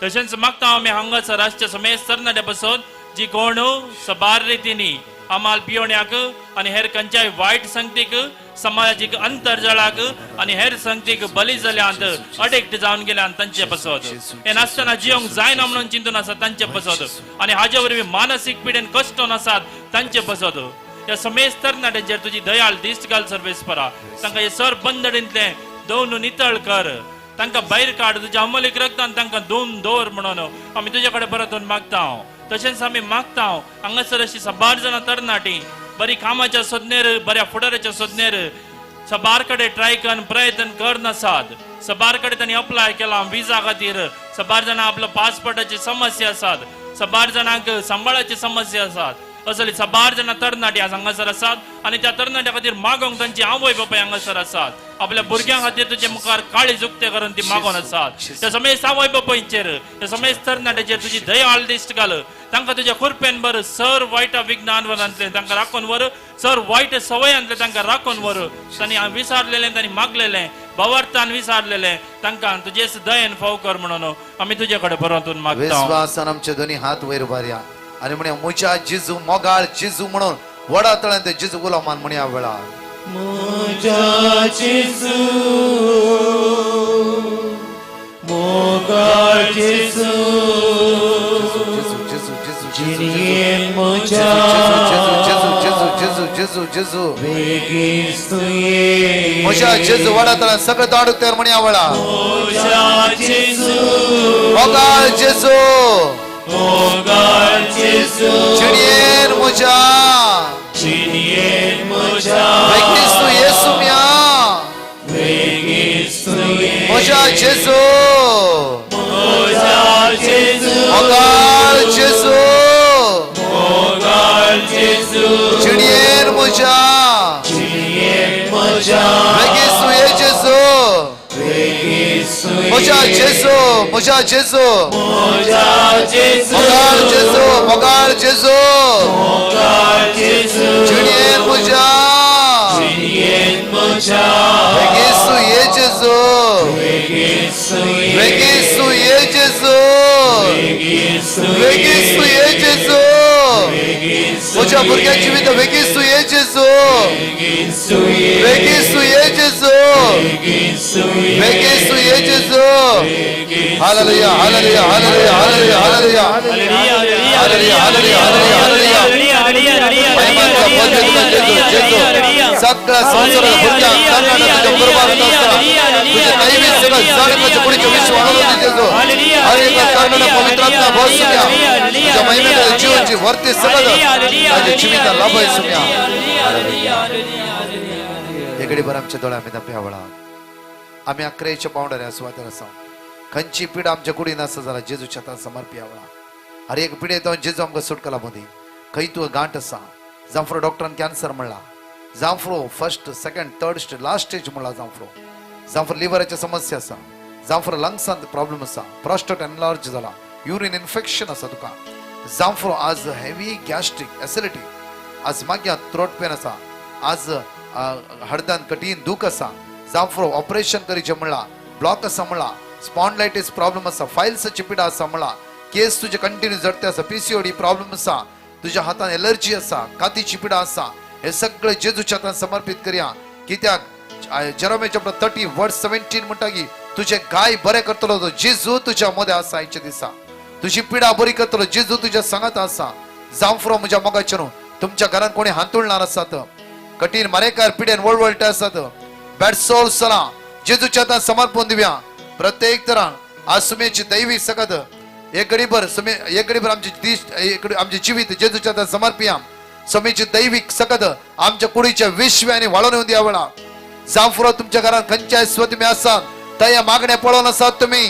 S4: तशेंच मागता आमी हांगासर राष्ट्रीय समेस्त तरणाट्या पासत जी कोण सबार रितींनी आमाल पियोण्याक आनी हेर खंयच्याय वायट संगतीक समाजाची अंतर्जळाक आनी हेर संगतीक बली जाल्यात अडिक्ट जावन गेल्यान तांचे पासत हे नासतना जिवंक जायना म्हणून चिंतून आसा तांचे पासत आनी हाजे वरवीं मानसीक पिडेन कश्टोन आसात तांचे पासत ह्या समेस्त तरणाट्यांचेर तुजी दयाळ दिश्ट घाल सर्वेस्परा. तांकां हे सर बंदडींतलें दोन नितळ कर, तांकां भायर काड, तुज्या अमलीक रक्तान तांकां दोन दवर म्हणून आमी तुज्या कडेन परतून मागता. तशेंच आमी मागता हांगासर अशी सबार जाणां तरणाटीं बरी कामाच्या सोदनेर बऱ्या फुडाराच्या सोदनेर सबार कडेन ट्राय करून प्रयत्न करनासात. सबार कडेन तांणी अप्लाय केला विजा खातीर. सबार जाणां आपल्या पासपोर्टाची समस्या आसात. सबार जाणांक सांबाळाची समस्या आसात. असली सबार जाणां तरणाटी आज हांगासर आसात आनी त्या तरणाट्या खातीर मागोंक तांची आवय बापाय हांगासर आसात. आपल्या भुरग्यां खातीर तुजे मुखार काळीज उक्तें करून ती मागोन आसात. त्या समेस्त आवय बापायचेर, त्या समेस्त तरणाट्याचेर तुजी दयाळ दिश्ट घाल. तांकां तुज्या खुरपेन बर सर वायट विज्ञान वरांतलें तांकां राखून वर, सर वायट सवयांतलें तांकां राखून वर. तांणी विसारलेलें, तांणी मागलेलें, भावार्थान विसारलेलें, तांकां तुजेच दयेन फाव कर म्हणून आमी तुजे कडेन परतून मागता.
S1: विस्वासान आमचे दोनी हात वयर उबारया आनी म्हणया म्हज्या जेजू मोगाळ जेजू म्हणून वडा तळ्यान ते जेजू उलो मान म्हणया वेळार.
S3: म्हज्या जेजू मोगाळ जेजू जिणेन म्हज्या
S1: जेजू जेजू जेजू जेजू जेजू
S3: बेगीन तुवें
S1: म्हज्या जेजू वडा तळ्यान सगळे दाड उक्तेर म्हणया वेळार.
S3: म्हज्या जेजू
S1: मोगाळ जेजू
S3: मोगाळ जेजू
S1: जिणेन म्हज्या
S3: जिणेन म्हज्या
S1: बेगीन तूं येसू म्या
S3: बेगीन तुवें
S1: म्हज्या जेजू
S3: म्हज्या जेजू
S1: मोगाळ जेजू
S3: मोगाळ जेजू
S1: जिणेन म्हज्या
S3: जिणेन म्हज्या
S1: बेगीन तूं ये जेजू
S3: बेगीन तुवें
S1: म्हज्या जेजू म्हज्या जेजू
S3: म्हज्या जेजू
S1: मोगाळ जेजू मोगाळ जेजू
S3: मोगाळ जेजू
S1: जिणेन म्हज्या
S3: जिणेन म्हज्या
S1: बेगीन तूं ये जेजू
S3: बेगीन तुवें
S1: बेगीन तूं ये जेजू
S3: बेगीन तुवें
S1: बेगीन तूं ये जेजू
S3: बेगीन
S1: म्हज्या भुरग्या जिवीत बेगीन तूं ये जेजू
S3: बेगीन तुवें
S1: बेगीन तूं ये जेजू
S3: बेगीन तुवें
S1: बेगीन तूं ये जेजू. Hallelujah hallelujah hallelujah hallelujah hallelujah hallelujah hallelujah hallelujah hallelujah. सगळ्या संवसारात भुरग्यांक तरणाट्यांक तुज्या कुर्बान आसतना तुझे दैवी सगळं जाणकाचे कुडीचे विश्व वाडोवन जेजू. हर एका तरणाट्या पवित्र आत्मा भरसुया तुझ्या महिमेच्या जीवनची वर्ती सगळं ताच्या जिवितान लाभय सुम्या. एकडे बरं आमच्या दोळ्या आमी धांपया वळा. आमी अकरेच्या पावंड्यार ह्या सुवातेर आसा. खंयची पिडा आमच्या कुडीन आसा जाल्यार जेजूच्या हातान समर्पया वळा. हर एक पिडेत जेजू आमकां सुटका लाबूं दी. खंय तुका गांठ आसा, जांफ्रो डॉक्टरान कॅन्सर म्हणला, जांफ्रो first second third stage last stage म्हणला, जांफ्रो जांफ्रो लिव्हराची समस्या आसा, जांफ्रो लंग्सान प्रॉब्लम आसा, प्रोस्टेट एनलार्ज जाला, युरीन इन्फेक्शन आसा तुका, जांफ्रो आज हेवी गॅस्ट्रीक एसिडिटी, आज मागीर थ्रोट पेन आसा, आज हडदान कठीण दूख आसा, जांफ्रो ऑपरेशन करीचें म्हणला, ब्लॉक आसा म्हणला, स्पॉन्डलायटीस प्रॉब्लम आसा, फायल्साची पिडा आसा म्हणला, केस तुजे कंटिन्यू जडते आसा, पीसीओडी प्रॉब्लम आसा, तुज्या हातान एलर्जी आसा, कातीची पिडा आसा, हे सगळे जेजूच्या हातान समर्पीत करया. कित्याक जेरोमिया चॅप्टर 30 वर्स 17 म्हणटा की तुजे गाय बरे करतलो तो जेजू तुज्या मदें आसा. आयच्या दिसा तुजी पिडा बरी करतलो जेजू तुज्या सांगात आसा. जांफ्रो म्हज्या मोगाचें न्हू तुमच्या घरान कोणी हांतुळणार आसात, कठीण मारेकार पिडेन वळवळटे आसात, बॅड सोल सला जेजूच्या हातान समर्पण दिवया. प्रत्येक तरान आज सुमेची दैवी सकत एक घडीभर सुमे एक घडीभर आमची दीस आमचे जिवीत जेजूच्या हातान समर्पया. स्वामीची दैविक सकत आमच्या कुडीच्या विश्व आनी वाळोवन येवन दिया वेळा. जांफ्रो तुमच्या घरान खंयच्याय स्वतमी आसात तया मागणे पळोवन आसात तुमी.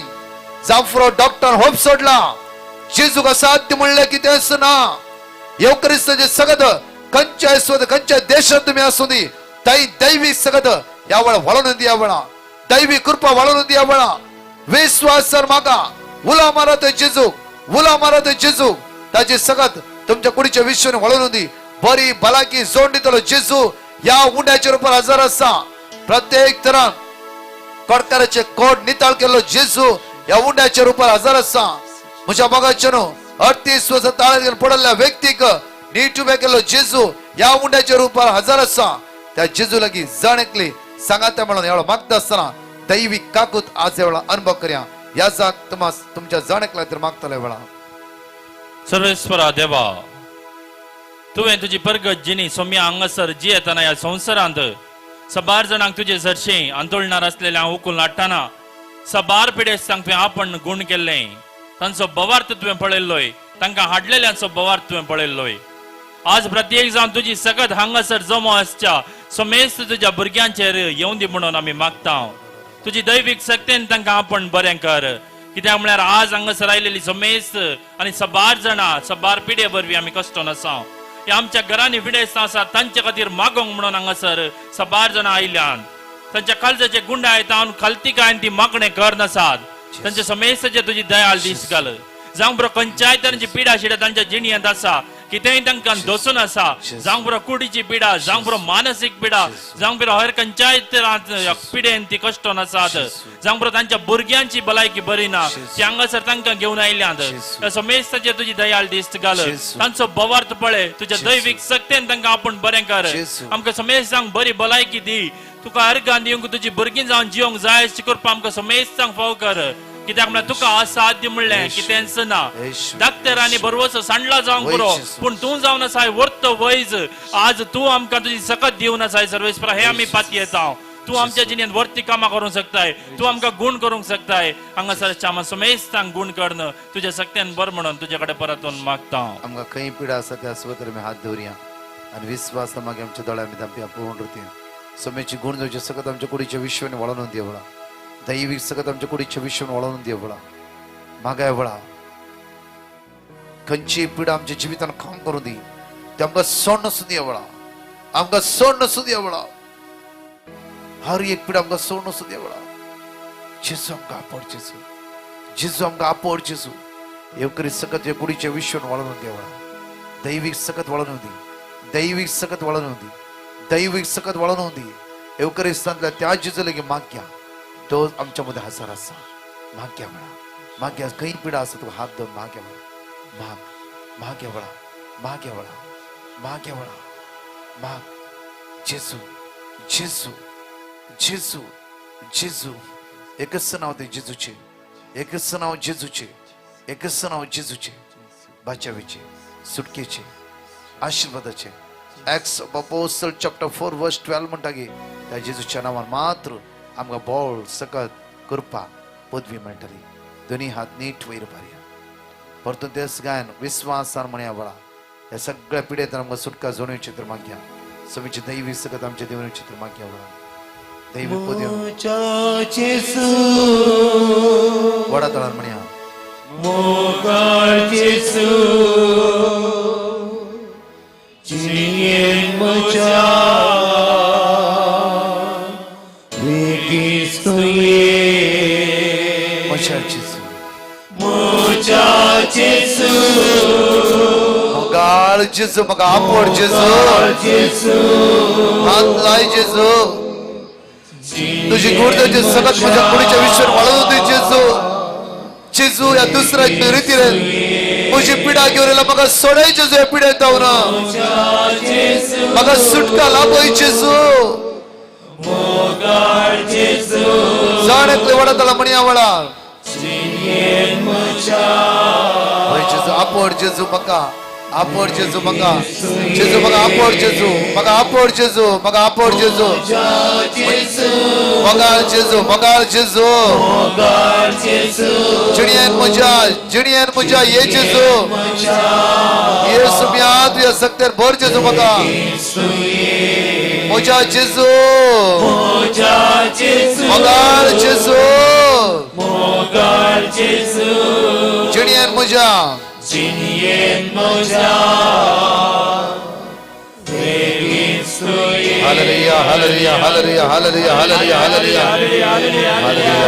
S1: जांफ्रो डॉक्टर होप सोडला, जेजूक असाध्य म्हणलें कितेंच ना. येवक्रिस्ताचे सगत खंयच्याय स्वत खंयच्या देशात तुमी आसूं दी तै दैवीक सगत ह्या वेळा वाळोवन दिया वेळा. दैवी कृपा वाळोवन दिया वेळा. विश्वास सर मागा उला मारत जेजूक, उला मारत जेजूक, ताची सगत तुमच्या कुडीच्या विश्वाने वळून दी. बरी भलायकी जोड दितलो जेजू ह्या उंड्याच्या रुपार हजर आसा. प्रत्येक तरान कोटकाराचे कोट नितळ केल्लो जेजू ह्या उंड्याच्या रुपार हजर आसा. म्हज्या मोगाचें न्हू 38 वर्सां ताळ्यात पडल्ल्या व्यक्तीक नीट उबे केल्लो जेजू ह्या उंड्याच्या रुपार हजर आसा. त्या जेजू लागीं जण एकली सांगाता म्हणून ह्या वेळा मागता आसतना दैवीक काकूत आज ह्या वेळा अनुभव करया. ह्या जाग तुमच्या जण एकल्या तर मागतले वेळा.
S4: सर्वेश्वरा देवा, तुवें तुजी परगत जिणी सोम्या हांगासर जियेतना ह्या संवसारांत सबार जाणांक तुजे सरशीं आंदोलनार आसलेल्या उकून हाडटना सबार पिडेस्तांक तुवें आपण गूण केल्लें, तांचो बवार्थ तुवें पळयल्लोय, तांकां हाडलेल्यांचो बवार्थ तुवें पळयल्लोय. आज प्रत्येक जावन तुजी सकत हांगासर जमो आसच्या समेस्त तुज्या भुरग्यांचेर येवंदी दी म्हणून आमी मागता. तुजी दैवीक शक्तीन तांकां आपण बरें कर. कित्याक म्हळ्यार आज हांगासर आयलेली समेस्त आनी सबार जाणां सबार पिडे वरवीं आमी कश्टोन आसा. ह्या आमच्या घरांनी पिडेस्तां आसा तांचे खातीर मागोंक म्हणून हांगासर सबार जाणां आयल्यान. तांच्या काळजाचे गुंडाय तावन खालतिकायन ती मागणें करनासात. तांच्या समेस्ताचे तुजी दयाळ दीस घाल. जावं बरो खंयच्याय तरेची पिडा आशिल्ल्या तांच्या जिणयेंत आसा, कितेंय तांकां दसून आसा, जावं बरो कुडीची पिडा, जावं बरो मानसीक पिडा, जावं बरो हेर खंयच्याय पिडेन ती कश्टोन आसात, जावं बरो तांच्या भुरग्यांची भलायकी बरी ना, ती हांगासर तांकां घेवन आयल्यांत. समेस्ताचे तुजी दयाळ दिश्ट घाल. तांचो भवार्थ पळय, तुज्या दैवीक शक्तीन तांकां आपूण बरें कर. आमकां समेस्तांक बरी भलायकी दी. तुका अर्गान दिवंक तुजी भुरगीं जावन जिवंक जाय अशी करपा आमकां समेस्तांक फाव कर. कित्याक म्हळ्यार तुका असाध्य म्हणलें कितेंच ना. डॉक्टरांनी बरवसो सांडला जावंक पुरो, पूण तूं जावन आसाय वर्त वैज. आज तूं आमकां तुजी सकत दिवन आसाय सर्वेस्परा, हे आमी पातयेता. तूं आमच्या जिणेंत वर्ती कामां करूंक शकताय, तूं आमकां गूण करूंक शकताय. हांगासर आमकां समेस्तांक गूण करून तुज्या शक्त्यान बर म्हणून तुजे कडेन परतून मागता.
S1: आमकां खंय पिडा आसा त्या सुवातेर आमी हात दवरया आनी विस्वास मागीर आमच्या दोळ्या आमी धांपया पळोवन रतया. समेची गुण जावचे सकत आमच्या कुडीच्या विश्वान वळोवन देवळा. दैवीक सकत आमच्या कुडीच्या विश्वान वळोवन देवळा. मागाय वळा खंयची पिडा आमच्या जिवितान काम करूं दी, ते आमकां सोड नासूं देवळा, आमकां सोड नासूं देवळा. हर एक पिडा आमकां सोड नासूं देवळा. जेजू आमकां आपोड जेजू, जेजू आमकां आपोड जेजू. येवकरी सकत ह्या कुडीच्या विश्वान वळोवन देवळा. दैवीक सकत वळोवन दी, दैवीक सकत वळोवन दी, दैवीक सकत वळोवन दी. येवकरिस्तांतल्या त्या जेजू लागीं माग्या, तो आमच्या मध्ये हजर आसा. माग्या वळा, माग्या. खंय पिडा आसा तुका हात धरून माग्या वळा. माग, माग्या वळा, माग्या वळा, माग्या वळा, माग. जेजू, जेजू, जेजू, जेजू. एकच नाव ते जेजूचे, एकच नाव जेजूचे, एकच नाव जेजूचे. बाचावीचे, सुटकेचे, आशीर्वादाचे. Acts of Apostle chapter 4 verse 12 म्हणटा की त्या जेजूच्या नांवान मात्र आमकां बोळ सकत कृपा पदवी मेळटली. दोनी हात नीट वयर भारया. परतून तेच गायन विस्वासान म्हणया वळा. ह्या सगळ्या पिडेंत आमकां सुटका जोडून चित्र मागया. समीची दैवी सकत आमच्या देवून चित्र मागया वळा. दैवी पदवी वडा तळान म्हणया.
S3: मोगाळ जेजू जिणेन म्हज्या वेगीच तुवें
S1: म्हज्या जेजू,
S3: म्हज्या जेजू,
S1: मोगाळ जेजू, म्हाका आपोड जेजू,
S3: जेजू,
S1: हात लाय जेजू. तुझी गुर्दाची सकत म्हज्या कुडीच्या विश्वान वाळोवन दी जेजू. जेजू ह्या दुसऱ्या रितीन म्हजी पिडा घेवन येयला, म्हाका सोडय जेजू ह्या पिडेंत जावन. म्हाका सुटका लाभय जेजू. जाण एकले वडा म्हणया वळा. जेजू आपोड जेजू म्हाका, आपोड जेजू म्हाका, जेजू म्हाका आपोड जेजू, म्हाका आपोड जेजू, म्हाका आपोड जेजू. मोगाळ जेजू, मोगाळ जेजू. जिणयेन म्हज्या, जिणयेन म्हज्या ये जेजू. येसू म्या तुज्या सक्तेर भर जेजू म्हाका. म्हज्या जेजू, मोगाळ जेजू, जिणयेन म्हज्या. Hallelujah, hallelujah, hallelujah, hallelujah, hallelujah, hallelujah, hallelujah,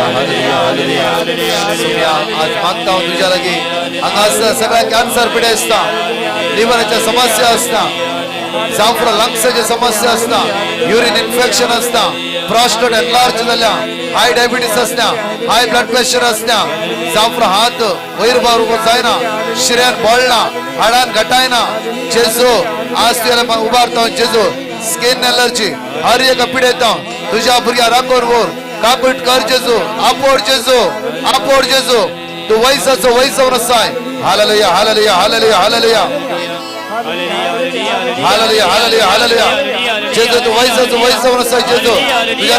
S1: hallelujah, hallelujah. सुम्या आज मागता हांव तुज्या लागीं. हांगा सगळ्या कॅन्सर पिडे आसता, लिव्हराच्या समस्या आसता, जावं लंग्साची समस्या आसता, युरीन इन्फेक्शन आसता, प्रॉस्टेट एनलार्ज जाल्या, हाय डायबिटीस आसता, हाय ब्लड प्रेशर आसता, जावं हात वयर बारूंक जायना, शिऱ्यान बोळना, हाडान घटायना. जेजू आज तुज्या उबारता जेजू. स्किन एलर्जी हर एक पिडेता तुझ्या भुरग्या राखोर वर कापट कर जेजू. आपोड जेजू, आपोड जेजू. तू वैसाचो वैसव नसाय. Hallelujah, hallelujah, hallelujah, hallelujah, hallelujah, hallelujah, hallelujah. जेजू तू वैसाचो वैसव नसाय जेजू. तुझ्या